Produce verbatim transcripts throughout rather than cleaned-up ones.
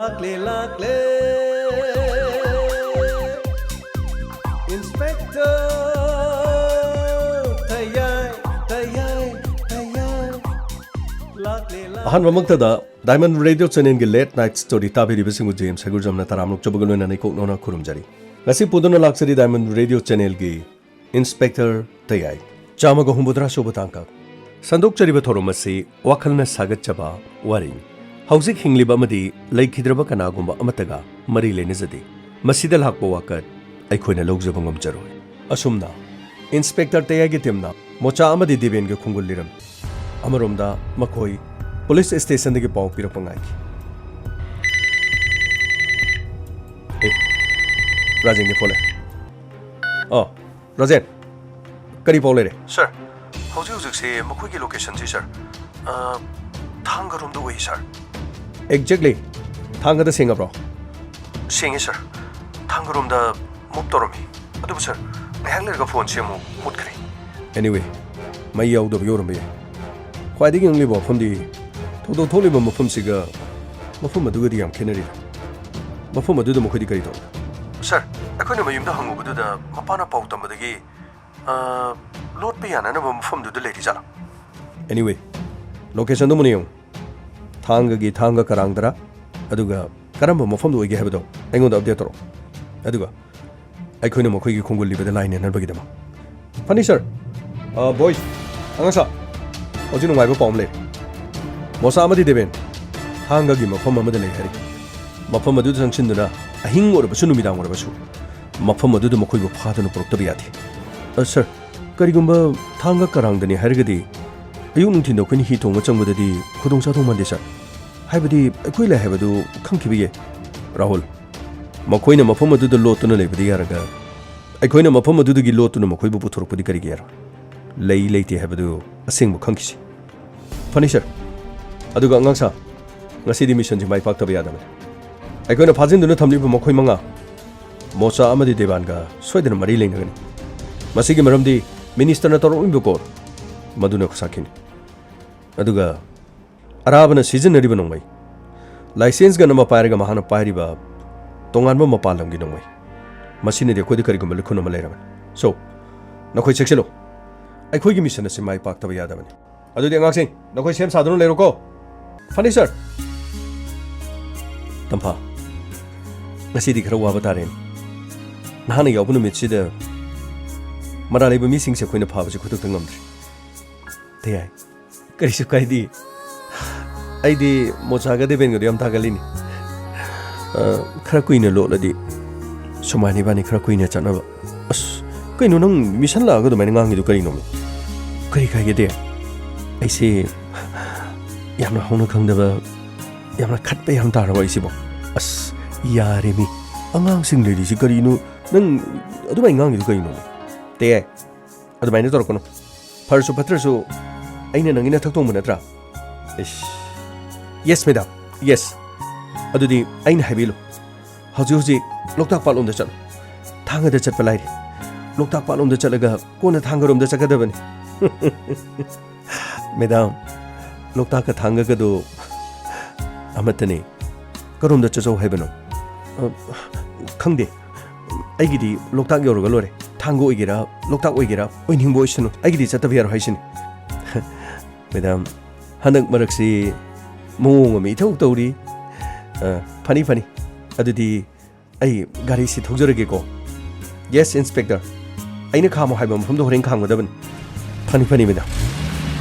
ꯂꯥꯛꯂꯦ, ꯂꯥꯛꯂꯦ, Inspector ꯇꯌꯥꯏ, ꯇꯌꯥꯏ, ꯇꯌꯥꯏ꯫ ꯂꯥꯛꯂꯦ, ꯂꯥꯛꯂꯦ꯫ ꯑꯍꯥꯟꯕꯃꯛꯇꯗ Diamond Radio Channelꯒꯤ Late Night Story ꯇꯥꯕꯤꯔꯤꯕꯁꯤꯡꯕꯨ ꯖꯦꯝꯁ ꯍꯩꯒꯨꯔꯖꯝꯅ ꯇꯔꯥꯝꯅ ꯑꯣꯛꯆꯕꯒ ꯂꯣꯏꯅꯅ ꯏꯀꯣꯛꯅꯧꯅ ꯈꯨꯔꯨꯝꯖꯔꯤ꯫ ꯉꯁꯤ ꯄꯨꯗꯨꯅ ꯂꯥꯛꯆꯔꯤ Diamond Radio Channelꯒꯤ Inspector ꯇꯌꯥꯏ꯫ ꯆꯥꯝꯃꯒ ꯍꯨꯝꯐꯨꯇꯔꯥ ꯁꯨꯕ ꯇꯥꯡꯀꯛ꯫ ꯁꯟꯗꯣꯛꯆꯔꯤꯕ ꯊꯧꯔꯝ ꯑꯁꯤ ꯋꯥꯈꯜꯅ ꯁꯥꯒꯠꯆꯕ ꯋꯥꯔꯤꯅꯤ꯫ ꯍꯧꯖꯤꯛ ꯍꯤꯡꯂꯤꯕ ꯑꯃꯗꯤ ꯂꯩꯈꯤꯗ꯭ꯔꯕ ꯀꯅꯥꯒꯨꯝꯕ ꯑꯃꯠꯇꯒ ꯃꯔꯤ ꯂꯩꯅꯖꯗꯦ꯫ ꯃꯁꯤꯗ ꯂꯥꯛꯄ ꯋꯥꯀꯠ ꯑꯩꯈꯣꯏꯅ ꯂꯧꯖꯕ ꯉꯝꯖꯔꯣꯏ꯫ ꯑꯁꯨꯝꯅ Inspector ꯇꯌꯥꯏꯒꯤ teamꯅ ꯃꯣꯆꯥ ꯑꯃꯗꯤ ꯗꯦꯕꯦꯟꯒꯤ ꯈꯣꯡꯒꯨꯜ ꯂꯤꯔꯝꯃꯤ꯫ ꯑꯃꯔꯣꯝꯗ ꯃꯈꯣꯏ police stationꯗꯒꯤ ꯄꯥꯎ ꯄꯤꯔꯛꯄ ꯉꯥꯏꯈꯤ꯫ ꯑꯦ, ꯔꯥꯖꯦꯟꯒꯤ phone ꯂꯥꯛꯑꯦ꯫ ꯑꯥ, ꯔꯥꯖꯦꯟ, ꯀꯔꯤ ꯄꯥꯎ ꯂꯩꯔꯦ? Sir, ꯍꯧꯖꯤꯛ ꯍꯧꯖꯤꯛꯁꯦ ꯃꯈꯣꯏꯒꯤ locationꯁꯤ, sir, ꯑ, ꯊꯥꯡꯒꯔꯣꯝꯗ ꯑꯣꯏ, sir꯫ Exactly꯫ ꯊꯥꯡꯒꯗ ꯁꯦꯡꯉꯕ꯭ꯔꯣ? ꯁꯦꯡꯉꯦ, sir꯫ ꯊꯥꯡꯒꯔꯣꯝꯗ move ꯇꯧꯔꯝꯃꯤ꯫ ꯑꯗꯨꯕꯨ, sir, ꯉꯥꯏꯍꯥꯛ ꯂꯩꯔꯒ phoneꯁꯦ ꯑꯃꯨꯛ ꯃꯨꯠꯈ꯭ꯔꯦ꯫ Anyway, ꯃꯩ ꯌꯥꯎꯗꯕꯒꯤ ꯑꯣꯏꯔꯝꯕ ꯌꯥꯏ꯫ ꯈ꯭ꯋꯥꯏꯗꯒꯤ ꯉꯛꯂꯤꯕ ꯋꯥꯐꯝꯗꯤ, ꯊꯧꯗꯣꯛ ꯊꯣꯛꯂꯤꯕ ꯃꯐꯝꯁꯤꯒ ꯃꯐꯝ ꯑꯗꯨꯒꯗꯤ ꯌꯥꯝ ꯈꯦꯠꯅꯔꯤ꯫ ꯃꯐꯝ ꯑꯗꯨꯗ ꯃꯈꯣꯏꯗꯤ ꯀꯔꯤ ꯇꯧꯏ? Sir, ꯑꯩꯈꯣꯏꯅ ꯃꯌꯨꯝꯗ ꯍꯪꯉꯨꯕꯗꯨꯗ ꯃꯄꯥꯅ ꯄꯥꯎ ꯇꯝꯕꯗꯒꯤ, ꯑ, ꯂꯣꯠꯄ ꯌꯥꯅꯅꯕ ꯃꯐꯝꯗꯨꯗ ꯂꯩꯔꯤ ꯖꯥꯠꯂꯥ? Anyway, locationꯗꯨ ꯃꯨꯟꯅ ꯌꯦꯡꯉꯨ꯫ ꯊꯥꯡꯒꯒꯤ ꯊꯥꯡꯒ ꯀꯔꯥꯡꯗꯔ, ꯑꯗꯨꯒ ꯀꯔꯝꯕ ꯃꯐꯝꯗ ꯑꯣꯏꯒꯦ ꯍꯥꯏꯕꯗꯣ ꯑꯩꯉꯣꯟꯗ update ꯇꯧꯔꯛꯑꯣ꯫ ꯑꯗꯨꯒ ꯑꯩꯈꯣꯏꯅ ꯃꯈꯣꯏꯒꯤ ꯈꯣꯡꯒꯨꯜ ꯂꯤꯕꯗ ꯂꯥꯏ ꯅꯦꯠꯅꯕꯒꯤꯗꯃꯛ꯫ ꯐꯅꯤ, sir꯫ ꯑ, boys, ꯑꯉꯥꯡꯁꯥ, ꯍꯧꯖꯤꯛ ꯅꯨꯡꯉꯥꯏꯕ ꯄꯥꯎ ꯑꯃ ꯂꯩꯔꯦ꯫ ꯃꯣꯁꯥ ꯑꯃꯗꯤ ꯗꯦꯕꯦꯟ ꯊꯥꯡꯒꯒꯤ ꯃꯐꯝ ꯑꯃꯗ ꯂꯩ ꯍꯥꯏꯔꯤ꯫ ꯃꯐꯝ ꯑꯗꯨꯗ ꯆꯪꯁꯤꯟꯗꯨꯅ ꯑꯍꯤꯡ ꯑꯣꯏꯔꯕꯁꯨ ꯅꯨꯃꯤꯗꯥꯡ ꯑꯣꯏꯔꯕꯁꯨ ꯃꯐꯝ ꯑꯗꯨꯗ ꯃꯈꯣꯏꯕꯨ ꯐꯥꯗꯨꯅ ꯄꯨꯔꯛꯇꯕ ꯌꯥꯗꯦ꯫ ꯑ, sir, ꯀꯔꯤꯒꯨꯝꯕ ꯊꯥꯡꯒ ꯀꯔꯥꯡꯗꯅꯤ ꯍꯥꯏꯔꯒꯗꯤ ꯑꯌꯨꯛ ꯅꯨꯡꯊꯤꯟꯗ ꯑꯩꯈꯣꯏꯅ ꯍꯤ ꯇꯣꯡꯕ ꯆꯪꯕꯗꯗꯤ ꯈꯨꯗꯣꯡ ꯆꯥꯗꯧ ꯃꯥꯟꯗꯦ, sir꯫ ꯍꯥꯏꯕꯗꯤ ꯑꯩꯈꯣꯏ ꯂꯩ ꯍꯥꯏꯕꯗꯨ ꯈꯪꯈꯤꯕ ꯌꯥꯏ꯫ ꯔꯥꯍꯨꯜ, ꯃꯈꯣꯏꯅ ꯃꯐꯝ ꯑꯗꯨꯗ ꯂꯣꯠꯇꯨꯅ ꯂꯩꯕꯗꯤ ꯌꯥꯔꯒ, ꯑꯩꯈꯣꯏꯅ ꯃꯐꯝ ꯑꯗꯨꯗꯒꯤ ꯂꯣꯠꯇꯨꯅ ꯃꯈꯣꯏꯕꯨ ꯄꯨꯊꯣꯔꯛꯄꯗꯤ ꯀꯔꯤꯒꯤ ꯌꯥꯔꯣꯏ? ꯂꯩ ꯂꯩꯇꯦ ꯍꯥꯏꯕꯗꯨ ꯑꯁꯦꯡꯕ ꯈꯪꯈꯤꯁꯤ꯫ ꯐꯅꯤ, sir꯫ ꯑꯗꯨꯒ ꯑꯉꯥꯡꯁꯥ, ꯉꯁꯤꯗꯤ missionꯁꯤ ꯃꯥꯏ ꯄꯥꯛꯇꯕ ꯌꯥꯗꯕꯅꯤ꯫ ꯑꯩꯈꯣꯏꯅ ꯐꯥꯖꯤꯟꯗꯨꯅ ꯊꯝꯂꯤꯕ ꯃꯈꯣꯏ ꯃꯉꯥ, ꯃꯣꯆꯥ ꯑꯃꯗꯤ ꯗꯦꯕꯥꯟꯒ ꯁꯣꯏꯗꯅ ꯃꯔꯤ ꯂꯩꯅꯒꯅꯤ꯫ ꯃꯁꯤꯒꯤ ꯃꯔꯝꯗꯤ ministerꯅ ꯇꯧꯔꯛꯂꯤꯕ call ꯃꯗꯨꯅ ꯁꯥꯈꯤꯅꯤ꯫ ꯑꯗꯨꯒ ꯑꯔꯥꯕꯅ ꯁꯤꯖꯤꯟꯅꯔꯤꯕ ꯅꯣꯡꯃꯩ, License gun ꯑꯃ ꯄꯥꯏꯔꯒ ꯃꯍꯥꯛꯅ ꯄꯥꯏꯔꯤꯕ ꯇꯣꯉꯥꯟꯕ ꯃꯄꯥꯟ ꯂꯝꯒꯤ ꯅꯣꯡꯃꯩ꯫ ꯃꯁꯤꯅꯗꯤ ꯑꯩꯈꯣꯏꯗ ꯀꯔꯤꯒꯨꯝꯕ ꯂꯤꯈꯨꯟ ꯑꯃ ꯂꯩꯔꯕꯅꯤ꯫ So, ꯅꯈꯣꯏ ꯆꯦꯛꯁꯤꯜꯂꯨ꯫ ꯑꯩꯈꯣꯏꯒꯤ mission ꯑꯁꯤ ꯃꯥꯏ ꯄꯥꯛꯇꯕ ꯌꯥꯗꯕꯅꯤ꯫ ꯑꯗꯨꯗꯤ ꯑꯉꯥꯡꯁꯤꯡ, ꯅꯈꯣꯏ ꯁꯦꯝ ꯁꯥꯗꯨꯅ ꯂꯩꯔꯣꯀꯣ꯫ ꯐꯅꯤ, sir꯫ ꯇꯝꯐꯥ, ꯉꯁꯤꯗꯤ ꯈꯔ ꯋꯥꯕ ꯇꯥꯔꯦꯅꯦ꯫ ꯅꯍꯥꯛꯅ ꯌꯥꯎꯕ ꯅꯨꯃꯤꯠꯁꯤꯗ ꯃꯔꯥꯜ ꯂꯩꯕ ꯃꯤꯁꯤꯡꯁꯦ ꯑꯩꯈꯣꯏꯅ ꯐꯥꯕꯁꯤ ꯈꯨꯗꯛꯇ ꯉꯝꯗ꯭ꯔꯦ꯫ ꯇꯌꯥꯏ, ꯀꯔꯤꯁꯨ ꯀꯥꯏꯗꯦ꯫ ꯑꯩꯗꯤ ꯃꯣꯆꯥꯒ ꯗꯦꯕꯦꯟꯒꯗꯣ ꯌꯥꯝ ꯇꯥꯒꯜꯂꯤꯅꯤ꯫ ꯑ, ꯈꯔ ꯀꯨꯏꯅ ꯂꯣꯠꯂꯗꯤ ꯁꯨꯃꯥꯏꯅ ꯏꯕꯥꯅꯤ ꯈꯔ ꯀꯨꯏꯅ ꯆꯠꯅꯕ꯫ ꯑꯁ, ꯀꯩꯅꯣ ꯅꯪ mission ꯂꯥꯛꯑꯒ ꯑꯗꯨꯃꯥꯏꯅ ꯉꯥꯡꯉꯤꯗꯣ ꯀꯔꯤꯅꯣꯃꯤ? ꯀꯔꯤ ꯀꯥꯏꯒꯦ ꯇꯌꯥꯏ? ꯑꯩꯁꯦ ꯌꯥꯝꯅ ꯍꯧꯅ ꯈꯪꯗꯕ, ꯌꯥꯝꯅ ꯈꯠꯄ ꯌꯥꯝ ꯇꯥꯔꯕ ꯑꯩꯁꯤꯕꯣ? ꯑꯁ, ꯌꯥꯔꯦꯃꯤ꯫ ꯑꯉꯥꯡꯁꯤꯡ ꯂꯩꯔꯤꯁꯤ ꯀꯔꯤꯅꯣ? ꯅꯪ ꯑꯗꯨꯃꯥꯏꯅ ꯉꯥꯡꯉꯤꯗꯣ ꯀꯔꯤꯅꯣꯃꯤ? ꯇꯌꯥꯏ, ꯑꯗꯨꯃꯥꯏꯅ ꯇꯧꯔꯛꯀꯅꯨ꯫ ꯐꯔꯁꯨ ꯐꯠꯇ꯭ꯔꯁꯨ ꯑꯩꯅ ꯅꯪꯒꯤ ꯅꯊꯛ ꯊꯣꯡꯕ ꯅꯠꯇ꯭ꯔꯥ? ꯏꯁ꯫ Yes, madam. Yes. ꯑꯗꯨꯗꯤ ꯑꯩꯅ ꯍꯥꯏꯕꯤꯂꯨ꯫ ꯍꯧꯖꯤꯛ ꯍꯧꯖꯤꯛ ꯂꯣꯛꯇꯥꯛ ꯄꯥꯠꯂꯣꯝꯗ ꯆꯠꯂꯨ꯫ ꯊꯥꯡꯒꯗ ꯆꯠꯄ ꯂꯥꯏꯔꯤ꯫ ꯂꯣꯛꯇꯥꯛ ꯄꯥꯠꯂꯣꯝꯗ ꯆꯠꯂꯒ ꯀꯣꯟꯅ ꯊꯥꯡꯒꯔꯣꯝꯗ ꯆꯠꯀꯗꯕꯅꯤ꯫ Madam, ꯂꯣꯛꯇꯥꯛꯀ ꯊꯥꯡꯒꯒꯗꯣ ꯑꯃꯠꯇꯅꯤ꯫ ꯀꯔꯣꯝꯗ ꯆꯠꯆꯧ ꯍꯥꯏꯕꯅꯣ? ꯑ, ꯈꯪꯗꯦ꯫ ꯑꯩꯒꯤꯗꯤ ꯂꯣꯛꯇꯥꯛ ꯌꯧꯔꯒ ꯂꯣꯏꯔꯦ꯫ ꯊꯥꯡꯒ ꯑꯣꯏꯒꯦꯔꯥ, ꯂꯣꯛꯇꯥꯛ ꯑꯣꯏꯒꯦꯔꯥ, ꯑꯣꯏꯅꯤꯡꯕ ꯑꯣꯏꯁꯅꯨ, ꯑꯩꯒꯤꯗꯤ ꯆꯠꯇꯕ ꯌꯥꯔꯣꯏ ꯍꯥꯏꯁꯤꯅꯤ꯫ Madam, ꯍꯟꯗꯛ ꯃꯔꯛꯁꯤ ꯃꯑꯣꯡ ꯑꯃ ꯏꯊꯧ ꯇꯧꯔꯤ꯫ ꯑ, ꯐꯅꯤ, ꯐꯅꯤ꯫ ꯑꯗꯨꯗꯤ ꯑꯩ ꯒꯥꯔꯤꯁꯤ ꯊꯧꯖꯔꯒꯦꯀꯣ꯫ Yes, inspector. ꯑꯩꯅ ꯈꯥꯝꯃꯣ ꯍꯥꯏꯕ ꯃꯐꯝꯗꯣ ꯍꯣꯔꯦꯟ ꯈꯥꯝꯒꯗꯕꯅꯤ꯫ ꯐꯅꯤ, ꯐꯅꯤ, madam.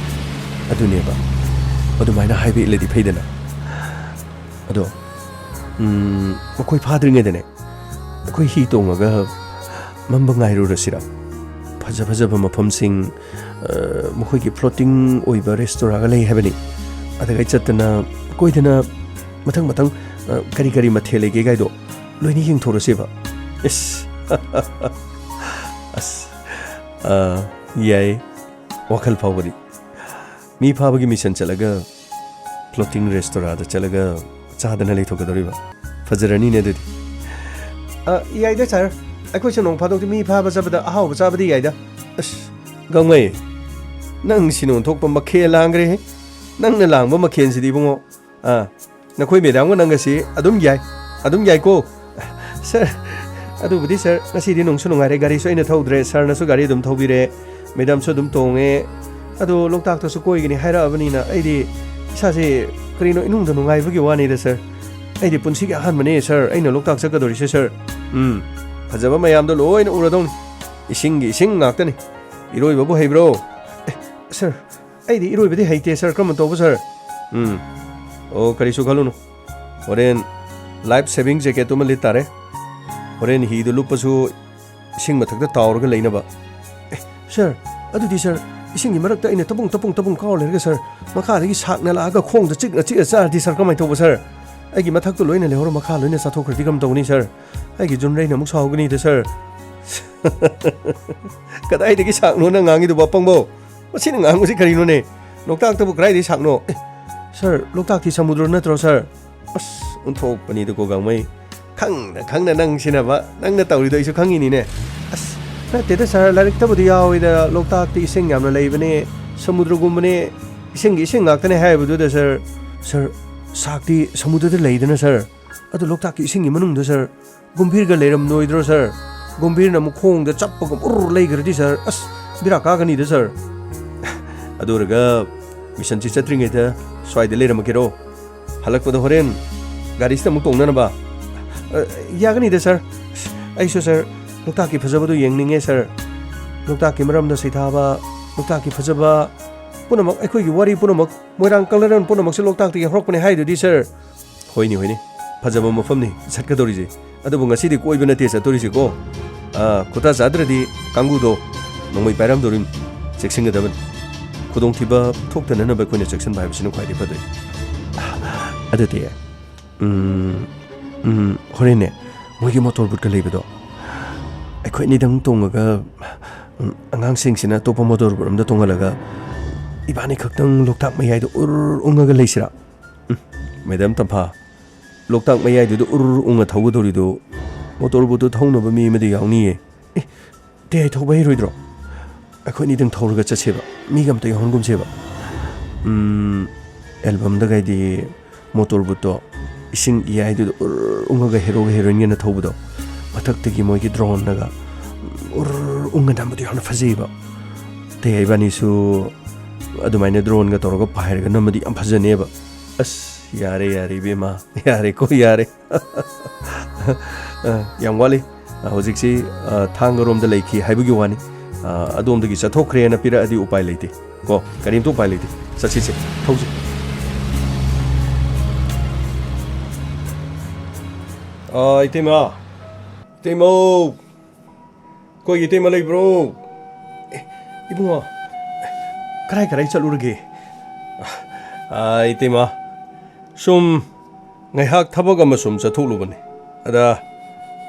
ꯑꯗꯨꯅꯦꯕ꯫ ꯑꯗꯨꯃꯥꯏꯅ ꯍꯥꯏꯕ ꯏꯜꯂꯗꯤ ꯐꯩꯗꯅ꯫ ꯑꯗꯣ, ꯎꯝ, ꯃꯈꯣꯏ ꯐꯥꯗ꯭ꯔꯤꯉꯩꯗꯅꯦ, ꯑꯩꯈꯣꯏ ꯍꯤ ꯇꯣꯡꯉꯒ ꯃꯝꯕ ꯉꯥꯏꯔꯨꯔꯁꯤꯔ? ꯐꯖ ꯐꯖꯕ ꯃꯐꯝꯁꯤꯡ, ꯑ, ꯃꯈꯣꯏꯒꯤ floating ꯑꯣꯏꯕ restaurantꯒ ꯂꯩ ꯍꯥꯏꯕꯅꯤ꯫ ꯑꯗꯒ ꯆꯠꯇꯅ, ꯀꯣꯏꯗꯅ, ꯃꯊꯪ ꯃꯊꯪ, ꯑ, ꯀꯔꯤ ꯀꯔꯤ ꯃꯊꯦꯜ ꯂꯩꯒꯦ ꯀꯥꯏꯗꯣ ꯂꯣꯏꯅ ꯌꯦꯡꯊꯣꯔꯁꯦꯕ꯫ ꯏꯁ꯫ ꯑꯁ, ꯑ, ꯌꯥꯏ꯫ ꯋꯥꯈꯜ ꯐꯥꯎꯕꯗꯤ꯫ ꯃꯤ ꯐꯥꯕꯒꯤ mission ꯆꯠꯂꯒ floating restaurantꯗ ꯆꯠꯂꯒ ꯆꯥꯗꯅ ꯂꯩꯊꯣꯛꯀꯗꯧꯔꯤꯕ꯫ ꯐꯖꯔꯅꯤꯅꯦ ꯑꯗꯨꯗꯤ꯫ ꯑ, ꯌꯥꯏꯗ, sir꯫ ꯑꯩꯈꯣꯏꯁꯨ ꯅꯣꯡ ꯐꯥꯗꯣꯛꯇꯤ ꯃꯤ ꯐꯥꯕ ꯆꯠꯄꯗ ꯑꯍꯥꯎꯕ ꯆꯥꯕꯗꯤ ꯌꯥꯏꯗ꯫ ꯑꯁ, ꯒꯥꯡꯃꯩ, ꯅꯪ ꯁꯤꯅ ꯑꯣꯟꯊꯣꯛꯄ ꯃꯈꯦꯜ ꯂꯥꯡꯈ꯭ꯔꯦꯍꯦ꯫ ꯅꯪꯅ ꯂꯥꯡꯕ ꯃꯈꯦꯜꯁꯤꯗꯤ ꯏꯕꯨꯡꯉꯣ꯫ ꯑ, ꯅꯈꯣꯏ ꯃꯦꯗꯥꯝꯒ ꯅꯪꯒꯁꯤ ꯑꯗꯨꯝ ꯌꯥꯏ, ꯑꯗꯨꯝ ꯌꯥꯏꯀꯣ꯫ ꯁꯥꯔ, ꯑꯗꯨꯕꯨꯗꯤ ꯁꯥꯔ, ꯉꯁꯤꯗꯤ ꯅꯨꯡꯁꯨ ꯅꯨꯡꯉꯥꯏꯔꯦ, ꯒꯥꯔꯤꯁꯨ ꯑꯩꯅ ꯊꯧꯗ꯭ꯔꯦ, ꯁꯥꯔꯅꯁꯨ ꯒꯥꯔꯤ ꯑꯗꯨꯝ ꯊꯧꯕꯤꯔꯦ, ꯃꯦꯗꯥꯝꯁꯨ ꯑꯗꯨꯝ ꯇꯣꯡꯉꯦ꯫ ꯑꯗꯣ ꯂꯣꯛꯇꯥꯛꯇꯁꯨ ꯀꯣꯏꯒꯅꯤ ꯍꯥꯏꯔꯛꯑꯕꯅꯤꯅ ꯑꯩꯗꯤ ꯏꯁꯥꯁꯦ ꯀꯔꯤꯅꯣ ꯏꯅꯨꯡꯗ ꯅꯨꯡꯉꯥꯏꯕꯒꯤ ꯋꯥꯅꯤꯗ ꯁꯥꯔ꯫ ꯑꯩꯗꯤ ꯄꯨꯟꯁꯤꯒꯤ ꯑꯍꯥꯟꯕꯅꯦ ꯁꯥꯔ ꯑꯩꯅ ꯂꯣꯛꯇꯥꯛ ꯆꯠꯀꯗꯧꯔꯤꯁꯦ ꯁꯥꯔ꯫ ꯎꯝ, ꯐꯖꯕ ꯃꯌꯥꯝꯗꯣ ꯂꯣꯏꯅ ꯎꯔꯗꯧꯅꯤ꯫ ꯏꯁꯤꯡꯒꯤ ꯏꯁꯤꯡ ꯉꯥꯛꯇꯅꯤ꯫ ꯏꯔꯣꯏꯕꯕꯨ ꯍꯩꯕ꯭ꯔꯣ? ꯑꯦ, ꯁꯥꯔ, ꯑꯩꯗꯤ ꯏꯔꯣꯏꯕꯗꯤ ꯍꯩꯇꯦ ꯁꯥꯔ, ꯀꯔꯝꯅ ꯇꯧꯕ ꯁꯥꯔ? ꯎꯝ, ꯑꯣ, ꯀꯔꯤꯁꯨ ꯈꯜꯂꯨꯅꯨ꯫ ꯍꯣꯔꯦꯟ ꯂꯥꯏꯐ ꯁꯦꯚꯤꯡ ꯖꯦꯀꯦꯠꯇꯨꯃ ꯂꯤꯠ ꯇꯥꯔꯦ꯫ ꯍꯣꯔꯦꯟ ꯍꯤꯗꯨ ꯂꯨꯞꯄꯁꯨ ꯏꯁꯤꯡ ꯃꯊꯛꯇ ꯇꯥꯎꯔꯒ ꯂꯩꯅꯕ꯫ ꯑꯦ, ꯁꯥꯔ, ꯑꯗꯨꯗꯤ ꯁꯥꯔ, ꯏꯁꯤꯡꯒꯤ ꯃꯔꯛꯇ ꯑꯩꯅ ꯇꯄꯨꯡ ꯇꯄꯨꯡ ꯇꯄꯨꯡ ꯀꯥꯎꯔ ꯂꯩꯔꯒ ꯁꯥꯔ, ꯃꯈꯥꯗꯒꯤ ꯁꯥꯛꯅ ꯂꯥꯛꯑꯒ ꯈꯣꯡꯗ ꯆꯤꯛꯅ ꯆꯤꯛꯑ ꯆꯥꯔꯗꯤ ꯁꯥꯔ, ꯀꯃꯥꯏꯅ ꯇꯧꯕ ꯁꯥꯔ? ꯑꯩꯒꯤ ꯃꯊꯛꯇ ꯂꯣꯏꯅ ꯂꯩꯍꯧꯔ ꯃꯈꯥ ꯂꯣꯏꯅ ꯆꯥꯊꯣꯛꯈ꯭ꯔꯗꯤ ꯀꯔꯝ ꯇꯧꯒꯅꯤ ꯁꯥꯔ? ꯑꯩꯒꯤ ꯖꯨꯟꯔꯩꯅ ꯑꯃꯨꯛ ꯁꯥꯎꯒꯅꯤꯗ ꯁꯥꯔ꯫ ꯀꯗꯥꯏꯗꯒꯤ ꯁꯥꯛꯅꯣ ꯅꯪ ꯉꯥꯡꯉꯤꯗꯨꯕꯣ, ꯑꯄꯪꯕꯣ? ꯃꯁꯤꯅ ꯉꯥꯡꯕꯁꯤ ꯀꯔꯤꯅꯣꯅꯦ? ꯂꯣꯛꯇꯥꯛꯇꯕꯨ ꯀꯗꯥꯏꯗꯒꯤ ꯁꯥꯛꯅꯣ? ꯑꯦ, ꯁꯥꯔ, ꯂꯣꯛꯇꯥꯛꯇꯤ ꯁꯃꯨꯗ꯭ꯔ ꯅꯠꯇ꯭ꯔꯣ ꯁꯥꯔ? ꯑꯁ, ꯑꯣꯟꯊꯣꯛꯄꯅꯤꯗꯀꯣ ꯒꯥꯡꯃꯩ꯫ ꯈꯪꯅ ꯈꯪꯅ ꯅꯪ ꯁꯤꯟꯅꯕ, ꯅꯪꯅ ꯇꯧꯔꯤꯗꯣ ꯑꯩꯁꯨ ꯈꯪꯉꯤꯅꯤꯅꯦ꯫ ꯑꯁ, ꯅꯠꯇꯦꯗ ꯁꯥꯔ, ꯂꯥꯏꯔꯤꯛꯇꯕꯨꯗꯤ ꯌꯥꯎꯋꯤꯗ, ꯂꯣꯛꯇꯥꯛꯇꯤ ꯏꯁꯤꯡ ꯌꯥꯝꯅ ꯂꯩꯕꯅꯦ, ꯁꯃꯨꯗ꯭ꯔꯒꯨꯝꯕꯅꯦ, ꯏꯁꯤꯡꯒꯤ ꯏꯁꯤꯡ ꯉꯥꯛꯇꯅꯦ ꯍꯥꯏꯕꯗꯨꯗ ꯁꯥꯔ, ꯁꯥꯔ, ꯁꯥꯛꯇꯤ ꯁꯃꯨꯗ꯭ꯔꯗ ꯂꯩꯗꯅ ꯁꯥꯔ, ꯑꯗꯨ ꯂꯣꯛꯇꯥꯛꯀꯤ ꯏꯁꯤꯡꯒꯤ ꯃꯅꯨꯡꯗ ꯁꯥꯔ, ꯒꯨꯝꯚꯤꯔꯒ ꯂꯩꯔꯝꯂꯣꯏꯗ꯭ꯔꯣ ꯁꯥꯔ? ꯒꯨꯝꯚꯤꯔꯅ ꯑꯃꯨꯛ ꯈꯣꯡꯗ ꯆꯞꯄꯒ ꯎꯔ ꯂꯩꯈ꯭ꯔꯗꯤ ꯁꯥꯔ, ꯑꯁ, ꯕꯤꯔꯥ ꯀꯥꯒꯅꯤꯗ ꯁꯥꯔ꯫ ꯑꯗꯨ ꯑꯣꯏꯔꯒ ꯃꯤꯁꯟꯁꯤ ꯆꯠꯇ꯭ꯔꯤꯉꯩꯗ ꯁ꯭ꯋꯥꯏꯗ ꯂꯩꯔꯝꯃꯒꯦꯔꯣ? ꯍꯜꯂꯛꯄꯗ ꯍꯣꯔꯦꯟ ꯒꯥꯔꯤꯁꯤꯗ ꯑꯃꯨꯛ ꯇꯣꯡꯅꯅꯕ꯫ ꯑ, ꯌꯥꯒꯅꯤꯗ ꯁꯥꯔ꯫ ꯑꯩꯁꯨ ꯁꯥꯔ, ꯂꯣꯛꯇꯥꯛꯀꯤ ꯐꯖꯕꯗꯨ ꯌꯦꯡꯅꯤꯡꯉꯦ ꯁꯥꯔ꯫ ꯂꯣꯛꯇꯥꯛꯀꯤ ꯃꯔꯝꯗ ꯁꯩꯊꯥꯕ, ꯂꯣꯛꯇꯥꯛꯀꯤ ꯐꯖꯕ ꯄꯨꯝꯅꯃꯛ, ꯑꯩꯈꯣꯏꯒꯤ ꯋꯥꯔꯤ ꯄꯨꯝꯅꯃꯛ, ꯃꯣꯏꯔꯥꯡ ꯀꯪꯂꯩꯔꯣꯜ ꯄꯨꯝꯅꯃꯛꯁꯦ ꯂꯣꯛꯇꯥꯛꯇꯒꯤ ꯍꯧꯔꯛꯄꯅꯦ ꯍꯥꯏꯗꯨꯗꯤ ꯁꯥꯔ꯫ ꯍꯣꯏꯅꯦ, ꯍꯣꯏꯅꯦ, ꯐꯖꯕ ꯃꯐꯝꯅꯤ ꯆꯠꯀꯗꯧꯔꯤꯁꯦ꯫ ꯑꯗꯨꯕꯨ ꯉꯁꯤꯗꯤ ꯀꯣꯏꯕ ꯅꯠꯇꯦ ꯆꯠꯇꯣꯔꯤꯁꯦꯀꯣ꯫ ꯑꯥ, ꯈꯨꯇꯥ ꯆꯥꯗ꯭ꯔꯗꯤ ꯀꯥꯡꯕꯨꯗꯣ ꯅꯣꯡꯃꯩ ꯄꯥꯏꯔꯝꯗꯣꯔꯤꯝ꯫ ꯆꯦꯛꯁꯤꯟꯒꯗꯕꯅꯤ꯫ ꯈꯨꯗꯣꯡꯊꯤꯕ ꯊꯣꯛꯇꯅꯅꯕ ꯑꯩꯈꯣꯏꯅ ꯆꯦꯛꯁꯤꯟꯕ ꯍꯥꯏꯕꯁꯤꯅ ꯈ꯭ꯋꯥꯏꯗꯒꯤ ꯐꯗꯣꯏꯅꯤ꯫ ꯑꯗꯨꯗꯤ, ꯎꯝ, ꯎꯝ, ꯍꯣꯔꯦꯟꯅꯦ, ꯃꯣꯏꯒꯤ ꯃꯣꯇꯣꯔ ꯕꯣꯠꯀ ꯂꯩꯕꯗꯣ, ꯑꯩꯈꯣꯏ ꯑꯅꯤꯗꯪ ꯇꯣꯡꯉꯒ, ꯎꯝ, ꯑꯉꯥꯡꯁꯤꯡꯁꯤꯅ ꯑꯇꯣꯞꯄ ꯃꯣꯇꯣꯔ ꯕꯣꯠ ꯑꯝꯗ ꯇꯣꯡꯍꯜꯂꯒ ꯏꯕꯥꯅꯤ ꯈꯛꯇꯪ ꯂꯣꯛꯇꯥꯛ ꯃꯌꯥꯏꯗ ꯎꯔ ꯎꯪꯉꯒ ꯂꯩꯁꯤꯔꯥ? ꯎꯝ, ꯃꯦꯗꯥꯝ ꯇꯝꯐꯥ, ꯂꯣꯛꯇꯥꯛ ꯃꯌꯥꯏꯗꯨꯗ ꯎꯔ ꯎꯔ ꯎꯪꯉ ꯊꯧꯒꯗꯧꯔꯤꯗꯨ ꯃꯣꯇꯣꯔ ꯕꯣꯠꯇꯨ ꯊꯧꯅꯕ ꯃꯤ ꯑꯃꯗꯤ ꯌꯥꯎꯅꯤꯌꯦ꯫ ꯑꯦ, ꯇꯦ, ꯑꯩ ꯊꯧꯕ ꯍꯩꯔꯣꯏꯗ꯭ꯔꯣ? ꯑꯩꯈꯣꯏ ꯑꯅꯤꯗꯪ ꯊꯧꯔꯒ ꯆꯠꯁꯦꯕ, ꯃꯤꯒ ꯑꯝꯇ ꯌꯥꯎꯍꯟꯒꯨꯝꯁꯦꯕ꯫ ꯎꯝ, ꯑꯦꯜꯕꯝꯗꯒꯥꯏꯗꯤ ꯃꯣꯇꯣꯔ ꯕꯣꯠꯇꯣ ꯏꯁꯤꯡ ꯏꯌꯥꯏꯗꯨꯗ ꯎꯔ ꯎꯪꯉꯒ ꯍꯦꯔꯣꯒ ꯍꯦꯔꯣꯏꯟꯒꯅ ꯊꯧꯕꯗꯣ, ꯃꯊꯛꯇꯒꯤ ꯃꯣꯏꯒꯤ ꯗ꯭ꯔꯣꯟꯅꯒ ꯎꯔ ꯎꯪꯉ ꯅꯝꯕꯗꯣ ꯌꯥꯝꯅ ꯐꯖꯩꯕ꯫ ꯇꯩ ꯏꯕꯥꯅꯤꯁꯨ ꯑꯗꯨꯃꯥꯏꯅ ꯗ꯭ꯔꯣꯟꯒ ꯇꯧꯔꯒ ꯄꯥꯏꯔꯒ ꯅꯝꯃꯗꯤ ꯌꯥꯝ ꯐꯖꯅꯦꯕ꯫ ꯑꯁ, ꯌꯥꯔꯦ, ꯌꯥꯔꯦ, ꯏꯕꯦꯝꯃ, ꯌꯥꯔꯦꯀꯣ, ꯌꯥꯔꯦ꯫ ꯑ, ꯌꯥꯝ ꯋꯥꯠꯂꯤ꯫ ꯑ, ꯍꯧꯖꯤꯛꯁꯤ, ꯑ, ꯊꯥꯡꯒꯔꯣꯝꯗ ꯂꯩꯈꯤ ꯍꯥꯏꯕꯒꯤ ꯋꯥꯅꯤ꯫ ꯑ, ꯑꯗꯣꯝꯗꯒꯤ ꯆꯠꯊꯣꯛꯈ꯭ꯔꯦꯅ ꯄꯤꯔꯛꯑꯗꯤ ꯎꯄꯥꯏ ꯂꯩꯇꯦ꯫ ꯀꯣ, ꯀꯔꯤꯝꯇ ꯎꯄꯥꯏ ꯂꯩꯇꯦ꯫ ꯆꯠꯁꯤꯁꯦ, ꯊꯧꯁꯤ꯫ ꯑ, ꯏꯇꯩꯃ, ꯏꯇꯩꯃꯧ, ꯑꯩꯈꯣꯏꯒꯤ ꯏꯇꯩꯃ ꯂꯩꯕ꯭ꯔꯣ? ꯑꯦ, ꯏꯕꯨꯡꯉꯣ, ꯀꯗꯥꯏ ꯀꯗꯥꯏ ꯆꯠꯂꯨꯔꯒꯦ? ꯑ, ꯏꯇꯩꯃ, ꯁꯨꯝ ꯉꯥꯏꯍꯥꯛ ꯊꯕꯛ ꯑꯃ ꯁꯨꯝ ꯆꯠꯊꯣꯛꯂꯨꯕꯅꯤ꯫ ꯑꯗ,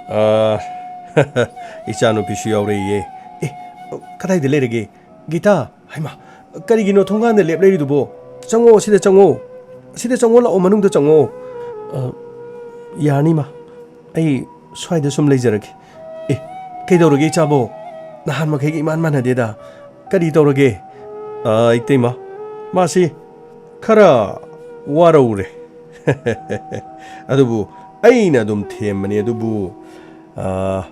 ꯑ, ꯏꯆꯥꯅꯨꯄꯤꯁꯨ ꯌꯥꯎꯔꯛꯏꯌꯦ꯫ ꯑꯦ, ꯀꯗꯥꯏꯗ ꯂꯩꯔꯒꯦ? ꯒꯤꯇꯥ, ꯍꯩꯃꯥ, ꯀꯔꯤꯒꯤꯅꯣ ꯊꯣꯡꯒꯥꯟꯗ ꯂꯦꯞ ꯂꯩꯔꯤꯗꯨꯕꯣ? ꯆꯪꯉꯣ, ꯁꯤꯗ ꯆꯪꯉꯣ꯫ ꯁꯤꯗ ꯆꯪꯉꯣ, ꯂꯥꯛꯑꯣ, ꯃꯅꯨꯡꯗ ꯆꯪꯉꯣ꯫ ꯑ, ꯌꯥꯅꯤ, ꯃꯥ꯫ ꯑꯩ ꯁ꯭ꯋꯥꯏꯗ ꯁꯨꯝ ꯂꯩꯖꯔꯒꯦ꯫ ꯑꯦ, ꯀꯩꯗꯧꯔꯒꯦ, ꯏꯆꯥꯕꯣ? ꯅꯍꯥꯟ ꯃꯈꯩꯒ ꯏꯃꯥꯟ ꯃꯥꯟꯅꯗꯦꯗ꯫ ꯀꯔꯤ ꯇꯧꯔꯒꯦ? ꯑ, ꯏꯇꯩꯃ, ꯃꯥꯁꯤ ꯈꯔ ꯋꯥꯔꯧꯔꯦ꯫ ꯑꯗꯨꯕꯨ ꯑꯩꯅ ꯑꯗꯨꯝ ꯊꯦꯝꯕꯅꯤ꯫ ꯑꯗꯨꯕꯨ, ꯑ,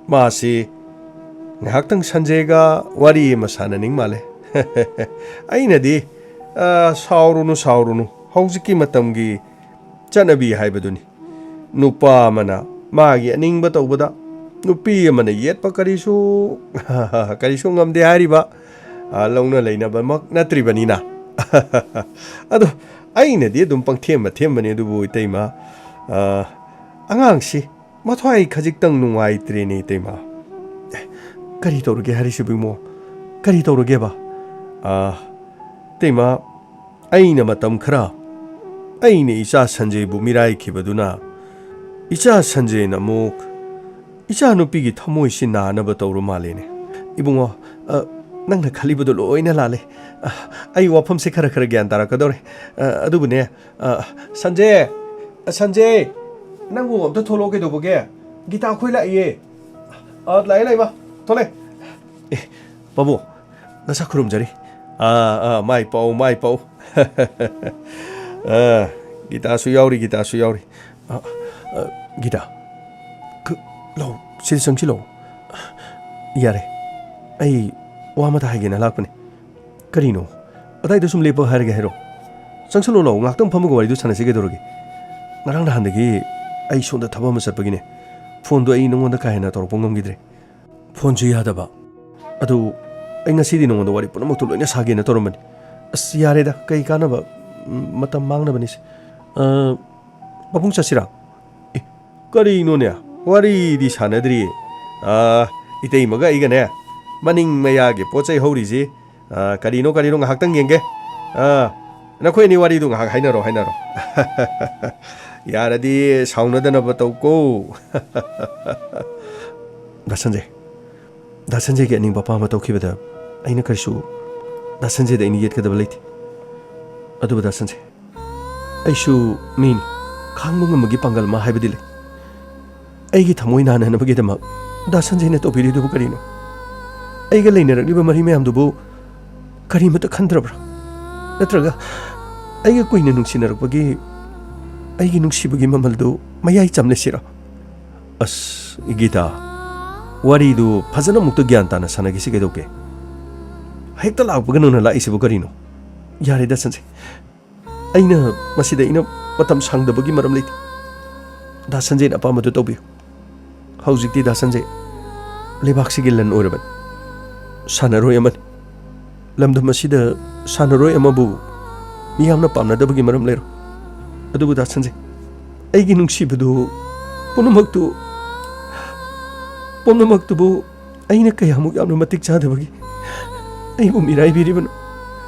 ꯃꯥꯁꯤ ꯉꯥꯏꯍꯥꯛꯇꯪ ꯁꯟꯖꯦꯒ ꯋꯥꯔꯤ ꯑꯃ ꯁꯥꯟꯅꯅꯤꯡ ꯃꯥꯜꯂꯦ꯫ ꯑꯩꯅꯗꯤ, "ꯑ, ꯁꯥꯎꯔꯨꯅꯨ, ꯁꯥꯎꯔꯨꯅꯨ, ꯍꯧꯖꯤꯛꯀꯤ ꯃꯇꯝꯒꯤ ꯆꯠꯅꯕꯤ ꯍꯥꯏꯕꯗꯨꯅꯤ꯫ ꯅꯨꯄꯥ ꯑꯃꯅ ꯃꯥꯒꯤ ꯑꯅꯤꯡꯕ ꯇꯧꯕꯗ ꯅꯨꯄꯤ ꯑꯃꯅ ꯌꯦꯠꯄ ꯀꯔꯤꯁꯨ, ꯀꯔꯤꯁꯨ ꯉꯝꯗꯦ ꯍꯥꯏꯔꯤꯕ, ꯑ, ꯂꯧꯅ ꯂꯩꯅꯕꯃꯛ ꯅꯠꯇ꯭ꯔꯤꯕꯅꯤꯅ꯫" ꯑꯗꯣ ꯑꯩꯅꯗꯤ ꯑꯗꯨꯝ ꯄꯪꯊꯦꯝ ꯃꯊꯦꯝꯕꯅꯤ, ꯑꯗꯨꯕꯨ ꯏꯇꯩꯃ, ꯑ, ꯑꯉꯥꯡꯁꯤ ꯃꯊ꯭ꯋꯥꯏ ꯈꯖꯤꯛꯇꯪ ꯅꯨꯡꯉꯥꯏꯇ꯭ꯔꯦꯅꯦ, ꯏꯇꯩꯃ꯫ ꯑꯦ, ꯀꯔꯤ ꯇꯧꯔꯒꯦ ꯍꯥꯏꯔꯤꯁꯤꯕꯨ, ꯏꯃꯣ? ꯀꯔꯤ ꯇꯧꯔꯒꯦꯕ? ꯑ, ꯏꯇꯩꯃ, ꯑꯩꯅ ꯃꯇꯝ ꯈꯔ ꯑꯩꯅ ꯏꯆꯥ ꯁꯟꯖꯦꯕꯨ ꯃꯤꯔꯥꯏꯈꯤꯕꯗꯨꯅ, ꯏꯆꯥ ꯁꯟꯖꯦꯅ ꯑꯃꯨꯛ ꯏꯆꯥꯅꯨꯄꯤꯒꯤ ꯊꯃꯣꯏꯁꯤ ꯅꯥꯅꯕ ꯇꯧꯔ ꯃꯥꯜꯂꯦꯅꯦ꯫ ꯏꯕꯨꯡꯉꯣ, ꯑ, ꯅꯪꯅ ꯈꯜꯂꯤꯕꯗꯣ ꯂꯣꯏꯅ ꯂꯥꯜꯂꯦ꯫ ꯑ, ꯑꯩ ꯋꯥꯐꯝꯁꯦ ꯈꯔ ꯈꯔ ꯒ꯭ꯌꯥꯟ ꯇꯥꯔꯛꯀꯗꯧꯔꯦ꯫ ꯑ, ꯑꯗꯨꯕꯨꯅꯦ, ꯑ, ꯁꯟꯖꯦ! ꯑ, ꯁꯟꯖꯦ! ꯅꯪꯕꯨ ꯑꯝꯇ ꯊꯣꯛꯂꯛꯑꯣ ꯀꯩꯗꯧꯕꯒꯦ? ꯒꯤꯇꯥ, ꯑꯩꯈꯣꯏ ꯂꯥꯛꯏꯌꯦ꯫ ꯑ, ꯂꯥꯛꯑꯦ, ꯂꯥꯛꯑꯦ, ꯏꯃꯥ꯫ ꯊꯣꯛꯂꯛꯑꯦ꯫ ꯑꯦ, ꯄꯥꯕꯨꯡ, ꯅꯁꯥ ꯈꯨꯔꯨꯝꯖꯔꯤ꯫ ꯑꯥ, ꯑꯥ, ꯃꯥꯏ ꯄꯥꯛꯎ, ꯃꯥꯏ ꯄꯥꯛꯎ꯫ ꯑ, ꯒꯤꯇꯥꯁꯨ ꯌꯥꯎꯔꯤ, ꯒꯤꯇꯥꯁꯨ ꯌꯥꯎꯔꯤ꯫ ꯑ, ꯑ, ꯒꯤꯇꯥ, ꯈ-, ꯂꯧ, ꯁꯤꯗ ꯆꯪꯁꯤꯜꯂꯛꯑꯣ꯫ ꯌꯥꯔꯦ, ꯑꯩ ꯋꯥ ꯑꯃꯇ ꯍꯥꯏꯒꯦꯅ ꯂꯥꯛꯄꯅꯦ꯫ ꯀꯔꯤꯅꯣ? ꯑꯗꯥꯏꯗ ꯁꯨꯝ ꯂꯦꯞꯄ ꯍꯥꯏꯔꯒꯦ ꯍꯥꯏꯔꯣ? ꯆꯪꯁꯤꯜꯂꯣ, ꯂꯥꯛꯑꯣ, ꯉꯥꯏꯍꯥꯛꯇꯪ ꯐꯝꯃꯒ ꯋꯥꯔꯤꯗꯨ ꯁꯥꯟꯅꯁꯤ ꯀꯩꯗꯧꯔꯒꯦ? ꯉꯔꯥꯡ ꯅꯍꯥꯟꯗꯒꯤ ꯑꯩ ꯁꯣꯝꯗ ꯊꯕꯛ ꯑꯃ ꯆꯠꯄꯒꯤꯅꯦ, ꯐꯣꯟꯗꯣ ꯑꯩ ꯅꯉꯣꯟꯗ ꯀꯥ ꯍꯦꯟꯅ ꯇꯧꯔꯛꯄ ꯉꯝꯈꯤꯗ꯭ꯔꯦ꯫ ꯐꯣꯟꯁꯨ ꯌꯥꯗꯕ꯫ ꯑꯗꯨ ꯑꯩ ꯉꯁꯤꯗꯤ ꯅꯉꯣꯟꯗ ꯋꯥꯔꯤ ꯄꯨꯝꯅꯃꯛꯇꯨ ꯂꯣꯏꯅ ꯁꯥꯒꯦꯅ ꯇꯧꯔꯝꯕꯅꯤ꯫ ꯑꯁ, ꯌꯥꯔꯦꯗ, ꯀꯩ ꯀꯥꯟꯅꯕ? ꯎꯝ, ꯃꯇꯝ ꯃꯥꯡꯅꯕꯅꯤꯁꯦ꯫ ꯑ, ꯄꯥꯕꯨꯡ ꯆꯠꯁꯤꯔꯥ? ꯑꯦ, ꯀꯔꯤꯅꯣꯅꯦ? ꯋꯥꯔꯤꯗꯤ ꯁꯥꯟꯅꯗ꯭ꯔꯤꯌꯦ꯫ ꯑ, ꯏꯇꯩꯃꯒ ꯑꯩꯒꯅꯦ, ꯃꯅꯤꯡ ꯃꯌꯥꯒꯤ ꯄꯣꯠ ꯆꯩ ꯍꯧꯔꯤꯁꯤ, ꯑ, ꯀꯔꯤꯅꯣ ꯀꯔꯤꯅꯣ ꯉꯥꯏꯍꯥꯛꯇꯪ ꯌꯦꯡꯒꯦ꯫ ꯑ, ꯅꯈꯣꯏ ꯑꯅꯤ ꯋꯥꯔꯤꯗꯨ ꯉꯥꯏꯍꯥꯛ ꯍꯥꯏꯅꯔꯣ, ꯍꯥꯏꯅꯔꯣ꯫ ꯌꯥꯔꯗꯤ ꯁꯥꯎꯅꯗꯅꯕ ꯇꯧꯀꯣ꯫ ꯗꯥ ꯁꯟꯖꯦ, ꯗꯥ ꯁꯟꯖꯦꯒꯤ ꯑꯅꯤꯡꯕ ꯑꯄꯥꯝꯕ ꯇꯧꯈꯤꯕꯗ ꯑꯩꯅ ꯀꯔꯤꯁꯨ ꯗꯥ ꯁꯟꯖꯦꯗ ꯑꯩꯅ ꯌꯦꯠꯀꯗꯕ ꯂꯩꯇꯦ꯫ ꯑꯗꯨꯕꯨ ꯗꯥ ꯁꯟꯖꯦ, ꯑꯩꯁꯨ ꯃꯤꯅꯤ, ꯈꯥꯡꯕ ꯉꯝꯕꯒꯤ ꯄꯥꯡꯒꯜ ꯑꯃ ꯍꯥꯏꯕꯗꯤ ꯂꯩ꯫ ꯑꯩꯒꯤ ꯊꯃꯣꯏ ꯅꯥꯅꯅꯕꯒꯤꯗꯃꯛ ꯗꯥ ꯁꯟꯖꯦꯅ ꯇꯧꯕꯤꯔꯤꯗꯨꯕꯨ ꯀꯔꯤꯅꯣ? ꯑꯩꯒ ꯂꯩꯅꯔꯛꯂꯤꯕ ꯃꯔꯤ ꯃꯌꯥꯝꯗꯨꯕꯨ ꯀꯔꯤꯃꯠꯇ ꯈꯟꯗ꯭ꯔꯕ꯭ꯔꯥ? ꯅꯠꯇ꯭ꯔꯒ ꯑꯩꯒ ꯀꯨꯏꯅ ꯅꯨꯡꯁꯤꯅꯔꯛꯄꯒꯤ ꯑꯩꯒꯤ ꯅꯨꯡꯁꯤꯕꯒꯤ ꯃꯃꯜꯗꯨ ꯃꯌꯥꯏ ꯆꯝꯂꯁꯤꯔꯣ? ꯑꯁ, ꯒꯤꯇꯥ, ꯋꯥꯔꯤꯗꯨ ꯐꯖꯅ ꯑꯃꯨꯛꯇ ꯒ꯭ꯌꯥꯟ ꯇꯥꯅ ꯁꯥꯟꯅꯈꯤꯁꯤ ꯀꯩꯗꯧꯒꯦ? ꯍꯦꯛꯇ ꯂꯥꯛꯄꯒ ꯅꯪꯅ ꯂꯥꯛꯏꯁꯤꯕꯨ ꯀꯔꯤꯅꯣ? ꯌꯥꯔꯦꯗ ꯁꯟꯖꯦ, ꯑꯩꯅ ꯃꯁꯤꯗ ꯑꯩꯅ ꯃꯇꯝ ꯁꯪꯗꯕꯒꯤ ꯃꯔꯝ ꯂꯩꯇꯦ꯫ ꯗꯥ ꯁꯟꯖꯦꯅ ꯑꯄꯥꯝꯕꯗꯨ ꯇꯧꯕꯤꯌꯨ꯫ ꯍꯧꯖꯤꯛꯇꯤ ꯗꯥ ꯁꯟꯖꯦ ꯂꯩꯕꯥꯛꯁꯤꯒꯤ ꯂꯟ ꯑꯣꯏꯔꯕꯅꯤ꯫ ꯁꯥꯟꯅꯔꯣꯏ ꯑꯃꯅꯤ꯫ ꯂꯝꯗꯝ ꯑꯁꯤꯗ ꯁꯥꯟꯅꯔꯣꯏ ꯑꯃꯕꯨ ꯃꯤꯌꯥꯝꯅ ꯄꯥꯝꯅꯗꯕꯒꯤ ꯃꯔꯝ ꯂꯩꯔꯣꯏ꯫ ꯑꯗꯨꯕꯨ ꯗꯥ ꯁꯟꯖꯦ, ꯑꯩꯒꯤ ꯅꯨꯡꯁꯤꯕꯗꯨ ꯄꯨꯝꯅꯃꯛꯇꯨ, ꯄꯨꯝꯅꯃꯛꯇꯨꯕꯨ ꯑꯩꯅ ꯀꯌꯥꯃꯨꯛ ꯌꯥꯝꯅ ꯃꯇꯤꯛ ꯆꯥꯗꯕꯒꯤ ꯑꯩꯕꯨ ꯃꯤꯔꯥꯏꯕꯤꯔꯤꯕꯅꯣ?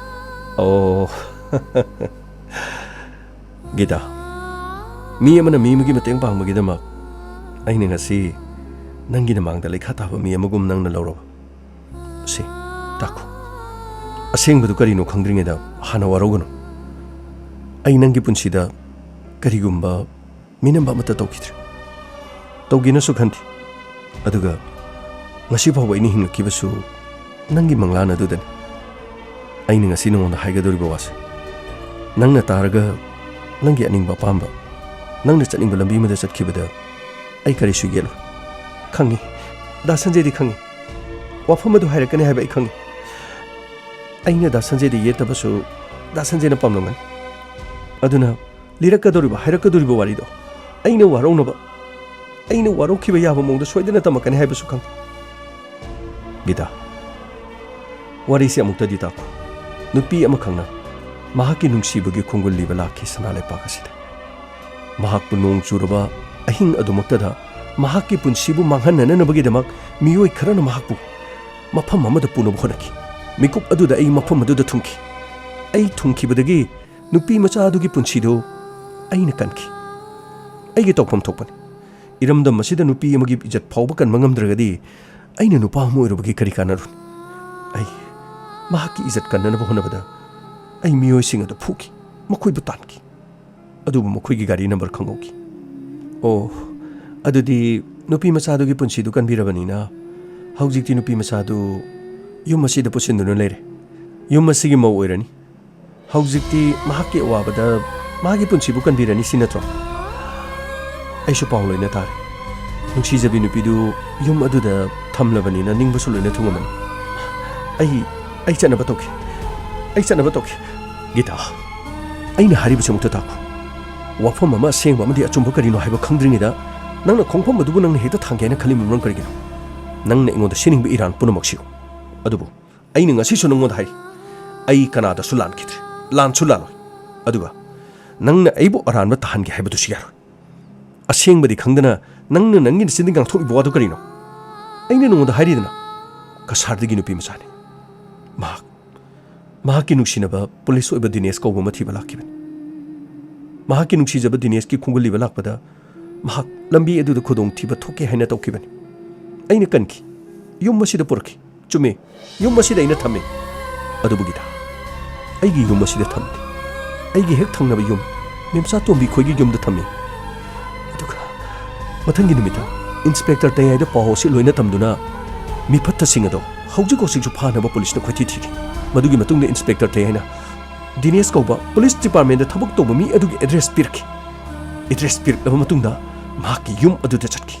ꯑꯣ꯫ ꯒꯤꯇꯥ, ꯃꯤ ꯑꯃꯅ ꯃꯤ ꯑꯃꯒꯤ ꯃꯇꯦꯡ ꯄꯥꯡꯕꯒꯤꯗꯃꯛ ꯑꯩꯅ ꯉꯁꯤ ꯅꯪꯒꯤ ꯅꯃꯥꯡꯗ ꯂꯩꯈꯥ ꯇꯥꯕ ꯃꯤ ꯑꯃꯒꯨꯝ ꯅꯪꯅ ꯂꯧꯔꯕ? ꯁꯤ, ꯇꯥꯈꯣ꯫ ꯑꯁꯦꯡꯕꯗꯨ ꯀꯔꯤꯅꯣ ꯈꯪꯗ꯭ꯔꯤꯉꯩꯗ ꯍꯥꯟꯅ ꯋꯥꯔꯧꯒꯅꯨ꯫ ꯑꯩ ꯅꯪꯒꯤ ꯄꯨꯟꯁꯤꯗ ꯀꯔꯤꯒꯨꯝꯕ ꯃꯤꯅꯝꯕ ꯑꯃꯠꯇ ꯇꯧꯈꯤꯗ꯭ꯔꯦ꯫ ꯇꯧꯒꯦꯅꯁꯨ ꯈꯟꯗꯦ꯫ ꯑꯗꯨꯒ ꯉꯁꯤ ꯐꯥꯎꯕ ꯑꯩꯅ ꯍꯤꯡꯂꯛꯈꯤꯕꯁꯨ ꯅꯪꯒꯤ ꯃꯪꯂꯥꯟ ꯑꯗꯨꯗꯅꯤ꯫ ꯑꯩꯅ ꯉꯁꯤ ꯅꯉꯣꯟꯗ ꯍꯥꯏꯒꯗꯧꯔꯤꯕ ꯋꯥꯁꯦ ꯅꯪꯅ ꯇꯥꯔꯒ ꯅꯪꯒꯤ ꯑꯅꯤꯡꯕ ꯑꯄꯥꯝꯕ, ꯅꯪꯅ ꯆꯠꯅꯤꯡꯕ ꯂꯝꯕꯤ ꯑꯃꯗ ꯆꯠꯈꯤꯕꯗ ꯑꯩ ꯀꯔꯤꯁꯨ ꯌꯦꯠꯂꯣꯏ꯫ ꯈꯪꯉꯤ, ꯗꯥ ꯁꯟꯖꯦꯗꯤ ꯈꯪꯉꯤ꯫ ꯋꯥꯐꯝ ꯑꯗꯨ ꯍꯥꯏꯔꯛꯀꯅꯤ ꯍꯥꯏꯕ ꯑꯩ ꯈꯪꯉꯤ꯫ ꯑꯩꯅ ꯗꯥ ꯁꯟꯖꯦꯗ ꯌꯦꯠꯇꯕꯁꯨ ꯗꯥ ꯁꯟꯖꯦꯅ ꯄꯥꯝꯂꯝꯒꯅꯤ꯫ ꯑꯗꯨꯅ ꯂꯤꯔꯛꯀꯗꯧꯔꯤꯕ, ꯍꯥꯏꯔꯛꯀꯗꯧꯔꯤꯕ ꯋꯥꯔꯤꯗꯣ ꯑꯩꯅ ꯋꯥꯔꯧꯅꯕ, ꯑꯩꯅ ꯋꯥꯔꯧꯈꯤꯕ ꯌꯥꯕ ꯃꯑꯣꯡꯗ ꯁꯣꯏꯗꯅ ꯇꯝꯃꯛꯀꯅꯤ ꯍꯥꯏꯕꯁꯨ ꯈꯪꯉꯤ꯫ ꯒꯤꯇꯥ, ꯋꯥꯔꯤꯁꯤ ꯑꯃꯨꯛꯇꯗꯤ ꯇꯥꯈꯣ꯫ ꯅꯨꯄꯤ ꯑꯃꯈꯛꯅ ꯃꯍꯥꯛꯀꯤ ꯅꯨꯡꯁꯤꯕꯒꯤ ꯈꯣꯡꯒꯨꯜ ꯂꯤꯕ ꯂꯥꯛꯈꯤ ꯁꯅꯥ ꯂꯩꯄꯥꯛ ꯑꯁꯤꯗ꯫ ꯃꯍꯥꯛꯄꯨ ꯅꯣꯡ ꯆꯨꯔꯕ ꯑꯍꯤꯡ ꯑꯗꯨꯃꯛꯇꯗ ꯃꯍꯥꯛꯀꯤ ꯄꯨꯟꯁꯤꯕꯨ ꯃꯥꯡꯍꯟꯅꯅꯕꯒꯤꯗꯃꯛ ꯃꯤꯑꯣꯏ ꯈꯔꯅ ꯃꯍꯥꯛꯄꯨ ꯃꯐꯝ ꯑꯃꯗ ꯄꯨꯅꯕ ꯍꯣꯠꯅꯈꯤ꯫ ꯃꯤꯀꯨꯞ ꯑꯗꯨꯗ ꯑꯩ ꯃꯐꯝ ꯑꯗꯨꯗ ꯊꯨꯡꯈꯤ꯫ ꯑꯩ ꯊꯨꯡꯈꯤꯕꯗꯒꯤ ꯅꯨꯄꯤ ꯃꯆꯥ ꯑꯗꯨꯒꯤ ꯄꯨꯟꯁꯤꯗꯨ ꯑꯩꯅ ꯀꯟꯈꯤ꯫ ꯑꯩꯒꯤ ꯇꯧꯐꯝ ꯊꯣꯛꯄꯅꯤ꯫ ꯏꯔꯝꯗꯝ ꯑꯁꯤꯗ ꯅꯨꯄꯤ ꯑꯃꯒꯤ ꯏꯖꯠ ꯐꯥꯎꯕ ꯀꯟꯕ ꯉꯝꯗ꯭ꯔꯒꯗꯤ ꯑꯩꯅ ꯅꯨꯄꯥ ꯑꯃ ꯑꯣꯏꯔꯨꯕꯒꯤ ꯀꯔꯤ ꯀꯥꯟꯅꯔꯨꯅꯤ? ꯑꯩ ꯃꯍꯥꯛꯀꯤ ꯏꯖꯠ ꯀꯟꯅꯅꯕ ꯍꯣꯠꯅꯕꯗ ꯑꯩ ꯃꯤꯑꯣꯏꯁꯤꯡ ꯑꯗꯨ ꯐꯨꯈꯤ, ꯃꯈꯣꯏꯕꯨ ꯇꯥꯟꯈꯤ꯫ ꯑꯗꯨꯕꯨ ꯃꯈꯣꯏꯒꯤ ꯒꯥꯔꯤ ꯅꯝꯕꯔ ꯈꯪꯍꯧꯈꯤ꯫ ꯑꯣ, ꯑꯗꯨꯗꯤ ꯅꯨꯄꯤ ꯃꯆꯥꯗꯨꯒꯤ ꯄꯨꯟꯁꯤꯗꯨ ꯀꯟꯕꯤꯔꯕꯅꯤꯅ ꯍꯧꯖꯤꯛꯇꯤ ꯅꯨꯄꯤ ꯃꯆꯥꯗꯨ ꯌꯨꯝ ꯑꯁꯤꯗ ꯄꯨꯁꯤꯟꯗꯨꯅ ꯂꯩꯔꯦ꯫ ꯌꯨꯝ ꯑꯁꯤꯒꯤ ꯃꯧ ꯑꯣꯏꯔꯅꯤ꯫ ꯍꯧꯖꯤꯛꯇꯤ ꯃꯍꯥꯛꯀꯤ ꯑꯋꯥꯕꯗ ꯃꯥꯒꯤ ꯄꯨꯟꯁꯤꯕꯨ ꯀꯟꯕꯤꯔꯅꯤ, ꯁꯤ ꯅꯠꯇ꯭ꯔꯣ? ꯑꯩꯁꯨ ꯄꯥꯎ ꯂꯣꯏꯅ ꯇꯥꯔꯦ꯫ ꯅꯨꯡꯁꯤꯖꯕꯤ ꯅꯨꯄꯤꯗꯨ ꯌꯨꯝ ꯑꯗꯨꯗ ꯊꯝꯂꯕꯅꯤꯅ ꯅꯤꯡꯕꯁꯨ ꯂꯣꯏꯅ ꯊꯨꯡꯉꯝꯃꯅꯤ꯫ ꯑꯩ, ꯑꯩ ꯆꯠꯅꯕ ꯇꯧꯈꯤ꯫ ꯑꯩ ꯆꯠꯅꯕ ꯇꯧꯈꯤ꯫ ꯒꯤꯇꯥ, ꯑꯩꯅ ꯍꯥꯏꯔꯤꯕꯁꯤ ꯑꯃꯨꯛꯇ ꯇꯥꯈꯣ꯫ ꯋꯥꯐꯝ ꯑꯃ ꯑꯁꯦꯡꯕ ꯑꯃꯗꯤ ꯑꯆꯨꯝꯕ ꯀꯔꯤꯅꯣ ꯍꯥꯏꯕ ꯈꯪꯗ꯭ꯔꯤꯉꯩꯗ ꯅꯪꯅ ꯈꯣꯡꯐꯝ ꯑꯗꯨꯕꯨ ꯅꯪꯅ ꯍꯦꯛꯇ ꯊꯥꯡꯒꯦ ꯍꯥꯏꯅ ꯈꯜꯂꯤꯕ ꯃꯔꯝ ꯀꯔꯤꯒꯤꯅꯣ? ꯅꯪꯅ ꯑꯩꯉꯣꯟꯗ ꯁꯤꯅꯤꯡꯕ ꯏꯔꯥꯟ ꯄꯨꯝꯅꯃꯛ ꯁꯤꯌꯨ꯫ ꯑꯗꯨꯕꯨ ꯑꯩꯅ ꯉꯁꯤꯁꯨ ꯅꯪꯉꯣꯟꯗ ꯍꯥꯏꯔꯤ, ꯑꯩ ꯀꯅꯥꯗꯁꯨ ꯂꯥꯟꯈꯤꯗ꯭ꯔꯤ, ꯂꯥꯟꯁꯨ ꯂꯥꯜꯂꯣꯏ꯫ ꯑꯗꯨꯒ ꯅꯪꯅ ꯑꯩꯕꯨ ꯑꯔꯥꯟꯕ ꯇꯥꯍꯟꯒꯦ ꯍꯥꯏꯕꯗꯨꯁꯨ ꯌꯥꯔꯣꯏ꯫ ꯑꯁꯦꯡꯕꯗꯤ ꯈꯪꯗꯅ ꯅꯪꯅ ꯅꯪꯒꯤ ꯅꯆꯤꯟꯗ ꯉꯥꯡꯊꯣꯛꯂꯤꯕ ꯋꯥꯗꯨ ꯀꯔꯤꯅꯣ? ꯑꯩꯅ ꯅꯉꯣꯟꯗ ꯍꯥꯏꯔꯤꯗꯅ, ꯀꯁꯥꯔꯗꯒꯤ ꯅꯨꯄꯤ ꯃꯆꯥꯅꯤ꯫ ꯃꯍꯥꯛ, ꯃꯍꯥꯛꯀꯤ ꯅꯨꯡꯁꯤꯅꯕ ꯄꯨꯂꯤꯁ ꯑꯣꯏꯕ ꯗꯤꯅꯦꯁ ꯀꯧꯕ ꯑꯃ ꯊꯤꯕ ꯂꯥꯛꯈꯤꯕꯅꯤ꯫ ꯃꯍꯥꯛꯀꯤ ꯅꯨꯡꯁꯤꯖꯕ ꯗꯤꯅꯦꯁꯀꯤ ꯈꯣꯡꯒꯨꯜ ꯂꯤꯕ ꯂꯥꯛꯄꯗ ꯃꯍꯥꯛ ꯂꯝꯕꯤ ꯑꯗꯨꯗ ꯈꯨꯗꯣꯡꯊꯤꯕ ꯊꯣꯛꯀꯦ ꯍꯥꯏꯅ ꯇꯧꯈꯤꯕꯅꯤ꯫ ꯑꯩꯅ ꯀꯟꯈꯤ꯫ ꯌꯨꯝ ꯑꯁꯤꯗ ꯄꯨꯔꯛꯈꯤ꯫ ꯆꯨꯝꯃꯤ, ꯌꯨꯝ ꯑꯁꯤꯗ ꯑꯩꯅ ꯊꯝꯃꯤ꯫ ꯑꯗꯨꯕꯨ ꯒꯤꯇꯥ, ꯑꯩꯒꯤ ꯌꯨꯝ ꯑꯁꯤꯗ ꯊꯝꯗꯦ꯫ ꯑꯩꯒꯤ ꯍꯦꯛ ꯊꯪꯅꯕ ꯌꯨꯝ, ꯃꯦꯝꯆꯥ ꯇꯣꯝꯕꯤ ꯈꯣꯏꯒꯤ ꯌꯨꯝꯗ ꯊꯝꯃꯤ꯫ ꯑꯗꯨꯒ ꯃꯊꯪꯒꯤ ꯅꯨꯃꯤꯠꯇ ꯏꯟꯁꯄꯦꯛꯇꯔ ꯇꯌꯥꯏꯗ ꯄꯥꯎ ꯑꯁꯤ ꯂꯣꯏꯅ ꯇꯝꯗꯨꯅ ꯃꯤꯐꯠꯇꯁꯤꯡ ꯑꯗꯣ ꯍꯧꯖꯤꯛ ꯍꯧꯖꯤꯛꯁꯨ ꯐꯥꯅꯕ ꯄꯨꯂꯤꯁꯅ ꯈꯣꯏꯊꯤ ꯊꯤꯔꯤ꯫ ꯃꯗꯨꯒꯤ ꯃꯇꯨꯡꯗ ꯏꯟꯁꯄꯦꯛꯇꯔ ꯇꯌꯥꯏꯅ ꯗꯤꯅꯦꯁ ꯀꯧꯕ ꯄꯨꯂꯤꯁ ꯗꯤꯄꯥꯔꯠꯃꯦꯟꯗ ꯊꯕꯛ ꯇꯧꯕ ꯃꯤ ꯑꯗꯨꯒꯤ ꯑꯦꯗ꯭ꯔꯦꯁ ꯄꯤꯔꯛꯈꯤ꯫ ꯑꯦꯗ꯭ꯔꯦꯁ ꯄꯤꯔꯛꯂꯕ ꯃꯇꯨꯡꯗ ꯃꯍꯥꯛꯀꯤ ꯌꯨꯝ ꯑꯗꯨꯗ ꯆꯠꯈꯤ꯫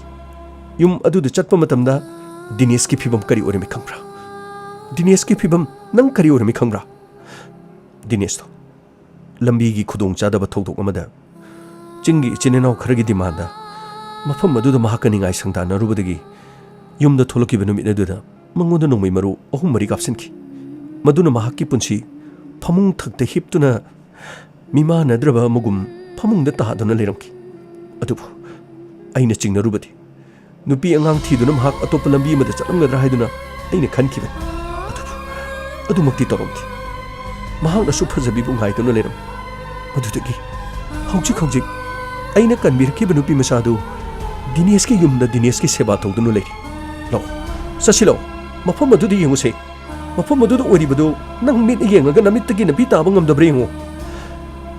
ꯌꯨꯝ ꯑꯗꯨꯗ ꯆꯠꯄ ꯃꯇꯝꯗ ꯗꯤꯅꯦꯁꯀꯤ ꯐꯤꯕꯝ ꯀꯔꯤ ꯑꯣꯏꯔꯝꯃꯤ ꯈꯪꯕ꯭ꯔꯥ? ꯗꯤꯅꯦꯁꯀꯤ ꯐꯤꯕꯝ ꯅꯪ ꯀꯔꯤ ꯑꯣꯏꯔꯝꯃꯤ ꯈꯪꯕ꯭ꯔꯥ? ꯗꯤꯅꯦꯁꯇꯣ ꯂꯝꯕꯤꯒꯤ ꯈꯨꯗꯣꯡꯆꯥꯗꯕ ꯊꯧꯗꯣꯛ ꯑꯃꯗ ꯆꯤꯡꯒꯤ ꯏꯆꯤꯟ ꯏꯅꯥꯎ ꯈꯔꯒꯤ ꯗꯤꯃꯥꯟꯗ ꯃꯐꯝ ꯑꯗꯨꯗ ꯃꯍꯥꯛꯀ ꯅꯤꯡꯉꯥꯏ ꯁꯪꯗꯥꯅꯔꯨꯕꯗꯒꯤ ꯌꯨꯝꯗ ꯊꯣꯛꯂꯛꯈꯤꯕ ꯅꯨꯃꯤꯠ ꯑꯗꯨꯗ ꯃꯉꯣꯟꯗ ꯅꯣꯡꯃꯩ ꯃꯔꯨ ꯑꯍꯨꯝ ꯃꯔꯤ ꯀꯥꯞꯁꯤꯟꯈꯤ꯫ ꯃꯗꯨꯅ ꯃꯍꯥꯛꯀꯤ ꯄꯨꯟꯁꯤ ꯐꯃꯨꯡ ꯊꯛꯇ ꯍꯤꯞꯇꯨꯅ ꯃꯤꯃꯥꯟꯅꯗ꯭ꯔꯕ ꯑꯃꯒꯨꯝ ꯐꯃꯨꯡꯗ ꯇꯥꯗꯨꯅ ꯂꯩꯔꯝꯈꯤ꯫ ꯑꯗꯨꯕꯨ ꯑꯩꯅ ꯆꯤꯡꯅꯔꯨꯕꯗꯤ ꯅꯨꯄꯤ ꯑꯉꯥꯡ ꯊꯤꯗꯨꯅ ꯃꯍꯥꯛ ꯑꯇꯣꯞꯄ ꯂꯝꯕꯤ ꯑꯃꯗ ꯆꯠꯂꯝꯒꯗ꯭ꯔꯥ ꯍꯥꯏꯗꯨꯅ ꯑꯩꯅ ꯈꯟꯈꯤꯕꯅꯤ꯫ ꯑꯗꯨꯕꯨ ꯑꯗꯨꯃꯛꯇꯤ ꯇꯧꯔꯝꯗꯦ꯫ ꯃꯍꯥꯛꯅꯁꯨ ꯐꯖꯕꯤꯕꯨ ꯉꯥꯏꯗꯨꯅ ꯂꯩꯔꯝꯃꯤ꯫ ꯃꯗꯨꯗꯒꯤ ꯍꯧꯖꯤꯛ ꯍꯧꯖꯤꯛ ꯑꯩꯅ ꯀꯟꯕꯤꯔꯛꯈꯤꯕ ꯅꯨꯄꯤ ꯃꯆꯥꯗꯨ ꯗꯤꯅꯦꯁꯀꯤ ꯌꯨꯝꯗ ꯗꯤꯅꯦꯁꯀꯤ ꯁꯦꯕꯥ ꯇꯧꯗꯨꯅ ꯂꯩꯔꯤ꯫ ꯂꯥꯛꯑꯣ, ꯆꯠꯁꯤ ꯂꯥꯛꯑꯣ, ꯃꯐꯝ ꯑꯗꯨꯗ ꯌꯦꯡꯉꯨꯁꯦ꯫ ꯃꯐꯝ ꯑꯗꯨꯗ ꯑꯣꯏꯔꯤꯕꯗꯨ ꯅꯪ ꯃꯤꯠꯅ ꯌꯦꯡꯉꯒ ꯅꯃꯤꯠꯇꯒꯤ ꯅꯄꯤ ꯇꯥꯕ ꯉꯝꯗꯕ꯭ꯔꯥ ꯌꯦꯡꯉꯨ꯫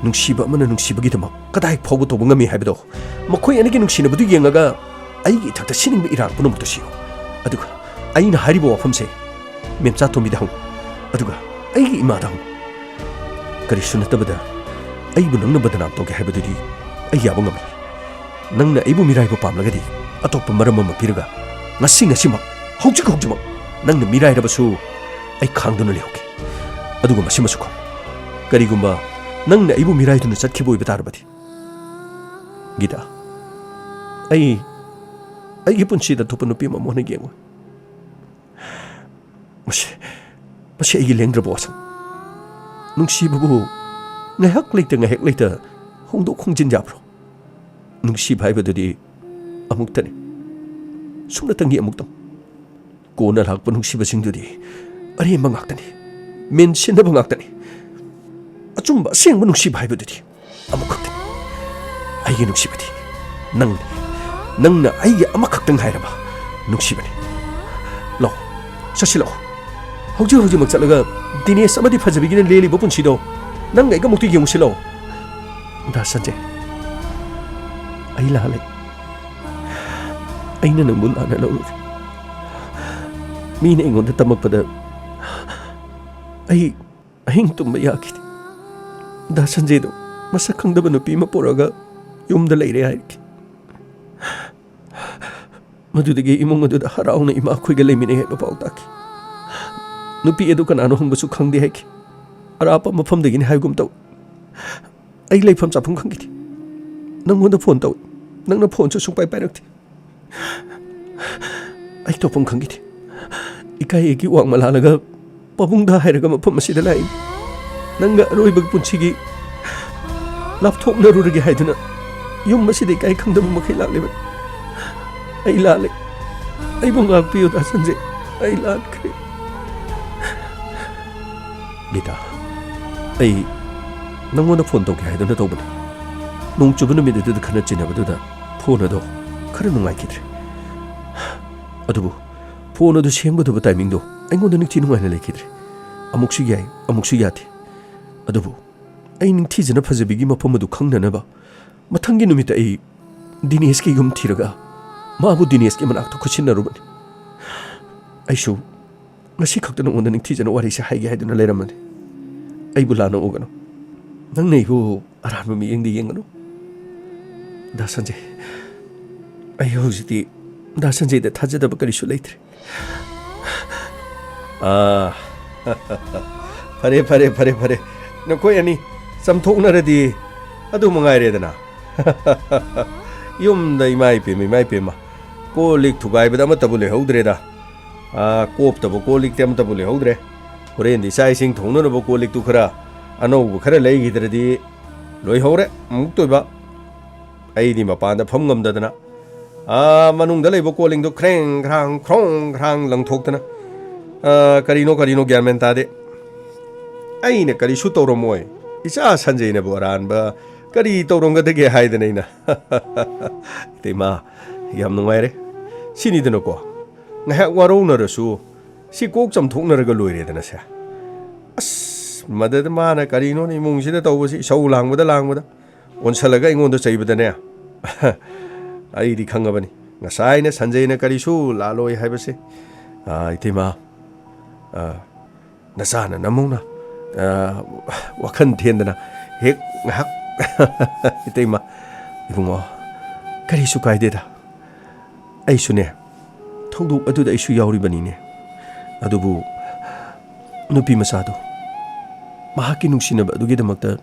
ꯅꯨꯡꯁꯤꯕ ꯑꯃꯅ ꯅꯨꯡꯁꯤꯕꯒꯤꯗꯃꯛ ꯀꯗꯥꯏ ꯐꯥꯎꯕ ꯇꯧꯕ ꯉꯝꯃꯤ ꯍꯥꯏꯕꯗꯣ ꯃꯈꯣꯏ ꯑꯅꯤꯒꯤ ꯅꯨꯡꯁꯤꯅꯕꯗꯨ ꯌꯦꯡꯉꯒ ꯑꯩꯒꯤ ꯏꯊꯛꯇ ꯁꯤꯅꯤꯡꯕ ꯏꯔꯥꯡ ꯄꯨꯝꯅꯃꯛꯇꯨ ꯁꯤꯌꯨ꯫ ꯑꯗꯨꯒ ꯑꯩꯅ ꯍꯥꯏꯔꯤꯕ ꯋꯥꯐꯝꯁꯦ ꯃꯦꯝꯆꯥ ꯇꯣꯝꯕꯤꯗ ꯍꯪꯉꯨ꯫ ꯑꯗꯨꯒ ꯑꯩꯒꯤ ꯏꯃꯥꯗ ꯍꯪꯉꯨ꯫ ꯀꯔꯤꯁꯨ ꯅꯠꯇꯕꯗ ꯑꯩꯕꯨ ꯅꯪꯅ ꯕꯗꯅꯥꯝ ꯇꯧꯒꯦ ꯍꯥꯏꯕꯗꯨꯗꯤ ꯑꯩ ꯌꯥꯕ ꯉꯝꯂꯣꯏ꯫ ꯅꯪꯅ ꯑꯩꯕꯨ ꯃꯤꯔꯥꯏꯕ ꯄꯥꯝꯂꯒꯗꯤ ꯑꯇꯣꯞꯄ ꯃꯔꯝ ꯑꯃ ꯄꯤꯔꯒ ꯉꯁꯤ ꯉꯁꯤꯃꯛ, ꯍꯧꯖꯤꯛ ꯍꯧꯖꯤꯛꯃꯛ ꯅꯪꯅ ꯃꯤꯔꯥꯏꯔꯕꯁꯨ ꯑꯩ ꯈꯥꯡꯗꯨꯅ ꯂꯩꯍꯧꯒꯦ꯫ ꯑꯗꯨꯒ ꯃꯁꯤꯃꯁꯨ ꯈꯪꯉꯨ, ꯀꯔꯤꯒꯨꯝꯕ ꯅꯪꯅ ꯑꯩꯕꯨ ꯃꯤꯔꯥꯏꯗꯨꯅ ꯆꯠꯈꯤꯕ ꯑꯣꯏꯕ ꯇꯥꯔꯕꯗꯤ, ꯒꯤꯇꯥ, ꯑꯩ ꯑꯩꯒꯤ ꯄꯨꯟꯁꯤꯗ ꯑꯇꯣꯞꯄ ꯅꯨꯄꯤ ꯑꯃ ꯑꯃꯨꯛ ꯍꯟꯅ ꯌꯦꯡꯉꯣꯏ꯫ ꯃꯁꯤ, ꯃꯁꯤ ꯑꯩꯒꯤ ꯂꯦꯡꯗ꯭ꯔꯕ ꯋꯥꯁꯛ꯫ ꯅꯨꯡꯁꯤꯕꯕꯨ ꯉꯥꯏꯍꯥꯛ ꯂꯩꯇ ꯉꯥꯏꯍꯥꯛ ꯂꯩꯇ ꯍꯣꯡꯗꯣꯛ ꯍꯣꯡꯖꯤꯟ ꯌꯥꯕ꯭ꯔꯣ? ꯅꯨꯡꯁꯤꯕ ꯍꯥꯏꯕꯗꯨꯗꯤ ꯑꯃꯨꯛꯇꯅꯤ, ꯁꯨꯞꯅꯇꯪꯒꯤ ꯑꯃꯨꯛꯇꯪ꯫ ꯀꯣꯟꯅ ꯂꯥꯛꯄ ꯅꯨꯡꯁꯤꯕꯁꯤꯡꯗꯨꯗꯤ ꯑꯔꯦꯝꯕ ꯉꯥꯛꯇꯅꯤ, ꯃꯦꯟꯁꯤꯟꯅꯕ ꯉꯥꯛꯇꯅꯤ꯫ ꯑꯆꯨꯝꯕ ꯑꯁꯦꯡꯕ ꯅꯨꯡꯁꯤꯕ ꯍꯥꯏꯕꯗꯨꯗꯤ ꯑꯃꯈꯛꯇꯅꯤ꯫ ꯑꯩꯒꯤ ꯅꯨꯡꯁꯤꯕꯗꯤ ꯅꯪꯅꯤ꯫ ꯅꯪꯅ ꯑꯩꯒꯤ ꯑꯃꯈꯛꯇ ꯉꯥꯏꯔꯕ ꯅꯨꯡꯁꯤꯕꯅꯤ꯫ ꯂꯥꯛꯑꯣ, ꯆꯠꯁꯤ ꯂꯥꯛꯑꯣ꯫ ꯍꯧꯖꯤꯛ ꯍꯧꯖꯤꯛꯃꯛ ꯆꯠꯂꯒ ꯗꯤꯅꯦꯁ ꯑꯃꯗꯤ ꯐꯖꯕꯤꯒꯤꯅ ꯂꯦꯜꯂꯤꯕ ꯄꯨꯟꯁꯤꯗꯣ ꯅꯪ ꯑꯩꯒ ꯑꯃꯨꯛꯇ ꯌꯦꯡꯉꯨꯁꯤ ꯂꯥꯛꯑꯣ꯫ ꯗꯥ ꯁꯟꯖꯦ, ꯑꯩ ꯂꯥꯜꯂꯦ꯫ ꯑꯩꯅ ꯅꯪꯕꯨ ꯂꯥꯟꯅ ꯂꯧꯔꯨꯔꯦ꯫ ꯃꯤꯅ ꯑꯩꯉꯣꯟꯗ ꯇꯝꯃꯛꯄꯗ ꯑꯩ ꯑꯍꯤꯡ ꯇꯨꯝꯕ ꯌꯥꯈꯤꯗꯦ꯫ ꯗꯥ ꯁꯟꯖꯦꯗꯣ ꯃꯁꯛ ꯈꯪꯗꯕ ꯅꯨꯄꯤ ꯑꯃ ꯄꯨꯔꯛꯑꯒ ꯌꯨꯝꯗ ꯂꯩꯔꯦ ꯍꯥꯏꯔꯛꯈꯤ꯫ ꯃꯗꯨꯗꯒꯤ ꯏꯃꯨꯡ ꯑꯗꯨꯗ ꯍꯔꯥꯎꯅ ꯏꯃꯥ ꯑꯩꯈꯣꯏꯒ ꯂꯩꯃꯤꯟꯅꯩ ꯍꯥꯏꯕ ꯄꯥꯎ ꯇꯥꯈꯤ꯫ ꯅꯨꯄꯤ ꯑꯗꯨ ꯀꯅꯥꯅꯣ ꯍꯪꯕꯁꯨ ꯈꯪꯗꯦ ꯍꯥꯏꯈꯤ꯫ ꯑꯔꯥꯞꯄ ꯃꯐꯝꯗꯒꯤꯅꯤ ꯍꯥꯏꯒꯨꯝ ꯇꯧꯏ꯫ ꯑꯩ ꯂꯩꯐꯝ ꯆꯥꯐꯝ ꯈꯪꯈꯤꯗꯦ꯫ ꯅꯪꯉꯣꯟꯗ ꯐꯣꯟ ꯇꯧꯏ, ꯅꯪꯅ ꯐꯣꯟꯁꯨ ꯁꯨꯡꯄꯥꯏ ꯄꯥꯏꯔꯛꯇꯦ꯫ ꯑꯩ ꯇꯧꯐꯝ ꯈꯪꯈꯤꯗꯦ꯫ ꯏꯀꯥꯏ ꯑꯩꯒꯤ ꯋꯥꯡꯃ ꯂꯥꯜꯂꯒ ꯄꯥꯕꯨꯡꯗ ꯍꯥꯏꯔꯒ ꯃꯐꯝ ꯑꯁꯤꯗ ꯂꯥꯛꯏ꯫ ꯅꯪꯒ ꯑꯔꯣꯏꯕ ꯄꯨꯟꯁꯤꯒꯤ ꯂꯥꯞꯊꯣꯛꯅꯔꯨꯔꯒꯦ ꯍꯥꯏꯗꯨꯅ ꯌꯨꯝ ꯑꯁꯤꯗ ꯏꯀꯥꯏ ꯈꯪꯗꯕ ꯃꯈꯩ ꯂꯥꯛꯂꯤꯕꯅꯤ꯫ ꯑꯩ ꯂꯥꯜꯂꯦ꯫ ꯑꯩꯕꯨ ꯉꯥꯛꯄꯤꯌꯨ ꯗꯥ ꯁꯟꯖꯦ꯫ ꯑꯩ ꯂꯥꯟꯈ꯭ꯔꯦ꯫ ꯒꯤꯇꯥ, ꯑꯩ ꯅꯪꯉꯣꯟꯗ ꯐꯣꯟ ꯇꯧꯒꯦ ꯍꯥꯏꯗꯨꯅ ꯇꯧꯕꯅꯤ꯫ ꯅꯣꯡ ꯆꯨꯕ ꯅꯨꯃꯤꯠ ꯑꯗꯨꯗ ꯈꯠꯅ ꯆꯩꯅꯕꯗꯨꯗ ꯐꯣꯟ ꯑꯗꯣ ꯈꯔ ꯅꯨꯡꯉꯥꯏꯈꯤꯗ꯭ꯔꯦ꯫ ꯑꯗꯨꯕꯨ ꯐꯣꯟ ꯑꯗꯨ ꯁꯦꯝꯒꯗꯕ ꯇꯥꯏꯃꯤꯡꯗꯣ ꯑꯩꯉꯣꯟꯗ ꯅꯤꯡꯊꯤ ꯅꯨꯡꯉꯥꯏꯅ ꯂꯩꯈꯤꯗ꯭ꯔꯦ꯫ ꯑꯃꯨꯛꯁꯨ ꯌꯥꯏ, ꯑꯃꯨꯛꯁꯨ ꯌꯥꯗꯦ꯫ ꯑꯗꯨꯕꯨ ꯑꯩ ꯅꯤꯡꯊꯤꯖꯅ ꯐꯖꯕꯤꯒꯤ ꯃꯐꯝ ꯑꯗꯨ ꯈꯪꯅꯅꯕ ꯃꯊꯪꯒꯤ ꯅꯨꯃꯤꯠꯇ ꯑꯩ ꯗꯤꯅꯦꯁꯀꯤ ꯌꯨꯝ ꯊꯤꯔꯒ ꯃꯥꯕꯨ ꯗꯤꯅꯦꯁꯀꯤ ꯃꯅꯥꯛꯇ ꯈꯨꯠꯁꯤꯟꯅꯔꯨꯕꯅꯤ꯫ ꯑꯩꯁꯨ ꯉꯁꯤ ꯈꯛꯇ ꯅꯉꯣꯟꯗ ꯅꯤꯡꯊꯤꯖꯅ ꯋꯥꯔꯤꯁꯦ ꯍꯥꯏꯒꯦ ꯍꯥꯏꯗꯨꯅ ꯂꯩꯔꯝꯕꯅꯤ꯫ ꯑꯩꯕꯨ ꯂꯥꯟꯅ ꯎꯒꯅꯨ꯫ ꯅꯪꯅ ꯑꯩꯕꯨ ꯑꯔꯥꯟꯕ ꯃꯤꯠꯌꯦꯡꯗ ꯌꯦꯡꯒꯅꯨ꯫ ꯗꯥ ꯁꯟꯖꯦ, ꯑꯩ ꯍꯧꯖꯤꯛꯇꯤ ꯗꯥ ꯁꯟꯖꯦꯗ ꯊꯥꯖꯗꯕ ꯀꯔꯤꯁꯨ ꯂꯩꯇ꯭ꯔꯦ꯫ ꯑꯥ, ꯐꯔꯦ, ꯐꯔꯦ, ꯐꯔꯦ, ꯐꯔꯦ꯫ ꯅꯈꯣꯏ ꯑꯅꯤ ꯆꯝꯊꯣꯛꯅꯔꯗꯤ ꯑꯗꯨ ꯃꯉꯥꯏꯔꯦꯗꯅ꯫ ꯌꯨꯝꯗ ꯏꯃꯥ ꯏꯄꯦꯝꯃ, ꯏꯃꯥ ꯏꯄꯦꯝꯃ, ꯀꯣꯜ ꯂꯤꯛ ꯊꯨꯒꯥꯏꯕꯗ ꯑꯃꯠꯇꯕꯨ ꯂꯩꯍꯧꯗ꯭ꯔꯦꯗ꯫ ꯑꯥ, ꯀꯣꯞꯇꯕ ꯀꯣꯜ ꯂꯤꯛꯇꯤ ꯑꯃꯠꯇꯕꯨ ꯂꯩꯍꯧꯗ꯭ꯔꯦ꯫ ꯍꯣꯔꯦꯟꯗꯤ ꯆꯥꯛ ꯏꯁꯤꯡ ꯊꯣꯡꯅꯅꯕ ꯀꯣꯜ ꯂꯤꯛꯇꯨ ꯈꯔ ꯑꯅꯧꯕ ꯈꯔ ꯂꯩꯈꯤꯗ꯭ꯔꯗꯤ ꯂꯣꯏꯍꯧꯔꯦ ꯑꯃꯨꯛꯇꯣꯏꯕ꯫ ꯑꯩꯗꯤ ꯃꯄꯥꯟꯗ ꯐꯝ ꯉꯝꯗꯗꯅ, ꯑꯥ, ꯃꯅꯨꯡꯗ ꯂꯩꯕ ꯀꯣꯜ ꯂꯤꯛꯇꯨ ꯈ꯭ꯔꯦꯡ ꯈ꯭ꯔꯥꯡ, ꯈ꯭ꯔꯣꯡ ꯈ꯭ꯔꯥꯡ ꯂꯪꯊꯣꯛꯇꯅ, ꯑꯥ, ꯀꯔꯤꯅꯣ ꯀꯔꯤꯅꯣ ꯒ꯭ꯌꯥꯟ ꯃꯦꯟ ꯇꯥꯗꯦ꯫ ꯑꯩꯅ ꯀꯔꯤꯁꯨ ꯇꯧꯔꯝꯃꯣꯏ꯫ ꯏꯆꯥ ꯁꯟꯖꯩꯅꯕꯨ ꯑꯔꯥꯟꯕ ꯀꯔꯤ ꯇꯧꯔꯝꯒꯗꯒꯦ ꯍꯥꯏꯗꯅ ꯑꯩꯅ꯫ ꯏꯇꯩꯃ, ꯌꯥꯝ ꯅꯨꯡꯉꯥꯏꯔꯦ꯫ ꯁꯤꯅꯤꯗꯅꯀꯣ, ꯉꯥꯏꯍꯥꯛ ꯋꯥꯔꯧꯅꯔꯁꯨ ꯁꯤ ꯀꯣꯛ ꯆꯥꯝꯊꯣꯛꯅꯔꯒ ꯂꯣꯏꯔꯦꯗꯅ ꯁꯦ꯫ ꯑꯁ, ꯃꯗꯨꯗ ꯃꯥꯅ ꯀꯔꯤꯅꯣꯅꯦ ꯏꯃꯨꯡꯁꯤꯗ ꯇꯧꯕꯁꯤ, ꯏꯁꯧ ꯂꯥꯡꯕꯗ ꯂꯥꯡꯕꯗ, ꯑꯣꯟꯁꯜꯂꯒ ꯑꯩꯉꯣꯟꯗ ꯆꯩꯕꯗꯅꯦ꯫ ꯑꯩꯗꯤ ꯈꯪꯉꯕꯅꯤ, ꯉꯁꯥꯏꯅ ꯁꯟꯖꯩꯅ ꯀꯔꯤꯁꯨ ꯂꯥꯜꯂꯣꯏ ꯍꯥꯏꯕꯁꯦ꯫ ꯑꯥ, ꯏꯇꯩꯃ, ꯑꯥ, ꯅꯆꯥꯅ ꯅꯃꯧꯅ, ꯑꯥ, ꯋꯥꯈꯜ ꯊꯦꯟꯗꯅ ꯍꯦꯛ ꯉꯥꯏꯍꯥꯛ ꯏꯇꯩꯃ, ꯏꯕꯨꯡꯉꯣ, ꯀꯔꯤꯁꯨ ꯀꯥꯏꯗꯦꯗ꯫ ꯑꯩꯁꯨꯅꯦ, ꯊꯧꯗꯣꯛ ꯑꯗꯨꯗ ꯑꯩꯁꯨ ꯌꯥꯎꯔꯤꯕꯅꯤꯅꯦ꯫ ꯑꯗꯨꯕꯨ ꯅꯨꯄꯤ ꯃꯆꯥꯗꯣ, ꯃꯍꯥꯛꯀꯤ ꯅꯨꯡꯁꯤꯅꯕ ꯑꯗꯨꯒꯤꯗꯃꯛꯇ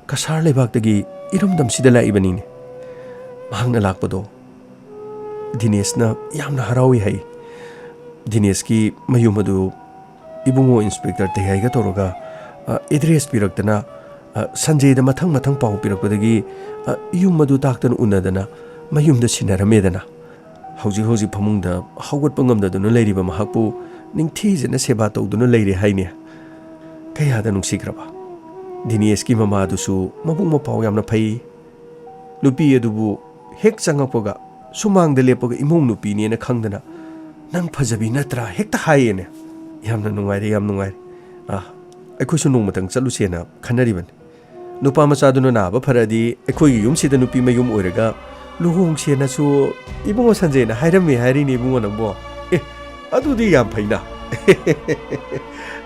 ꯀꯁꯥꯔ ꯂꯩꯕꯥꯛꯇꯒꯤ ꯏꯔꯝꯗꯝꯁꯤꯗ ꯂꯥꯛꯏꯕꯅꯤꯅꯦ꯫ ꯃꯍꯥꯛꯅ ꯂꯥꯛꯄꯗꯣ ꯗꯤꯅꯦꯁꯅ ꯌꯥꯝꯅ ꯍꯔꯥꯎꯏ ꯍꯥꯏ꯫ ꯗꯤꯅꯦꯁꯀꯤ ꯃꯌꯨꯝ ꯑꯗꯨ ꯏꯕꯨꯡꯉꯣ ꯏꯟꯁꯄꯦꯛꯇꯔ ꯇꯦꯍꯩꯒ ꯇꯧꯔꯒ, ꯑ, ꯑꯦꯗ꯭ꯔꯦꯁ ꯄꯤꯔꯛꯇꯅ, ꯑ, ꯁꯟꯖꯦꯗ ꯃꯊꯪ ꯃꯊꯪ ꯄꯥꯎ ꯄꯤꯔꯛꯄꯗꯒꯤ, ꯑ, ꯌꯨꯝ ꯑꯗꯨ ꯇꯥꯛꯇꯅ ꯎꯅꯗꯅ ꯃꯌꯨꯝꯗ ꯁꯤꯟꯅꯔꯝꯃꯦꯗꯅ꯫ ꯍꯧꯖꯤꯛ ꯍꯧꯖꯤꯛ ꯐꯃꯨꯡꯗ ꯍꯧꯒꯠꯄ ꯉꯝꯗꯗꯨꯅ ꯂꯩꯔꯤꯕ ꯃꯍꯥꯛꯄꯨ ꯅꯤꯡꯊꯤꯖꯅ ꯁꯦꯕꯥ ꯇꯧꯗꯨꯅ ꯂꯩꯔꯦ ꯍꯥꯏꯅꯦ꯫ ꯀꯌꯥꯗ ꯅꯨꯡꯁꯤꯈ꯭ꯔꯕ! ꯗꯤꯅꯦꯁꯀꯤ ꯃꯃꯥꯗꯨꯁꯨ ꯃꯕꯨꯛ ꯃꯄꯥꯎ ꯌꯥꯝꯅ ꯐꯩ꯫ ꯅꯨꯄꯤ ꯑꯗꯨꯕꯨ ꯍꯦꯛ ꯆꯪꯉꯛꯄꯒ ꯁꯨꯃꯥꯡꯗ ꯂꯦꯞꯄꯒ ꯏꯃꯧ ꯅꯨꯄꯤꯅꯦꯅ ꯈꯪꯗꯅ, "ꯅꯪ ꯐꯖꯕꯤ ꯅꯠꯇ꯭ꯔꯥ?" ꯍꯦꯛꯇ ꯍꯥꯏꯌꯦꯅꯦ꯫ ꯌꯥꯝꯅ ꯅꯨꯡꯉꯥꯏꯔꯦ, ꯌꯥꯝ ꯅꯨꯡꯉꯥꯏꯔꯦ꯫ ꯑꯥ, ꯑꯩꯈꯣꯏꯁꯨ ꯅꯣꯡꯃꯇꯪ ꯆꯠꯂꯨꯁꯦꯅ ꯈꯟꯅꯔꯤꯕꯅꯤ꯫ ꯅꯨꯄꯥ ꯃꯆꯥꯗꯨꯅ ꯅꯥꯕ ꯐꯔꯛꯑꯗꯤ ꯑꯩꯈꯣꯏꯒꯤ ꯌꯨꯝꯁꯤꯗ ꯅꯨꯄꯤ ꯃꯌꯨꯝ ꯑꯣꯏꯔꯒ ꯂꯨꯍꯣꯡꯁꯦꯅꯁꯨ ꯏꯕꯨꯡꯉꯣ ꯁꯟꯖꯦꯅ ꯍꯥꯏꯔꯝꯃꯤ ꯍꯥꯏꯔꯤꯅꯦ ꯏꯕꯨꯡꯉꯣ ꯅꯪꯕꯣ꯫ ꯑꯦ, ꯑꯗꯨꯗꯤ ꯌꯥꯝ ꯐꯩꯅ꯫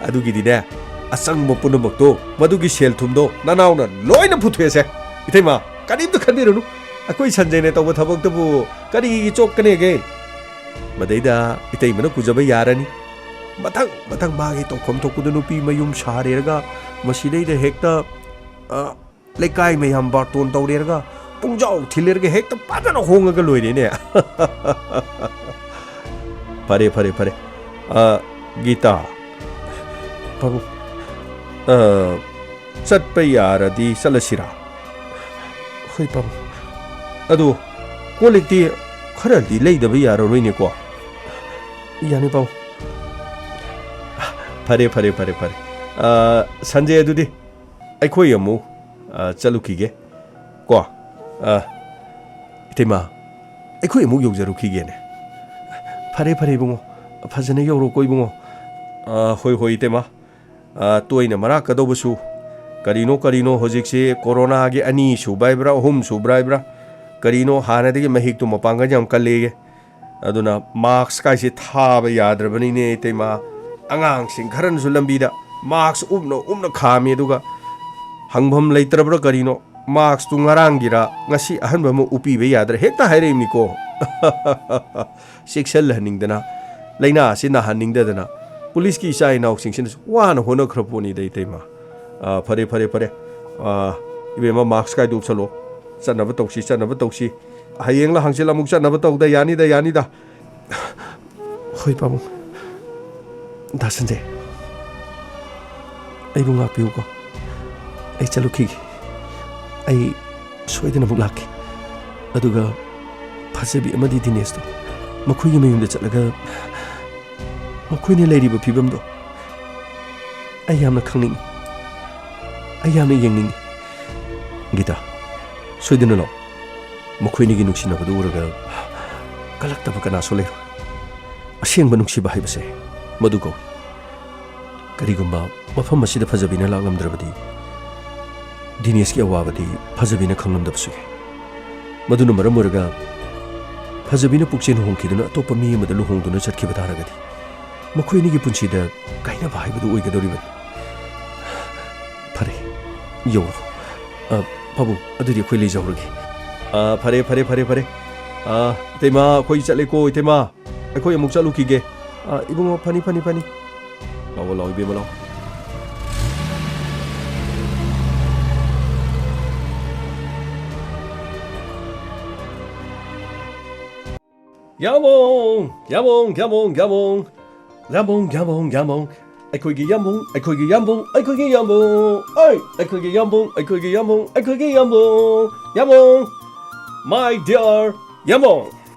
ꯑꯗꯨꯒꯤꯗꯤꯅꯦ, ꯑꯆꯪꯕ ꯄꯨꯝꯅꯃꯛꯇꯣ, ꯃꯗꯨꯒꯤ ꯁꯦꯜ ꯊꯨꯝꯗꯣ ꯅꯅꯥꯎꯅ ꯂꯣꯏꯅ ꯄꯨꯊꯣꯛꯑꯁꯦ꯫ ꯏꯇꯩꯃ, ꯀꯔꯤꯝꯇ ꯈꯟꯕꯤꯔꯨꯅꯨ꯫ ꯑꯩꯈꯣꯏ ꯁꯟꯖꯦꯅ ꯇꯧꯕ ꯊꯕꯛꯇꯕꯨ ꯀꯔꯤꯒꯤ ꯆꯣꯛꯀꯅꯦꯒꯦ? ꯃꯗꯩꯗ ꯏꯇꯩꯃꯅ ꯄꯨꯖꯕ ꯌꯥꯔꯅꯤ꯫ ꯃꯊꯪ ꯃꯊꯪ ꯃꯥꯒꯤ ꯇꯧꯐꯝ ꯊꯣꯛꯄꯗꯨ ꯅꯨꯄꯤ ꯃꯌꯨꯝ ꯁꯥꯔꯦꯔꯒ ꯃꯁꯤꯗꯩꯗ ꯍꯦꯛꯇ, ꯑ, ꯂꯩꯀꯥꯏ ꯃꯌꯥꯝ ꯕꯥꯔꯇꯣꯟ ꯇꯧꯔꯦꯔꯒ ꯄꯨꯡꯖꯥꯎ ꯊꯤꯜꯂꯦꯔꯒ ꯍꯦꯛꯇ ꯐꯖꯅ ꯍꯣꯡꯉꯒ ꯂꯣꯏꯔꯦꯅꯦ꯫ ꯐꯔꯦ, ꯐꯔꯦ, ꯐꯔꯦ꯫ ꯑ, ꯒꯤꯇꯥ꯫ ꯄꯥꯕꯨꯡ꯫ ꯑ, ꯆꯠꯄ ꯌꯥꯔꯗꯤ ꯆꯠꯂꯁꯤꯔꯥ? ꯍꯣꯏ, ꯄꯥꯕꯨꯡ꯫ ꯑꯗꯨ ꯀꯣꯜ ꯂꯤꯛꯇꯤ ꯈꯔꯗꯤ ꯂꯩꯗꯕ ꯌꯥꯔꯔꯣꯏꯅꯦꯀꯣ? ꯌꯥꯅꯤ, ꯄꯥꯕꯨꯡ꯫ ꯐꯔꯦ, ꯐꯔꯦ, ꯐꯔꯦ, ꯐꯔꯦ꯫ ꯑ, ꯁꯟꯖꯦ, ꯑꯗꯨꯗꯤ ꯑꯩꯈꯣꯏ ꯑꯃꯨꯛ, ꯑ, ꯆꯠꯂꯨꯈꯤꯒꯦ꯫ ꯀꯣ? ꯑ, ꯏꯇꯩꯃ, ꯑꯩꯈꯣꯏ ꯑꯃꯨꯛ ꯌꯧꯖꯔꯨꯈꯤꯒꯦꯅꯦ꯫ ꯐꯔꯦ, ꯐꯔꯦ, ꯏꯕꯨꯡꯉꯣ꯫ ꯐꯖꯅ ꯌꯧꯔꯣꯀꯣ, ꯏꯕꯨꯡꯉꯣ꯫ ꯑ, ꯍꯣꯏ, ꯍꯣꯏ, ꯏꯇꯩꯃ꯫ ꯑ, ꯇꯣꯏꯅ ꯃꯔꯥꯛꯀꯗꯧꯕꯁꯨ꯫ ꯀꯔꯤꯅꯣ, ꯀꯔꯤꯅꯣ, ꯍꯧꯖꯤꯛꯁꯤ ꯀꯣꯔꯣꯅꯥꯒꯤ ꯑꯅꯤ ꯁꯨꯕ ꯍꯥꯏꯕ꯭ꯔꯥ, ꯑꯍꯨꯝ ꯁꯨꯕ꯭ꯔꯥ ꯍꯥꯏꯕ꯭ꯔꯥ? ꯀꯔꯤꯅꯣ, ꯍꯥꯟꯅꯗꯒꯤ ꯃꯍꯤꯛꯇꯨ ꯃꯄꯥꯡꯒꯜ ꯌꯥꯝ ꯀꯜꯂꯦꯌꯦ꯫ ꯑꯗꯨꯅ ꯃꯥꯛꯁ ꯀꯥꯏꯁꯦ ꯊꯥꯕ ꯌꯥꯗ꯭ꯔꯕꯅꯤꯅꯦ, ꯏꯇꯩꯃ꯫ ꯑꯉꯥꯡꯁꯤꯡ ꯈꯔꯅꯁꯨ ꯂꯝꯕꯤꯗ ꯃꯥꯛꯁ ꯎꯞꯅ ꯎꯞꯅ ꯈꯥꯝꯃꯤ, ꯑꯗꯨꯒ ꯍꯪꯐꯝ ꯂꯩꯇ꯭ꯔꯕ꯭ꯔꯥ ꯀꯔꯤꯅꯣ? ꯃꯥꯛꯁꯇꯨ ꯉꯔꯥꯡꯒꯤꯔ ꯉꯁꯤ ꯑꯍꯟꯕ ꯑꯃ ꯎꯞꯄꯤꯕ ꯌꯥꯗ꯭ꯔꯥ ꯍꯦꯛꯇ ꯍꯥꯏꯔꯛꯏꯕꯅꯤꯀꯣ꯫ ꯆꯦꯛꯁꯤꯜꯍꯟꯅꯤꯡꯗꯅ, ꯂꯥꯏꯅꯥ ꯑꯁꯤ ꯅꯥꯍꯟꯅꯤꯡꯗꯗꯅ ꯄꯨꯂꯤꯁꯀꯤ ꯏꯆꯥ ꯏꯅꯥꯎꯁꯤꯡꯁꯤꯅꯁꯨ ꯋꯥꯅ ꯍꯣꯠꯅꯈ꯭ꯔ ꯄꯣꯠꯅꯤꯗ, ꯏꯇꯩꯃ꯫ ꯑꯥ, ꯐꯔꯦ, ꯐꯔꯦ, ꯐꯔꯦ꯫ ꯑꯥ, ꯏꯕꯦꯝꯃ, ꯃꯥꯛꯁ ꯀꯥꯏꯗꯣ ꯎꯞꯁꯜꯂꯣ꯫ ꯆꯠꯅꯕ ꯇꯧꯁꯤ, ꯆꯠꯅꯕ ꯇꯧꯁꯤ꯫ ꯍꯌꯦꯡꯂ ꯍꯪꯆꯤꯠ ꯑꯃꯨꯛ ꯆꯠꯅꯕ ꯇꯧꯗ ꯌꯥꯅꯤꯗ, ꯌꯥꯅꯤꯗ꯫ ꯍꯣꯏ, ꯄꯥꯕꯨꯡ꯫ ꯗꯥ ꯁꯟꯖꯦ, ꯑꯩꯕꯨ ꯉꯥꯛꯄꯤꯌꯨꯀꯣ꯫ ꯑꯩ ꯆꯠꯂꯨꯈꯤꯒꯦ꯫ ꯑꯩ ꯁꯣꯏꯗꯅ ꯑꯃꯨꯛ ꯂꯥꯛꯀꯦ꯫ ꯑꯗꯨꯒ ꯐꯖꯕꯤ ꯑꯃꯗꯤ ꯗꯤꯅꯦꯁꯇꯣ ꯃꯈꯣꯏꯒꯤ ꯃꯌꯨꯝꯗ ꯆꯠꯂꯒ ꯃꯈꯣꯏꯅ ꯂꯩꯔꯤꯕ ꯐꯤꯕꯝꯗꯣ ꯑꯩ ꯌꯥꯝꯅ ꯈꯪꯅꯤꯡꯉꯤ꯫ ꯑꯩ ꯌꯥꯝꯅ ꯌꯦꯡꯅꯤꯡꯉꯤ꯫ ꯒꯤꯇꯥ, ꯁꯣꯏꯗꯅ ꯂꯥꯛꯑꯣ꯫ ꯃꯈꯣꯏꯅꯤꯒꯤ ꯅꯨꯡꯁꯤꯅꯕꯗꯨ ꯎꯔꯒ ꯀꯜꯂꯛꯇꯕ ꯀꯅꯥꯁꯨ ꯂꯩꯔꯣꯏ꯫ ꯑꯁꯦꯡꯕ ꯅꯨꯡꯁꯤꯕ ꯍꯥꯏꯕꯁꯦ ꯃꯗꯨ ꯀꯧꯏ꯫ ꯀꯔꯤꯒꯨꯝꯕ ꯃꯐꯝ ꯑꯁꯤꯗ ꯐꯖꯕꯤꯅ ꯂꯥꯛꯂꯝꯗ꯭ꯔꯕꯗꯤ, ꯗꯤꯅꯦꯁꯀꯤ ꯑꯋꯥꯕꯗꯤ ꯐꯖꯕꯤꯅ ꯈꯪꯂꯝꯗꯕꯁꯨ ꯌꯥꯏ꯫ ꯃꯗꯨꯅ ꯃꯔꯝ ꯑꯣꯏꯔꯒ ꯐꯖꯕꯤꯅ ꯄꯨꯛꯆꯦꯜ ꯍꯣꯡꯈꯤꯗꯨꯅ ꯑꯇꯣꯞꯄ ꯃꯤ ꯑꯃꯗ ꯂꯨꯍꯣꯡꯗꯨꯅ ꯆꯠꯈꯤꯕ ꯇꯥꯔꯒꯗꯤ, ꯃꯈꯣꯏ ꯑꯅꯤꯒꯤ ꯄꯨꯟꯁꯤꯗ ꯀꯥꯏꯅꯕ ꯍꯥꯏꯕꯗꯨ ꯑꯣꯏꯒꯗꯧꯔꯤꯕꯅꯤ꯫ ꯐꯔꯦ, ꯌꯧꯔꯣ꯫ ꯑ, ꯄꯥꯕꯨꯡ, ꯑꯗꯨꯗꯤ ꯑꯩꯈꯣꯏ ꯂꯩꯖꯍꯧꯔꯒꯦ꯫ ꯑ, ꯐꯔꯦ, ꯐꯔꯦ, ꯐꯔꯦ, ꯐꯔꯦ꯫ ꯑ, ꯏꯇꯩꯃ, ꯑꯩꯈꯣꯏ ꯆꯠꯂꯦꯀꯣ, ꯏꯇꯩꯃ꯫ ꯑꯩꯈꯣꯏ ꯑꯃꯨꯛ ꯆꯠꯂꯨꯈꯤꯒꯦ꯫ ꯑ, ꯏꯕꯨꯡꯉꯣ, ꯐꯅꯤ, ꯐꯅꯤ, ꯐꯅꯤ꯫ ꯂꯥꯛꯑꯣ, ꯂꯥꯛꯑꯣ, ꯏꯕꯦꯝꯃ, ꯂꯥꯛꯑꯣ꯫ ꯌꯥꯝꯕꯨꯡ, ꯌꯥꯝꯕꯨꯡ, ꯌꯥꯝꯕꯨꯡ, ꯌꯥꯝꯕꯨꯡ꯫ ꯌꯥꯝꯕꯨꯡ, ꯌꯥꯝꯕꯨꯡ, ꯌꯥꯝꯕꯨꯡ꯫ ꯑꯩꯈꯣꯏꯒꯤ ꯌꯥꯝꯕꯨꯡ, ꯑꯩꯈꯣꯏꯒꯤ ꯌꯥꯝꯕꯨꯡ, ꯑꯩꯈꯣꯏꯒꯤ ꯌꯥꯝꯕꯨꯡ꯫ ꯑꯩ, ꯑꯩꯈꯣꯏꯒꯤ ꯌꯥꯝꯕꯨꯡ, ꯑꯩꯈꯣꯏꯒꯤ ꯌꯥꯝꯕꯨꯡ, ꯑꯩꯈꯣꯏꯒꯤ ꯌꯥꯝꯕꯨꯡ꯫ ꯌꯥꯝꯕꯨꯡ꯫ My dear ꯌꯥꯝꯕꯨꯡ꯫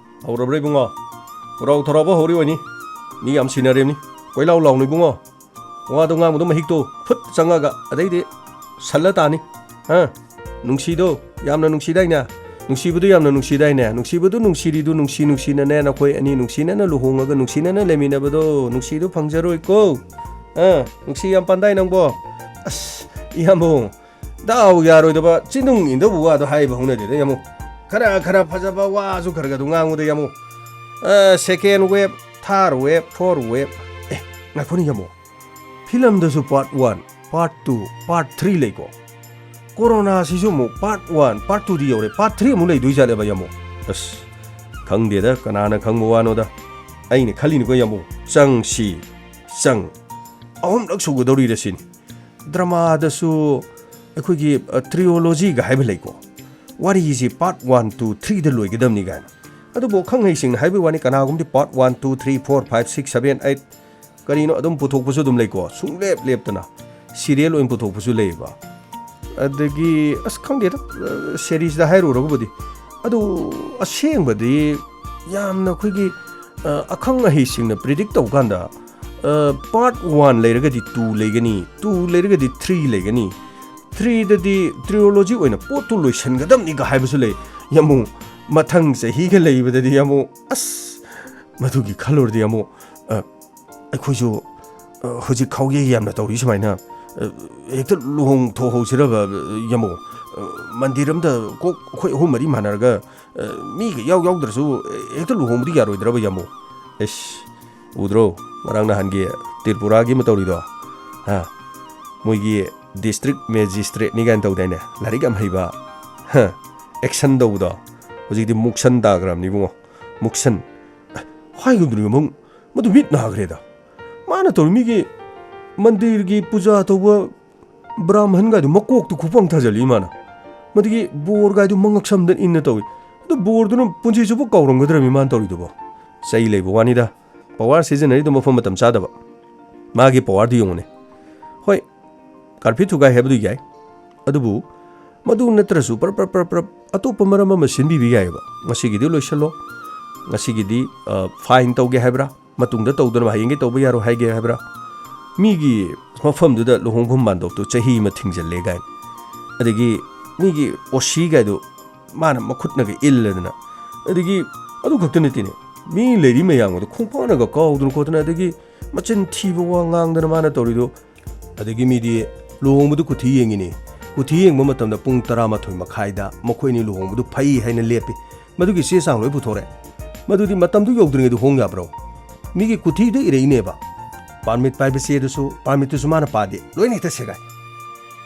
ꯍꯧꯔꯕ꯭ꯔꯥ ꯏꯕꯨꯡꯉꯣ? ꯈꯣꯏꯔꯥꯎ ꯊꯧꯔꯥꯎꯕ ꯍꯧꯔꯤ ꯑꯣꯏꯅꯤ꯫ ꯃꯤ ꯌꯥꯝ ꯁꯤꯟꯅꯔꯦꯝꯅꯤ꯫ ꯀꯣꯏꯂꯥꯎ ꯂꯥꯎꯅꯨ ꯏꯕꯨꯡꯉꯣ꯫ ꯋꯥꯗꯣ ꯉꯥꯡꯕꯗꯣ ꯃꯍꯤꯛꯇꯣ ꯐꯨꯠ ꯆꯪꯉꯒ ꯑꯗꯩꯗꯤ ꯁꯜꯂ ꯇꯥꯅꯤ꯫ ꯍꯥ? ꯅꯨꯡꯁꯤꯗꯣ ꯌꯥꯝꯅ ꯅꯨꯡꯁꯤꯗꯥꯏꯅꯦ? ꯅꯨꯡꯁꯤꯕꯗꯨ ꯌꯥꯝꯅ ꯅꯨꯡꯁꯤꯗꯥꯏꯅꯦ? ꯅꯨꯡꯁꯤꯕꯗꯨ ꯅꯨꯡꯁꯤꯔꯤꯗꯨ ꯅꯨꯡꯁꯤ ꯅꯨꯡꯁꯤꯅꯅꯦ ꯅꯈꯣꯏ ꯑꯅꯤ ꯅꯨꯡꯁꯤꯅꯅ ꯂꯨꯍꯣꯡꯉꯒ ꯅꯨꯡꯁꯤꯅꯅ ꯂꯩꯃꯤꯟꯅꯕꯗꯣ ꯅꯨꯡꯁꯤꯗꯨ ꯐꯪꯖꯔꯣꯏꯀꯣ꯫ ꯑ, ꯅꯨꯡꯁꯤ ꯌꯥꯝ ꯄꯥꯟꯗꯥꯏ ꯅꯪꯕꯣ꯫ ꯑꯁ, ꯏꯌꯥꯝꯕ, ꯗꯥꯎ ꯌꯥꯔꯣꯏꯗꯕ ꯆꯤꯟꯗꯨꯡ ꯏꯟꯗꯧꯕ ꯋꯥꯗꯣ ꯍꯥꯏꯕ ꯍꯧꯅꯗꯦꯗ ꯌꯥꯝꯕ꯫ ꯈꯔ ꯈꯔ ꯐꯖꯕ ꯋꯥꯁꯨ ꯈꯔ ꯈꯔ ꯑꯗꯨꯝ ꯉꯥꯡꯉꯨꯗ ꯌꯥꯝꯕ꯫ ꯑ, second wave, third wave, fourth wave꯫ ꯑꯦ, ꯉꯥꯏꯈꯣꯅꯦ ꯌꯥꯝꯕ꯫ ꯐꯤꯂꯝꯗꯁꯨ part one, part two, part three ꯂꯩꯀꯣ? ꯀꯣꯔꯣꯅꯥꯁꯤꯁꯨ ꯑꯃꯨꯛ part one, part twoꯗꯤ ꯌꯧꯔꯦ, part three ꯑꯃꯨꯛ ꯂꯩꯗꯣꯏ ꯖꯥꯠꯂꯦꯕ ꯌꯥꯃꯣ? ꯑꯁ, ꯈꯪꯗꯦꯗ, ꯀꯅꯥꯅ ꯈꯪꯕ ꯋꯥꯅꯣꯗ꯫ ꯑꯩꯅ ꯈꯜꯂꯤꯅꯤꯀꯣ ꯌꯥꯃꯣ, ꯆꯪꯁꯤ, ꯆꯪ, ꯑꯍꯨꯝꯂꯛ ꯁꯨꯒꯗꯧꯔꯤꯔ ꯁꯤꯅꯤ꯫ ꯗ꯭ꯔꯃꯥꯗꯁꯨ ꯑꯩꯈꯣꯏꯒꯤ, ꯑ, trilogyꯒ ꯍꯥꯏꯕ ꯂꯩꯀꯣ, ꯋꯥꯔꯤꯁꯤ part one, two, threeꯗ ꯂꯣꯏꯒꯗꯕꯅꯤ ꯀꯥꯏꯅ꯫ ꯑꯗꯨꯕꯨ ꯈꯪꯍꯩꯁꯤꯡꯅ ꯍꯥꯏꯕꯒꯤ ꯋꯥꯅꯤ, ꯀꯅꯥꯒꯨꯝꯕꯗꯤ part one, two, three, four, five, six, seven, eight, ꯀꯔꯤꯅꯣ ꯑꯗꯨꯝ ꯄꯨꯊꯣꯛꯄꯁꯨ ꯑꯗꯨꯝ ꯂꯩꯀꯣ, ꯁꯨꯡꯂꯦꯞ ꯂꯦꯞꯇꯅ serial ꯑꯣꯏꯅ ꯄꯨꯊꯣꯛꯄꯁꯨ ꯂꯩꯌꯦꯕ꯫ ꯑꯗꯒꯤ ꯑꯁ ꯈꯪꯗꯦꯗ, ꯑ, seriesꯗ ꯍꯥꯏꯔꯨꯔꯒꯕꯨꯗꯤ, ꯑꯗꯨ ꯑꯁꯦꯡꯕꯗꯤ ꯌꯥꯝꯅ ꯑꯩꯈꯣꯏꯒꯤ, ꯑ, ꯑꯈꯪ ꯑꯍꯩꯁꯤꯡꯅ predict ꯇꯧꯕ ꯀꯥꯟꯗ, ꯑ, part one ꯂꯩꯔꯒꯗꯤ two ꯂꯩꯒꯅꯤ, two ꯂꯩꯔꯒꯗꯤ three ꯂꯩꯒꯅꯤ, threeꯗꯗꯤ trilogy ꯑꯣꯏꯅ ꯄꯣꯠꯇꯨ ꯂꯣꯏꯁꯤꯟꯒꯗꯕꯅꯤꯒ ꯍꯥꯏꯕꯁꯨ ꯂꯩ꯫ ꯌꯥꯃꯨ, ꯃꯊꯪ ꯆꯍꯤꯒ ꯂꯩꯕꯗꯗꯤ ꯌꯥꯃꯨ, ꯑꯁ, ꯃꯗꯨꯒꯤ ꯈꯜꯂꯨꯔꯗꯤ ꯌꯥꯃꯨ, ꯑ, ꯑꯩꯈꯣꯏꯁꯨ, ꯑ, ꯍꯧꯖꯤꯛ ꯈꯥꯎꯌꯩ ꯌꯥꯝꯅ ꯇꯧꯔꯤ ꯁꯨꯃꯥꯏꯅ, ꯑ, ꯍꯦꯛꯇ ꯂꯨꯍꯣꯡ ꯊꯣꯛꯍꯧꯁꯤꯔꯕ, ꯑ, ꯌꯥꯃꯨ? ꯑ, ꯃꯟꯗꯤꯔ ꯑꯝꯗ ꯀꯣꯛ ꯑꯩꯈꯣꯏ ꯑꯍꯨꯝ ꯃꯔꯤ ꯃꯥꯟꯅꯔꯒ, ꯑ, ꯃꯤꯒ ꯏꯌꯥꯎ ꯌꯥꯎꯗ꯭ꯔꯁꯨ, ꯑ, ꯍꯦꯛꯇ ꯂꯨꯍꯣꯡꯕꯗꯤ ꯌꯥꯔꯣꯏꯗ꯭ꯔꯕ ꯌꯥꯃꯨ? ꯑꯦꯁ, ꯎꯗ꯭ꯔꯣ? ꯉꯔꯥꯡ ꯅꯍꯥꯟꯒꯤ ꯇ꯭ꯔꯤꯄꯨꯔꯥꯒꯤ ꯑꯃ ꯇꯧꯔꯤꯗꯣ? ꯍꯥ? ꯃꯣꯏꯒꯤ district magistrateꯅꯤ ꯀꯥꯏꯅ ꯇꯧꯗꯥꯏꯅꯦ? ꯂꯥꯏꯔꯤꯛ ꯌꯥꯝ ꯍꯩꯕ꯫ ꯍꯥ? Action ꯇꯧꯕꯗꯣ꯫ ꯍꯧꯖꯤꯛꯇꯤ ꯃꯨꯛꯁꯟ ꯇꯥꯈ꯭ꯔꯕꯅꯤ ꯏꯕꯨꯡꯉꯣ꯫ ꯃꯨꯛꯁꯟ꯫ ꯍꯥꯏꯒꯨꯝꯗꯅ ꯌꯦꯡꯉꯣ, ꯃꯗꯨ ꯃꯤꯠ ꯅꯥꯈ꯭ꯔꯦꯗ꯫ ꯃꯥꯅ ꯇꯧꯔꯤ ꯃꯤꯒꯤ ꯃꯟꯗꯤꯔꯒꯤ ꯄꯨꯖꯥ ꯇꯧꯕ ꯕ꯭ꯔꯥꯍꯃꯟꯒꯥꯏꯗꯨ ꯃꯀꯣꯛꯇꯨ ꯈꯨꯄꯪ ꯊꯥꯖꯜꯂꯤ ꯃꯥꯅ꯫ ꯃꯗꯨꯒꯤ ꯕꯣꯔꯒꯥꯏꯗꯨ ꯃꯉꯛ ꯁꯝꯗ ꯏꯟꯅ ꯇꯧꯏ꯫ ꯑꯗꯨ ꯕꯣꯔꯗꯨꯅ ꯄꯨꯟꯁꯤ ꯆꯨꯞꯄ ꯀꯥꯎꯔꯝꯒꯗ꯭ꯔꯃꯤ ꯃꯥꯅ ꯇꯧꯔꯤꯗꯨꯕꯣ? ꯆꯩ ꯂꯩꯕ ꯋꯥꯅꯤꯗ꯫ Power ꯁꯤꯖꯤꯟꯅꯔꯤꯗꯣ ꯃꯐꯝ ꯃꯇꯝ ꯆꯥꯗꯕ꯫ ꯃꯥꯒꯤ powerꯗꯨ ꯌꯦꯡꯉꯨꯅꯦ꯫ ꯍꯣꯏ, curfew ꯊꯨꯒꯥꯏ ꯍꯥꯏꯕꯗꯨ ꯌꯥꯏ꯫ ꯑꯗꯨꯕꯨ ꯃꯗꯨ ꯅꯠꯇ꯭ꯔꯁꯨ ꯄ꯭ꯔꯞ ꯄ꯭ꯔꯞ ꯄ꯭ꯔꯞ ꯄ꯭ꯔꯞ ꯑꯇꯣꯞꯄ ꯃꯔꯝ ꯑꯃ ꯁꯤꯟꯕꯤꯕ ꯌꯥꯏꯑꯕ꯫ ꯉꯁꯤꯒꯤꯗꯤ ꯂꯣꯏꯁꯤꯜꯂꯣ, ꯉꯁꯤꯒꯤꯗꯤ, ꯑ, fine ꯇꯧꯒꯦ ꯍꯥꯏꯕ꯭ꯔꯥ, ꯃꯇꯨꯡꯗ ꯇꯧꯗꯅꯕ ꯍꯌꯦꯡꯒꯤ ꯇꯧꯕ ꯌꯥꯔꯣꯏ ꯍꯥꯏꯒꯦ ꯍꯥꯏꯕ꯭ꯔꯥ, ꯃꯤꯒꯤ ꯃꯐꯝꯗꯨꯗ ꯂꯨꯍꯣꯡꯐꯝ ꯃꯥꯟꯗꯣꯞꯇꯨ ꯆꯍꯤ ꯑꯃ ꯊꯤꯡꯖꯤꯜꯂꯦ ꯀꯥꯏꯅ, ꯑꯗꯒꯤ ꯃꯤꯒꯤ OC ꯀꯥꯏꯗꯨ ꯃꯥꯅ ꯃꯈꯨꯠꯅꯒ ꯏꯜꯂꯗꯅ, ꯑꯗꯒꯤ ꯑꯗꯨ ꯈꯛꯇ ꯅꯠꯇꯦꯅꯦ, ꯃꯤ ꯂꯩꯔꯤ ꯃꯌꯥꯝꯒꯗꯣ ꯈꯣꯡꯄꯥꯛꯅꯒ ꯀꯥꯎꯗꯅ ꯈꯣꯠꯇꯅ, ꯑꯗꯒꯤ ꯃꯆꯤꯟ ꯊꯤꯕ ꯋꯥ ꯉꯥꯡꯗꯅ ꯃꯥꯅ ꯇꯧꯔꯤꯗꯣ꯫ ꯑꯗꯒꯤ ꯃꯤꯗꯤ ꯂꯨꯍꯣꯡꯕꯗꯨ ꯀꯨꯊꯤ ꯌꯦꯡꯉꯤꯅꯦ꯫ ꯀꯨꯊꯤ ꯌꯦꯡꯕ ꯃꯇꯝꯗ ꯄꯨꯡ ꯇꯔꯥꯃꯥꯊꯣꯏ ꯃꯈꯥꯏꯗ ꯃꯈꯣꯏ ꯑꯅꯤ ꯂꯨꯍꯣꯡꯕꯗꯨ ꯐꯩ ꯍꯥꯏꯅ ꯂꯦꯞꯄꯤ꯫ ꯃꯗꯨꯒꯤ ꯆꯦ ꯆꯥꯡ ꯂꯣꯏ ꯄꯨꯊꯣꯔꯛꯑꯦ꯫ ꯃꯗꯨꯗꯤ ꯃꯇꯝꯗꯨ ꯌꯧꯗ꯭ꯔꯤꯉꯩꯗ ꯍꯣꯡ ꯌꯥꯕ꯭ꯔꯣ? ꯃꯤꯒꯤ ꯀꯨꯊꯤꯗ ꯏꯔꯛꯏꯅꯦꯕ꯫ Permit ꯄꯥꯏꯕ ꯆꯦꯗꯨꯁꯨ, permitꯇꯨꯁꯨ ꯃꯥꯅ ꯄꯥꯗꯦ꯫ ꯂꯣꯏꯅ ꯍꯦꯛꯇ ꯁꯦꯒꯥꯏ꯫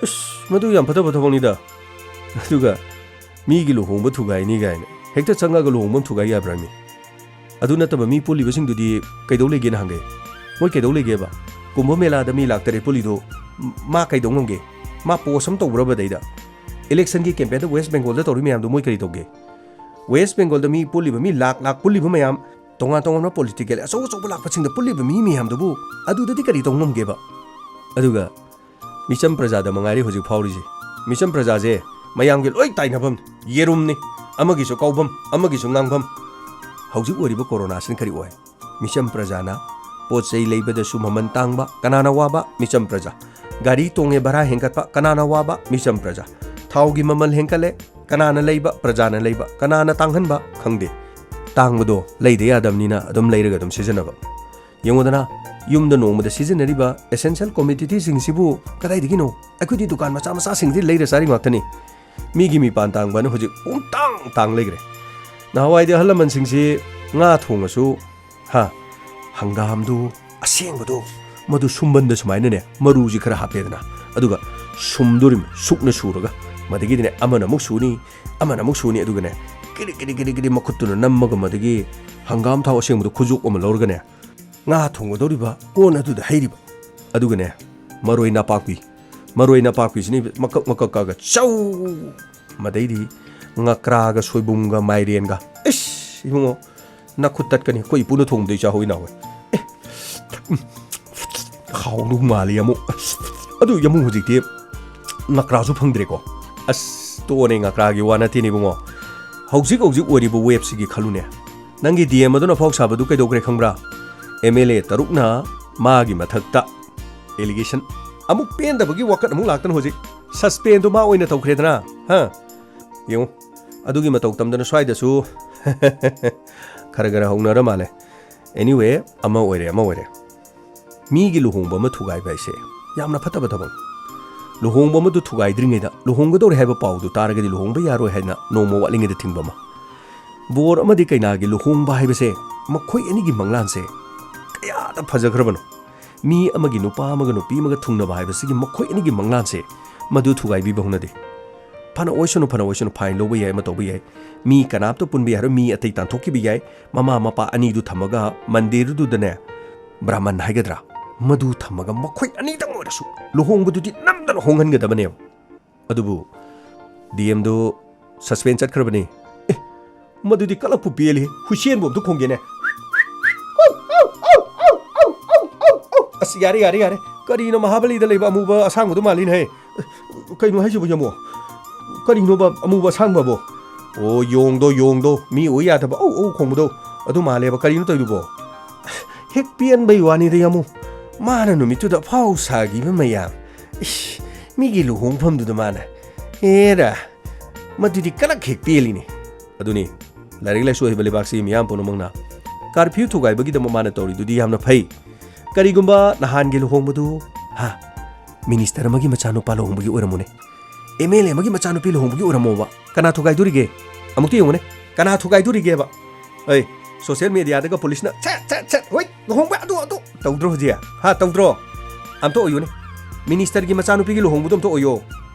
ꯑꯁ, ꯃꯗꯨ ꯌꯥꯝ ꯐꯠꯇꯕ ꯊꯕꯛꯅꯤꯗ꯫ ꯑꯗꯨꯒ ꯃꯤꯒꯤ ꯂꯨꯍꯣꯡꯕ ꯊꯨꯒꯥꯏꯅꯤ ꯀꯥꯏꯅ ꯍꯦꯛꯇ ꯆꯪꯉꯒ ꯂꯨꯍꯣꯡꯕ ꯑꯃ ꯊꯨꯒꯥꯏ ꯌꯥꯕ꯭ꯔꯥ ꯃꯤ? ꯑꯗꯨ ꯅꯠꯇꯕ ꯃꯤ ꯄꯨꯜꯂꯤꯕꯁꯤꯡꯗꯨꯗꯤ ꯀꯩꯗꯧ ꯂꯩꯒꯦꯅ ꯍꯪꯒꯦ꯫ ꯃꯣꯏ ꯀꯩꯗꯧ ꯂꯩꯒꯦꯕ? ꯀꯨꯝꯚ ꯃꯦꯂꯥꯗ ꯃꯤ ꯂꯥꯛ ꯇꯔꯦꯠ ꯄꯨꯜꯂꯤꯗꯣ ꯃꯥ ꯀꯩꯗꯧ ꯉꯝꯒꯦ? ꯃꯥ ꯄꯣꯁ ꯑꯃ ꯇꯧꯕ꯭ꯔꯕ ꯑꯗꯩꯗ? ꯏꯂꯦꯛꯁꯟꯒꯤ ꯀꯦꯝꯄꯦꯟꯗ ꯋꯦꯁ ꯕꯦꯡꯒꯣꯜꯗ ꯇꯧꯔꯤ ꯃꯌꯥꯝꯗꯣ ꯃꯣꯏ ꯀꯔꯤ ꯇꯧꯒꯦ? ꯋꯦꯁ ꯕꯦꯡꯒꯣꯜꯗ ꯃꯤ ꯄꯨꯜꯂꯤꯕ, ꯃꯤ ꯂꯥꯛ ꯂꯥꯛ ꯄꯨꯜꯂꯤꯕ ꯃꯌꯥꯝ, ꯇꯣꯉꯥꯟ ꯇꯣꯉꯥꯟꯕ ꯄꯣꯂꯤꯇꯤꯀꯦꯜ ꯑꯆꯧ ꯑꯆꯧꯕ ꯂꯥꯛꯄꯁꯤꯡꯗ ꯄꯨꯜꯂꯤꯕ ꯃꯤ ꯃꯌꯥꯝꯗꯨꯕꯨ ꯑꯗꯨꯗꯗꯤ ꯀꯔꯤ ꯇꯧ ꯉꯝꯒꯦꯕ? ꯑꯗꯨꯒ ꯃꯤꯆꯝ ꯄ꯭ꯔꯖꯥꯗ ꯃꯉꯥꯏꯔꯦ ꯍꯧꯖꯤꯛ ꯐꯥꯎꯔꯤꯁꯦ꯫ ꯃꯤꯆꯝ ꯄ꯭ꯔꯖꯥꯁꯦ ꯃꯌꯥꯝꯒꯤ ꯂꯣꯏ ꯇꯥꯏꯅꯐꯝ, ꯌꯦꯔꯨꯝꯅꯤ, ꯑꯃꯒꯤꯁꯨ ꯀꯥꯎꯐꯝ, ꯑꯃꯒꯤꯁꯨ ꯉꯥꯡꯐꯝ꯫ ꯍꯧꯖꯤꯛ ꯑꯣꯏꯔꯤꯕ ꯀꯣꯔꯣꯅꯥꯁꯤꯅ ꯀꯔꯤ ꯑꯣꯏ? ꯃꯤꯆꯝ ꯄ꯭ꯔꯖꯥꯅ ꯄꯣꯠ ꯆꯩ ꯂꯩꯕꯗꯁꯨ ꯃꯃꯜ ꯇꯥꯡꯕ, ꯀꯅꯥꯅ ꯋꯥꯕ? ꯃꯤꯆꯝ ꯄ꯭ꯔꯖꯥ꯫ ꯒꯥꯔꯤ ꯇꯣꯡꯉꯦ, ꯚꯔꯥ ꯍꯦꯟꯒꯠꯄ, ꯀꯅꯥꯅ ꯋꯥꯕ? ꯃꯤꯆꯝ ꯄ꯭ꯔꯖꯥ꯫ ꯊꯥꯎꯒꯤ ꯃꯃꯜ ꯍꯦꯟꯒꯠꯂꯦ, ꯀꯅꯥꯅ ꯂꯩꯕ? ꯄ꯭ꯔꯖꯥꯅ ꯂꯩꯕ꯫ ꯀꯅꯥꯅ ꯇꯥꯡꯍꯟꯕ? ꯈꯪꯗꯦ꯫ ꯇꯥꯡꯕꯗꯣ ꯂꯩꯗ ꯌꯥꯗꯕꯅꯤꯅ ꯑꯗꯨꯝ ꯂꯩꯔꯒ ꯑꯗꯨꯝ ꯁꯤꯖꯤꯟꯅꯕ꯫ ꯌꯦꯡꯉꯨꯗꯅ, ꯌꯨꯝꯗ ꯅꯣꯡꯃꯗ ꯁꯤꯖꯤꯟꯅꯔꯤꯕ essential commodity ꯁꯤꯡꯁꯤꯕꯨ ꯀꯗꯥꯏꯗꯒꯤꯅꯣ? ꯑꯩꯈꯣꯏꯗꯤ ꯗꯨꯀꯥꯟ ꯃꯆꯥ ꯃꯆꯥꯁꯤꯡꯗꯤ ꯂꯩꯔ ꯆꯥꯔꯤ ꯉꯥꯛꯇꯅꯤ꯫ ꯃꯤꯒꯤ ꯃꯤꯄꯥꯟ ꯇꯥꯡꯕꯅ ꯍꯧꯖꯤꯛ ꯄꯨꯡꯇꯥꯡ ꯇꯥꯡ ꯂꯩꯈ꯭ꯔꯦ꯫ ꯅꯍꯥꯟꯋꯥꯏꯗꯤ ꯑꯍꯜ ꯂꯃꯟꯁꯤꯡꯁꯤ ꯉꯥ ꯊꯣꯡꯉꯁꯨ, ꯍꯥ, ꯍꯪꯒꯥꯝꯗꯨ ꯑꯁꯦꯡꯕꯗꯣ, ꯃꯗꯨ ꯁꯨꯝꯕꯟꯗ ꯁꯨꯃꯥꯏꯅꯅꯦ, ꯃꯔꯨꯁꯤ ꯈꯔ ꯍꯥꯞꯄꯦꯗꯅ, ꯑꯗꯨꯒ ꯁꯨꯝꯗꯣꯔꯤꯝ, ꯁꯨꯛꯅ ꯁꯨꯔꯒ, ꯃꯗꯒꯤꯗꯤꯅꯦ ꯑꯃꯅ ꯑꯃꯨꯛ ꯁꯨꯅꯤ, ꯑꯃꯅ ꯑꯃꯨꯛ ꯁꯨꯅꯤ, ꯑꯗꯨꯒꯅꯦ ꯀꯤꯔꯤ ꯀꯤꯔꯤ ꯀꯤꯔꯤ ꯀꯤꯔꯤ ꯃꯈꯨꯠꯇꯨꯅ ꯅꯝꯃꯒ, ꯃꯗꯒꯤ ꯍꯪꯒꯥꯝ ꯊꯥꯎ ꯑꯁꯦꯡꯕꯗꯣ ꯈꯨꯖꯣꯛ ꯑꯃ ꯂꯧꯔꯒꯅꯦ, ꯉꯥ ꯊꯣꯡꯒꯗꯧꯔꯤꯕ ꯀꯣꯟ ꯑꯗꯨꯗ ꯍꯩꯔꯤꯕ꯫ ꯑꯗꯨꯒꯅꯦ, ꯃꯔꯣꯏ ꯅꯥꯄꯥꯛꯄꯤ, ꯃꯔꯣꯏ ꯅꯥꯄꯥꯛꯄꯤꯁꯤꯅ ꯃꯀꯛ ꯃꯀꯛ ꯀꯛꯑꯒ ꯆꯧ! ꯃꯗꯩꯗꯤ ꯉꯀ꯭ꯔꯥꯒ ꯁꯣꯏꯕꯨꯝꯒ ꯃꯥꯏꯔꯦꯟꯒ꯫ ꯏꯁ, ꯏꯕꯨꯡꯉꯣ, ꯅꯈꯨꯠ ꯇꯠꯀꯅꯤ꯫ ꯑꯩꯈꯣꯏ ꯏꯄꯨꯅ ꯊꯣꯡꯕꯗꯩ ꯆꯥꯍꯧ, ꯏꯅꯥꯎ꯫ ꯑꯦ, ꯎꯝ, ꯍꯥꯎꯗꯧ ꯃꯥꯜꯂꯤ, ꯌꯥꯝꯕꯨꯡ꯫ ꯑꯗꯨ, ꯌꯥꯝꯕꯨꯡ, ꯍꯧꯖꯤꯛꯇꯤ ꯉꯀ꯭ꯔꯥꯁꯨ ꯐꯪꯗ꯭ꯔꯦꯀꯣ꯫ ꯑꯁ, ꯇꯣꯛꯑꯣꯅꯦ, ꯉꯀ꯭ꯔꯥꯒꯤ ꯋꯥ ꯅꯠꯇꯦꯅꯦ, ꯏꯕꯨꯡꯉꯣ꯫ ꯍꯧꯖꯤꯛ ꯍꯧꯖꯤꯛ ꯑꯣꯏꯔꯤꯕ ꯋꯦꯕꯁꯤꯒꯤ ꯈꯜꯂꯨꯅꯦ꯫ ꯅꯪꯒꯤ ꯗꯤ ꯑꯦꯝ ꯑꯗꯨꯅ ꯑꯐꯥꯎ ꯁꯥꯕꯗꯨ ꯀꯩꯗꯧꯈ꯭ꯔꯦ ꯈꯪꯕ꯭ꯔꯥ? ꯑꯦꯝ ꯑꯦꯜ ꯑꯦ ꯇꯔꯨꯛꯅ ꯃꯥꯒꯤ ꯃꯊꯛꯇ allegation꯫ ꯑꯃꯨꯛ ꯄꯦꯟꯗꯕꯒꯤ ꯋꯥꯀꯠ ꯑꯃꯨꯛ ꯂꯥꯛꯇꯅ ꯍꯧꯖꯤꯛ suspendꯗꯨ ꯃꯥ ꯑꯣꯏꯅ ꯇꯧꯈ꯭ꯔꯦꯗꯅ, ꯍꯥ? ꯌꯦꯡꯉꯨ, ꯑꯗꯨꯒꯤ ꯃꯇꯧ ꯇꯝꯗꯅ ꯁ꯭ꯋꯥꯏꯗꯁꯨ ꯈꯔ ꯈꯔ ꯍꯧꯅꯔ ꯃꯥꯜꯂꯦ꯫ Anyway, ꯑꯃ ꯑꯣꯏꯔꯦ, ꯑꯃ ꯑꯣꯏꯔꯦ꯫ ꯃꯤꯒꯤ ꯂꯨꯍꯣꯡꯕ ꯑꯃ ꯊꯨꯒꯥꯏꯕ ꯍꯥꯏꯁꯦ ꯌꯥꯝꯅ ꯐꯠꯇꯕ ꯊꯕꯛꯅꯤ꯫ ꯂꯨꯍꯣꯡꯕ ꯑꯃꯗꯨ ꯊꯨꯒꯥꯏꯗ꯭ꯔꯤꯉꯩꯗ, ꯂꯨꯍꯣꯡꯒꯗꯧꯔꯦ ꯍꯥꯏꯕ ꯄꯥꯎꯗꯨ ꯇꯥꯔꯒꯗꯤ ꯂꯨꯍꯣꯡꯕ ꯌꯥꯔꯣꯏ ꯍꯥꯏꯅ ꯅꯣꯡꯃ ꯋꯥꯠꯂꯤꯉꯩꯗ ꯊꯤꯡꯕ ꯑꯃ꯫ ꯕꯣꯔ ꯑꯃꯗꯤ ꯀꯩꯅꯥꯒꯤ ꯂꯨꯍꯣꯡꯕ ꯍꯥꯏꯕꯁꯦ, ꯃꯈꯣꯏ ꯑꯅꯤꯒꯤ ꯃꯪꯂꯥꯟꯁꯦ ꯀꯌꯥꯗ ꯐꯖꯈ꯭ꯔꯕꯅꯣ꯫ ꯃꯤ ꯑꯃꯒꯤ ꯅꯨꯄꯥ ꯑꯃꯒ ꯅꯨꯄꯤ ꯑꯃꯒ ꯊꯨꯡꯅꯕ ꯍꯥꯏꯕꯁꯤꯒꯤ ꯃꯈꯣꯏ ꯑꯅꯤꯒꯤ ꯃꯪꯂꯥꯟꯁꯦ ꯃꯗꯨ ꯊꯨꯒꯥꯏꯕꯤꯕ ꯍꯧꯅꯗꯦ꯫ ꯐꯅ ꯑꯣꯏꯁꯅꯨ, ꯐꯅ ꯑꯣꯏꯁꯅꯨ, fine ꯂꯧꯕ ꯌꯥꯏ, ꯑꯃ ꯇꯧꯕ ꯌꯥꯏ, ꯃꯤ ꯀꯅꯥꯝꯇ ꯄꯨꯟꯕ ꯌꯥꯔꯣꯏ, ꯃꯤ ꯑꯇꯩ ꯇꯥꯟꯊꯣꯛꯈꯤꯕ ꯌꯥꯏ, ꯃꯃꯥ ꯃꯄꯥ ꯑꯅꯤꯗꯨ ꯊꯝꯃꯒ ꯃꯟꯗꯤꯔꯗꯨꯗꯅꯦ ꯕ꯭ꯔꯥꯍꯃꯟ ꯍꯥꯏꯒꯗ꯭ꯔꯥ, ꯃꯗꯨ ꯊꯝꯃꯒ ꯃꯈꯣꯏ ꯑꯅꯤꯗꯪ ꯑꯣꯏꯔꯁꯨ ꯂꯨꯍꯣꯡꯕꯗꯨꯗꯤ ꯅꯝꯗꯅ ꯍꯣꯡꯍꯟꯒꯗꯕꯅꯦꯕ꯫ ꯑꯗꯨꯕꯨ ꯗꯤ ꯑꯦꯝꯗꯣ suspend ꯆꯠꯈ꯭ꯔꯕꯅꯤ꯫ ꯑꯦ, ꯃꯗꯨꯗꯤ ꯀꯂꯛꯄꯨ ꯄꯦꯜꯂꯤ꯫ ꯍꯨꯏꯁꯦꯟꯕꯨ ꯑꯝꯇ ꯈꯣꯡꯒꯦꯅꯦ꯫ ꯑꯁ, ꯌꯥꯔꯦ, ꯌꯥꯔꯦ, ꯌꯥꯔꯦ꯫ ꯀꯔꯤꯅꯣ ꯃꯍꯥꯕꯂꯤꯗ ꯂꯩꯕ ꯑꯃꯨꯕ ꯑꯁꯥꯡꯕꯗꯣ ꯃꯥꯜꯂꯤꯅꯦꯍꯦ? ꯀꯩꯅꯣ ꯍꯥꯏꯁꯤꯕꯨ, ꯌꯥꯝꯕꯨ? ꯀꯔꯤꯅꯣꯕ ꯑꯃꯨꯕ ꯑꯁꯥꯡꯕꯕꯣ? ꯑꯣ, ꯌꯣꯡꯗꯣ, ꯌꯣꯡꯗꯣ꯫ ꯃꯤ ꯑꯣꯏ ꯌꯥꯗꯕ ꯑꯧ ꯑꯧ ꯈꯣꯡꯕꯗꯣ꯫ ꯑꯗꯨ ꯃꯥꯜꯂꯦꯕ꯫ ꯀꯔꯤꯅꯣ ꯇꯧꯔꯤꯗꯨꯕꯣ? ꯍꯦꯛ ꯄꯦꯟꯕꯩ ꯋꯥꯅꯤꯗ, ꯌꯥꯝꯕꯨ꯫ ꯃꯥꯅ ꯅꯨꯃꯤꯠꯇꯨꯗ ꯑꯐꯥꯎ ꯁꯥꯈꯤꯕ ꯃꯌꯥꯝ꯫ ꯏꯁ, ꯃꯤꯒꯤ ꯂꯨꯍꯣꯡꯐꯝꯗꯨꯗ ꯃꯥꯅ꯫ ꯑꯦꯔꯥ, ꯃꯗꯨꯗꯤ ꯀꯂꯛ ꯍꯦꯛ ꯄꯦꯜꯂꯤꯅꯦ꯫ ꯑꯗꯨꯅꯤ, ꯂꯥꯏꯔꯤꯛ ꯂꯥꯏꯁꯨ ꯍꯩꯕ ꯂꯩꯕꯥꯛꯁꯤ ꯃꯤꯌꯥꯝ ꯄꯨꯝꯅꯃꯛꯅ curfew ꯊꯨꯒꯥꯏꯕꯒꯤꯗꯃꯛ ꯃꯥꯅ ꯇꯧꯔꯤꯗꯨꯗꯤ ꯌꯥꯝꯅ ꯐꯩ꯫ ꯀꯔꯤꯒꯨꯝꯕ ꯅꯍꯥꯟꯒꯤ ꯂꯨꯍꯣꯡꯕꯗꯨ, ꯍꯥ, minister ꯑꯃꯒꯤ ꯃꯆꯥꯅꯨꯄꯥ ꯂꯨꯍꯣꯡꯕꯒꯤ ꯑꯣꯏꯔꯝꯃꯨꯅꯦ, M L A ꯑꯃꯒꯤ ꯃꯆꯥꯅꯨꯄꯤ ꯂꯨꯍꯣꯡꯕꯒꯤ ꯑꯣꯏꯔꯝꯃꯣꯕ, ꯀꯅꯥ ꯊꯨꯒꯥꯏꯗꯣꯔꯤꯒꯦ? ꯑꯃꯨꯛꯇ ꯌꯦꯡꯉꯨꯅꯦ, ꯀꯅꯥ ꯊꯨꯒꯥꯏꯗꯣꯔꯤꯒꯦꯕ? ꯑꯩ, social mediaꯗꯒ policeꯅ "ꯁꯠ, ꯁꯠ, ꯁꯠ, ꯍꯣꯏ, ꯂꯨꯍꯣꯡꯕ ꯑꯗꯨ, ꯑꯗꯨ" ꯇꯧꯗ꯭ꯔꯣ ꯍꯧꯖꯤꯛ? ꯍꯥ, ꯇꯧꯗ꯭ꯔꯣ? ꯑꯝꯇ ꯑꯣꯏꯌꯨꯅꯦ꯫ Ministerꯒꯤ ꯃꯆꯥꯅꯨꯄꯤꯒꯤ ꯂꯨꯍꯣꯡꯕꯗꯣ ꯑꯝꯇ ꯑꯣꯏꯌꯣ꯫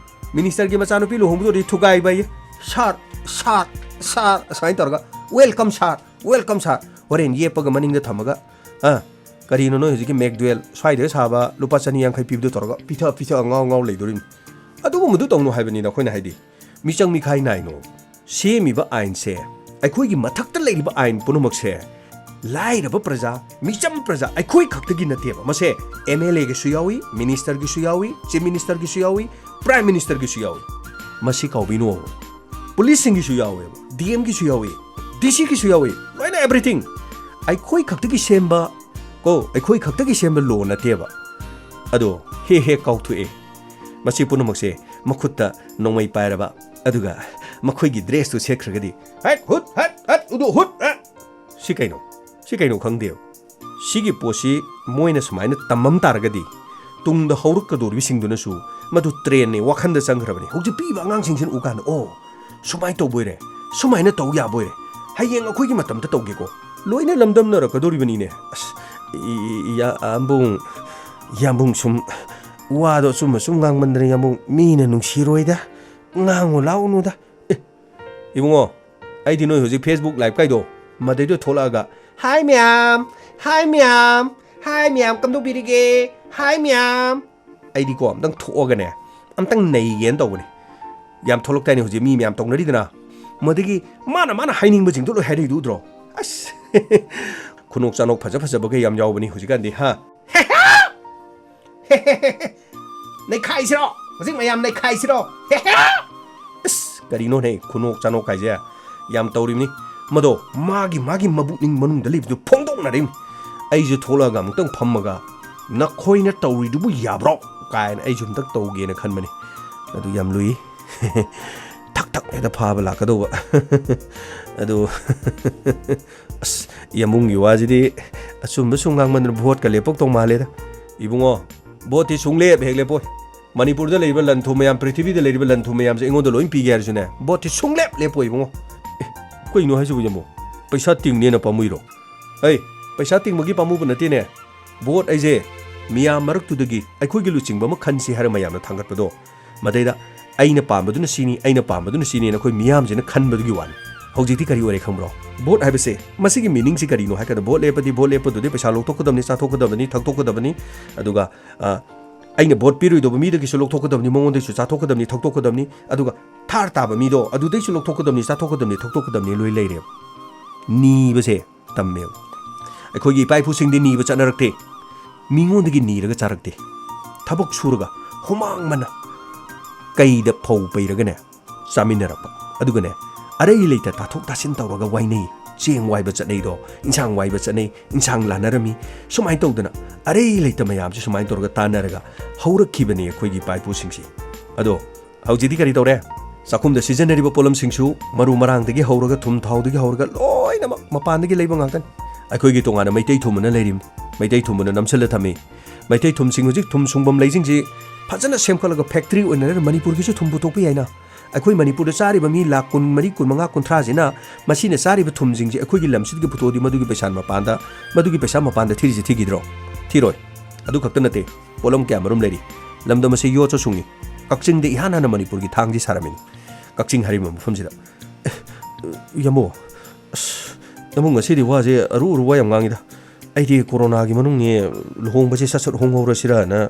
Ministerꯒꯤ ꯃꯆꯥꯅꯨꯄꯤ ꯂꯨꯍꯣꯡꯕꯗꯨꯗꯤ ꯊꯨꯒꯥꯏꯕ ꯑꯌꯦ꯫ "Sir, sir, sir" ꯑꯁꯨꯃꯥꯏꯅ ꯇꯧꯔꯒ, "Welcome, sir, welcome, sir." ꯍꯣꯔꯦꯟ ꯌꯦꯞꯄꯒ ꯃꯅꯤꯡꯗ ꯊꯝꯃꯒ, ꯑ, ꯀꯔꯤꯅꯣ ꯅꯣꯏ ꯍꯧꯖꯤꯛꯀꯤ McDowell ꯁ꯭ꯋꯥꯏꯗ ꯁꯥꯕ ꯂꯨꯄꯥ ꯆꯅꯤ ꯌꯥꯡꯈꯩ ꯄꯤꯕꯗꯣ ꯇꯧꯔꯒ ꯄꯤꯊ, ꯄꯤꯊ, ꯉꯥꯎ, ꯉꯥꯎ ꯂꯩꯗꯣꯔꯤꯅꯤ꯫ ꯑꯗꯨꯒꯨꯝꯕꯗꯨ ꯇꯧꯅꯨ ꯍꯥꯏꯕꯅꯤꯗ ꯑꯩꯈꯣꯏꯅ ꯍꯥꯏꯗꯤ꯫ ꯃꯤꯆꯪ ꯃꯤꯈꯥꯏ ꯅꯥꯏꯅꯣ꯫ ꯁꯦꯝꯃꯤꯕ ꯑꯥꯏꯟꯁꯦ, ꯑꯩꯈꯣꯏꯒꯤ ꯃꯊꯛꯇ ꯂꯩꯔꯤꯕ ꯑꯥꯏꯟ ꯄꯨꯝꯅꯃꯛꯁꯦ, ꯂꯥꯏꯔꯕ ꯄ꯭ꯔꯖꯥ, ꯃꯤꯆꯝ ꯄ꯭ꯔꯖꯥ, ꯑꯩꯈꯣꯏ ꯈꯛꯇꯒꯤ ꯅꯠꯇꯦꯕ꯫ ꯃꯁꯦ MLAꯒꯤꯁꯨ ꯌꯥꯎꯏ, ministerꯒꯤꯁꯨ ꯌꯥꯎꯏ, chief ministerꯒꯤꯁꯨ ꯌꯥꯎꯏ, prime ministerꯒꯤꯁꯨ ꯌꯥꯎꯏ꯫ ꯃꯁꯤ ꯀꯥꯎꯕꯤꯅꯣꯕ꯫ Policeꯁꯤꯡꯒꯤꯁꯨ ꯌꯥꯎꯋꯦꯕ, DMꯒꯤꯁꯨ ꯌꯥꯎꯏ, DCꯒꯤꯁꯨ ꯌꯥꯎꯏ, ꯂꯣꯏꯅ everything꯫ ꯑꯩꯈꯣꯏ ꯈꯛꯇꯒꯤ ꯁꯦꯝꯕ, ꯀꯣ, ꯑꯩꯈꯣꯏ ꯈꯛꯇꯒꯤ ꯁꯦꯝꯕ law ꯅꯠꯇꯦꯕ꯫ ꯑꯗꯣ ꯍꯦꯛ ꯍꯦꯛ ꯀꯥꯎꯊꯣꯛꯑꯦ꯫ ꯃꯁꯤ ꯄꯨꯝꯅꯃꯛꯁꯦ ꯃꯈꯨꯠꯇ ꯅꯣꯡꯃꯩ ꯄꯥꯏꯔꯕ, ꯑꯗꯨꯒ ꯃꯈꯣꯏꯒꯤ dressꯇꯨ ꯁꯦꯠꯈ꯭ꯔꯒꯗꯤ, "ꯍꯠ, ꯍꯨꯠ, ꯍꯠ, ꯍꯠ, ꯎꯗꯨ, ꯍꯨꯠ, ꯍꯠ!" ꯁꯤ ꯀꯩꯅꯣ? ꯁꯤ ꯀꯩꯅꯣ ꯈꯪꯗꯦꯕ꯫ ꯁꯤꯒꯤ ꯄꯣꯠꯁꯤ ꯃꯣꯏꯅ ꯁꯨꯃꯥꯏꯅ ꯇꯝꯃꯝ ꯇꯥꯔꯒꯗꯤ, ꯇꯨꯡꯗ ꯍꯧꯔꯛꯀꯗꯧꯔꯤꯕꯁꯤꯡꯗꯨꯅꯁꯨ ꯃꯗꯨ trendꯅꯦ, ꯋꯥꯈꯟꯗ ꯆꯪꯈ꯭ꯔꯕꯅꯤ꯫ ꯍꯧꯖꯤꯛ ꯄꯤꯛꯏꯕ ꯑꯉꯥꯡꯁꯤꯡꯁꯤꯅ ꯎ ꯀꯥꯟꯗ, "ꯑꯣ, ꯁꯨꯃꯥꯏꯅ ꯇꯧꯕꯣꯏꯔꯦ, ꯁꯨꯃꯥꯏꯅ ꯇꯧ ꯌꯥꯕꯣꯏꯔꯦ, ꯍꯌꯦꯡ ꯑꯩꯈꯣꯏꯒꯤ ꯃꯇꯝꯗ ꯇꯧꯒꯦꯀꯣ"꯫ ꯂꯣꯏꯅ ꯂꯝꯗꯝꯅꯔꯛꯀꯗꯧꯔꯤꯕꯅꯤꯅꯦ꯫ ꯑꯁ, ꯏ-, ꯏ-, ꯏꯌꯥꯝꯕꯨꯡ, ꯏꯌꯥꯝꯕꯨꯡ ꯁꯨꯝ ꯋꯥꯗꯣ ꯑꯆꯨꯝ ꯑꯆꯨꯝ ꯉꯥꯡꯃꯟꯗꯅ ꯌꯥꯝꯕꯨꯡ ꯃꯤꯅ ꯅꯨꯡꯁꯤꯔꯣꯏꯗ꯫ ꯉꯥꯡꯉꯨ ꯂꯥꯎꯅꯨꯗ꯫ ꯑꯦ, ꯏꯕꯨꯡꯉꯣ, ꯑꯩꯗꯤ ꯅꯣꯏ ꯍꯧꯖꯤꯛ Facebook live ꯀꯥꯏꯗꯣ, ꯃꯗꯩꯗꯣ ꯊꯣꯛꯂꯛꯑꯒ, "Hi ꯃꯌꯥꯝ, hi ꯃꯌꯥꯝ, hi ꯃꯌꯥꯝ, ꯀꯝꯗꯧꯕꯤꯔꯤꯒꯦ? Hi ꯃꯌꯥꯝ"꯫ ꯑꯩꯗꯤꯀꯣ, ꯑꯝꯇꯪ ꯊꯣꯛꯑꯒꯅꯦ, ꯑꯝꯇꯪ ꯅꯩꯒꯦꯅ ꯇꯧꯕꯅꯦ꯫ ꯌꯥꯝ ꯊꯣꯛꯂꯛꯇꯥꯏꯅꯦ ꯍꯧꯖꯤꯛ, ꯃꯤ ꯃꯌꯥꯝ ꯇꯧꯅꯔꯤꯗꯅ꯫ ꯃꯗꯒꯤ ꯃꯥꯅ, ꯃꯥꯅ ꯍꯥꯏꯅꯤꯡꯕꯁꯤꯡꯗꯣ ꯂꯣꯏ ꯍꯥꯏꯔꯛꯏꯗꯨ ꯎꯗ꯭ꯔꯣ? ꯑꯁ, ꯈꯨꯅꯣꯛ ꯆꯥꯅꯣꯛ ꯐꯖ ꯐꯖꯕꯒ ꯌꯥꯝ ꯌꯥꯎꯕꯅꯤ ꯍꯧꯖꯤꯛꯀꯥꯟꯗꯤ, ꯍꯥ? ꯅꯩꯈꯥꯏꯁꯤꯔꯣ? ꯍꯧꯖꯤꯛ ꯃꯌꯥꯝ ꯅꯩꯈꯥꯏꯁꯤꯔꯣ? ꯑꯁ, ꯀꯔꯤꯅꯣꯅꯦ ꯈꯨꯅꯣꯛ ꯆꯥꯅꯣꯛ ꯍꯥꯏꯁꯦ? ꯌꯥꯝ ꯇꯧꯔꯤꯕꯅꯤ꯫ ꯃꯗꯣ ꯃꯥꯒꯤ, ꯃꯥꯒꯤ ꯃꯕꯨꯛꯅꯤꯡ ꯃꯅꯨꯡꯗ ꯂꯩꯕꯗꯨ ꯐꯣꯡꯗꯣꯛꯅꯔꯤꯕꯅꯤ꯫ ꯑꯩꯁꯨ ꯊꯣꯛꯂꯛꯑꯒ ꯑꯃꯨꯛꯇꯪ ꯐꯝꯃꯒ, "ꯅꯈꯣꯏꯅ ꯇꯧꯔꯤꯗꯨꯕꯨ ꯌꯥꯕ꯭ꯔꯣ?" ꯀꯥꯏꯅ ꯑꯩꯁꯨ ꯑꯃꯨꯛꯇꯪ ꯇꯧꯒꯦꯅ ꯈꯟꯕꯅꯤ꯫ ꯑꯗꯨ ꯌꯥꯝ ꯂꯨꯏ꯫ ꯊꯛ ꯊꯛ ꯍꯦꯛꯇ ꯐꯥꯕ ꯂꯥꯛꯀꯗꯧꯕ꯫ ꯑꯗꯨ ꯑꯁ, ꯌꯥꯝꯕꯨꯡꯒꯤ ꯋꯥꯁꯤꯗꯤ ꯑꯆꯨꯝꯕ ꯁꯨꯝ ꯉꯥꯡꯃꯟꯗꯅ ꯚꯣꯠꯀ ꯂꯦꯞꯄꯛꯇꯧ ꯃꯥꯜꯂꯦꯗ꯫ ꯏꯕꯨꯡꯉꯣ, ꯚꯣꯠꯇꯤ ꯁꯨꯡꯂꯦꯞ ꯍꯦꯛ ꯂꯦꯞꯄꯣꯏ꯫ ꯃꯅꯤꯄꯨꯔꯗ ꯂꯩꯔꯤꯕ ꯂꯟ ꯊꯨꯝ ꯃꯌꯥꯝ, ꯄ꯭ꯔꯤꯊꯤꯕꯤꯗ ꯂꯩꯔꯤꯕ ꯂꯟ ꯊꯨꯝ ꯃꯌꯥꯝꯁꯦ ꯑꯩꯉꯣꯟꯗ ꯂꯣꯏ ꯄꯤꯒꯦ ꯍꯥꯏꯔꯁꯨꯅꯦ, ꯚꯣꯠꯇꯤ ꯁꯨꯡꯂꯦꯞ ꯂꯦꯞꯄꯣꯏ ꯏꯕꯨꯡꯉꯣ꯫ ꯑꯦ, ꯀꯩꯅꯣ ꯍꯥꯏꯁꯤꯕꯨ ꯌꯥꯝꯕꯨꯡ? ꯄꯩꯁꯥ ꯇꯤꯡꯅꯦꯅ ꯄꯥꯝꯃꯨꯏꯔꯣ? ꯑꯩ ꯄꯩꯁꯥ ꯇꯤꯡꯕꯒꯤ ꯄꯥꯝꯃꯨꯕ ꯅꯠꯇꯦꯅꯦ꯫ ꯚꯣꯠ ꯑꯩꯁꯦ ꯃꯤꯌꯥꯝ ꯃꯔꯛꯇꯨꯗꯒꯤ ꯑꯩꯈꯣꯏꯒꯤ ꯂꯨꯆꯤꯡꯕ ꯑꯃ ꯈꯟꯁꯤ ꯍꯥꯏꯔ ꯃꯌꯥꯝꯅ ꯊꯥꯡꯒꯠꯄꯗꯣ, ꯃꯗꯩꯗ ꯑꯩꯅ ꯄꯥꯝꯕꯗꯨꯅ ꯁꯤꯅꯤ, ꯑꯩꯅ ꯄꯥꯝꯕꯗꯨꯅ ꯁꯤꯅꯤꯅ ꯑꯩꯈꯣꯏ ꯃꯤꯌꯥꯝꯁꯤꯅ ꯈꯟꯕꯗꯨꯒꯤ ꯋꯥꯅꯤ꯫ ꯍꯧꯖꯤꯛꯇꯤ ꯀꯔꯤ ꯑꯣꯏꯔꯦ ꯈꯪꯕ꯭ꯔꯣ? ꯚꯣꯠ ꯍꯥꯏꯕꯁꯦ, ꯃꯁꯤꯒꯤ meaningꯁꯤ ꯀꯔꯤꯅꯣ ꯍꯥꯏ ꯀꯥꯟꯗ, ꯚꯣꯠ ꯂꯦꯞꯄꯗꯤ, ꯚꯣꯠ ꯂꯦꯞꯄꯗꯨꯗꯤ ꯄꯩꯁꯥ ꯂꯧꯊꯣꯛꯀꯗꯕꯅꯤ, ꯆꯥꯊꯣꯛꯀꯗꯕꯅꯤ, ꯊꯛꯇꯣꯛꯀꯗꯕꯅꯤ, ꯑꯗꯨꯒ, ꯑ, ꯑꯩꯅ ꯚꯣꯠ ꯄꯤꯔꯣꯏꯗꯧꯕ ꯃꯤꯗꯒꯤꯁꯨ ꯂꯧꯊꯣꯛꯀꯗꯕꯅꯤ, ꯃꯉꯣꯟꯗꯒꯤꯁꯨ ꯆꯥꯊꯣꯛꯀꯗꯕꯅꯤ, ꯊꯛꯇꯣꯛꯀꯗꯕꯅꯤ, ꯑꯗꯨꯒ ꯊꯥꯔ ꯇꯥꯕ ꯃꯤꯗꯣ ꯑꯗꯨꯗꯩꯁꯨ ꯂꯧꯊꯣꯛꯀꯗꯕꯅꯤ, ꯆꯥꯊꯣꯛꯀꯗꯕꯅꯤ, ꯊꯛꯇꯣꯛꯀꯗꯕꯅꯤ ꯂꯣꯏ ꯂꯩꯔꯦꯕ꯫ ꯅꯤꯕꯁꯦ ꯇꯝꯃꯦꯕ꯫ ꯑꯩꯈꯣꯏꯒꯤ ꯏꯄꯥ ꯏꯄꯨꯁꯤꯡꯗꯤ ꯅꯤꯕ ꯆꯠꯅꯔꯛꯇꯦ꯫ ꯃꯤꯉꯣꯟꯗꯒꯤ ꯅꯤꯔꯒ ꯆꯥꯔꯛꯇꯦ꯫ ꯊꯕꯛ ꯁꯨꯔꯒ ꯍꯨꯃꯥꯡ ꯃꯟꯅ ꯀꯩꯗ ꯐꯧ ꯄꯩꯔꯒꯅꯦ ꯆꯥꯃꯤꯟꯅꯔꯛꯄ꯫ ꯑꯗꯨꯒꯅꯦ, ꯑꯔꯩ ꯂꯩꯇ ꯇꯥꯊꯣꯛ ꯇꯥꯁꯤꯟ ꯇꯧꯔꯒ ꯋꯥꯏꯅꯩ꯫ ꯆꯦꯡ ꯋꯥꯏꯕ ꯆꯠꯅꯩꯗꯣ, ꯏꯟꯁꯥꯡ ꯋꯥꯏꯕ ꯆꯠꯅꯩ, ꯏꯟꯁꯥꯡ ꯂꯥꯟꯅꯔꯝꯃꯤ꯫ ꯁꯨꯃꯥꯏꯅ ꯇꯧꯗꯅ ꯑꯔꯩ ꯂꯩꯇ ꯃꯌꯥꯝꯁꯦ ꯁꯨꯃꯥꯏꯅ ꯇꯧꯔꯒ ꯇꯥꯟꯅꯔꯒ ꯍꯧꯔꯛꯈꯤꯕꯅꯤ ꯑꯩꯈꯣꯏꯒꯤ ꯏꯄꯥ ꯏꯄꯨꯁꯤꯡꯁꯤ꯫ ꯑꯗꯣ ꯍꯧꯖꯤꯛꯇꯤ ꯀꯔꯤ ꯇꯧꯔꯦ? ꯆꯥꯛꯈꯨꯝꯗ ꯁꯤꯖꯤꯟꯅꯔꯤꯕ ꯄꯣꯠꯂꯝꯁꯤꯡꯁꯨ ꯃꯔꯨ ꯃꯔꯥꯡꯗꯒꯤ ꯍꯧꯔꯒ, ꯊꯨꯝ ꯊꯥꯎꯗꯒꯤ ꯍꯧꯔꯒ ꯂꯣꯏꯅꯃꯛ ꯃꯄꯥꯟꯗꯒꯤ ꯂꯩꯕ ꯉꯥꯛꯇꯅꯤ꯫ ꯑꯩꯈꯣꯏꯒꯤ ꯇꯣꯉꯥꯟꯅ ꯃꯩꯇꯩ ꯊꯨꯝ ꯑꯅ ꯂꯩꯔꯤꯕꯅꯤ꯫ ꯃꯩꯇꯩ ꯊꯨꯝ ꯑꯅ ꯅꯝꯁꯤꯜꯂ ꯊꯝꯃꯤ꯫ ꯃꯩꯇꯩ ꯊꯨꯝꯁꯤꯡ ꯍꯧꯖꯤꯛ ꯊꯨꯝ ꯁꯨꯡꯐꯝ ꯂꯩꯁꯤꯡꯁꯤ ꯐꯖꯅ ꯁꯦꯝꯒꯠꯂꯒ factory ꯑꯣꯏꯅꯔꯒ ꯃꯅꯤꯄꯨꯔꯒꯤꯁꯨ ꯊꯨꯝ ꯄꯨꯊꯣꯛꯄ ꯌꯥꯏꯅ꯫ ꯑꯩꯈꯣꯏ ꯃꯅꯤꯄꯨꯔꯗ ꯆꯥꯔꯤꯕ ꯃꯤ ꯂꯥꯈ ꯀꯨꯟ ꯃꯔꯤ, ꯀꯨꯟ ꯃꯉꯥ, ꯀꯨꯟꯊ꯭ꯔꯥꯁꯤꯅ ꯃꯁꯤꯅ ꯆꯥꯔꯤꯕ ꯊꯨꯝꯁꯤꯡꯁꯤ ꯑꯩꯈꯣꯏꯒꯤ ꯂꯝꯁꯤꯗꯒꯤ ꯄꯨꯊꯣꯛꯑꯗꯤ ꯃꯗꯨꯒꯤ ꯄꯩꯁꯥ ꯃꯄꯥꯟꯗ, ꯃꯗꯨꯒꯤ ꯄꯩꯁꯥ ꯃꯄꯥꯟꯗ ꯊꯤꯔꯤꯁꯤ ꯊꯤꯈꯤꯗ꯭ꯔꯣ? ꯊꯤꯔꯣꯏ꯫ ꯑꯗꯨ ꯈꯛꯇ ꯅꯠꯇꯦ, ꯄꯣꯠꯂꯝ ꯀꯌꯥ ꯃꯔꯨꯝ ꯂꯩꯔꯤ꯫ ꯂꯝꯗꯝ ꯑꯁꯤ ꯌꯣꯠꯁꯨ ꯁꯨꯡꯉꯤ꯫ ꯀꯛꯆꯤꯡꯗ ꯏꯍꯥꯟ ꯍꯥꯟꯅ ꯃꯅꯤꯄꯨꯔꯒꯤ ꯊꯥꯡꯁꯤ ꯁꯥꯔꯝꯃꯤꯅꯤ꯫ ꯀꯛꯆꯤꯡ ꯍꯥꯏꯔꯤꯕ ꯃꯐꯝꯁꯤꯗ꯫ "ꯑꯦ, ꯌꯥꯝꯕꯨꯡ, ꯑꯁ, ꯌꯥꯝꯕꯨꯡ ꯉꯁꯤꯗꯤ ꯋꯥꯁꯦ ꯑꯔꯨ ꯑꯔꯨꯕ ꯌꯥꯝ ꯉꯥꯡꯉꯤꯗ꯫ ꯑꯩꯗꯤ ꯀꯣꯔꯣꯅꯥꯒꯤ ꯃꯅꯨꯡꯅꯦ, ꯂꯨꯍꯣꯡꯕꯁꯦ ꯁꯠ ꯁꯠ ꯍꯣꯡꯍꯧꯔꯁꯤꯔꯅ,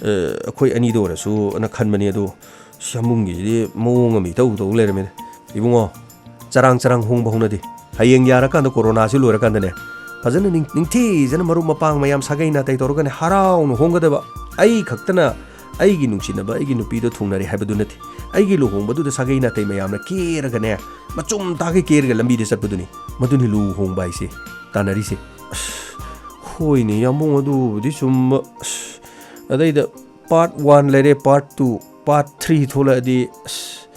ꯑ, ꯑꯩꯈꯣꯏ ꯑꯅꯤꯗ ꯑꯣꯏꯔꯁꯨ ꯑꯅ ꯈꯟꯕꯅꯤ꯫ ꯑꯗꯣ ꯑꯁ, ꯌꯥꯝꯕꯨꯡꯒꯤꯁꯤꯗꯤ ꯃꯑꯣꯡ ꯑꯃ ꯏꯇꯧ ꯇꯧ ꯂꯩꯔꯝꯃꯦꯅꯦ꯫ ꯏꯕꯨꯡꯉꯣ, ꯆꯔꯥꯡ ꯆꯔꯥꯡ ꯍꯣꯡꯕ ꯍꯧꯅꯗꯦ꯫ ꯍꯌꯦꯡ ꯌꯥꯔꯀꯥꯟꯗ, ꯀꯣꯔꯣꯅꯥꯁꯤ ꯂꯣꯏꯔꯀꯥꯟꯗꯅꯦ, ꯐꯖꯅ ꯅꯤꯡ-, ꯅꯤꯡꯊꯤꯖꯅ ꯃꯔꯨꯞ ꯃꯄꯥꯡ ꯃꯌꯥꯝ ꯁꯥꯒꯩ ꯅꯥꯇꯩ ꯇꯧꯔꯒꯅꯦ ꯍꯔꯥꯎꯅ ꯍꯣꯡꯒꯗꯕ꯫ ꯑꯩ ꯈꯛꯇꯅ ꯑꯩꯒꯤ ꯅꯨꯡꯁꯤꯅꯕ ꯑꯩꯒꯤ ꯅꯨꯄꯤꯗꯣ ꯊꯨꯡꯅꯔꯦ ꯍꯥꯏꯕꯗꯨ ꯅꯠꯇꯦ꯫ ꯑꯩꯒꯤ ꯂꯨꯍꯣꯡꯕꯗꯨꯗ ꯁꯥꯒꯩ ꯅꯥꯇꯩ ꯃꯌꯥꯝꯅ ꯀꯦꯔꯒꯅꯦ, ꯃꯆꯨꯝ ꯇꯥꯒꯩ ꯀꯦꯔꯒ ꯂꯝꯕꯤꯗ ꯆꯠꯄꯗꯨꯅꯤ꯫ ꯃꯗꯨꯅꯤ ꯂꯨꯍꯣꯡꯕ ꯍꯥꯏꯁꯦ, ꯇꯥꯟꯅꯔꯤꯁꯦ꯫ ꯑꯁ, ꯍꯣꯏꯅꯦ ꯌꯥꯝꯕꯨꯡ, ꯑꯗꯨꯕꯨꯗꯤ ꯆꯨꯝꯕ꯫ ꯑꯁ, ꯑꯗꯩꯗ part one ꯂꯩꯔꯦ, part two, part three ꯊꯣꯛꯂꯛꯑꯗꯤ, ꯑꯁ,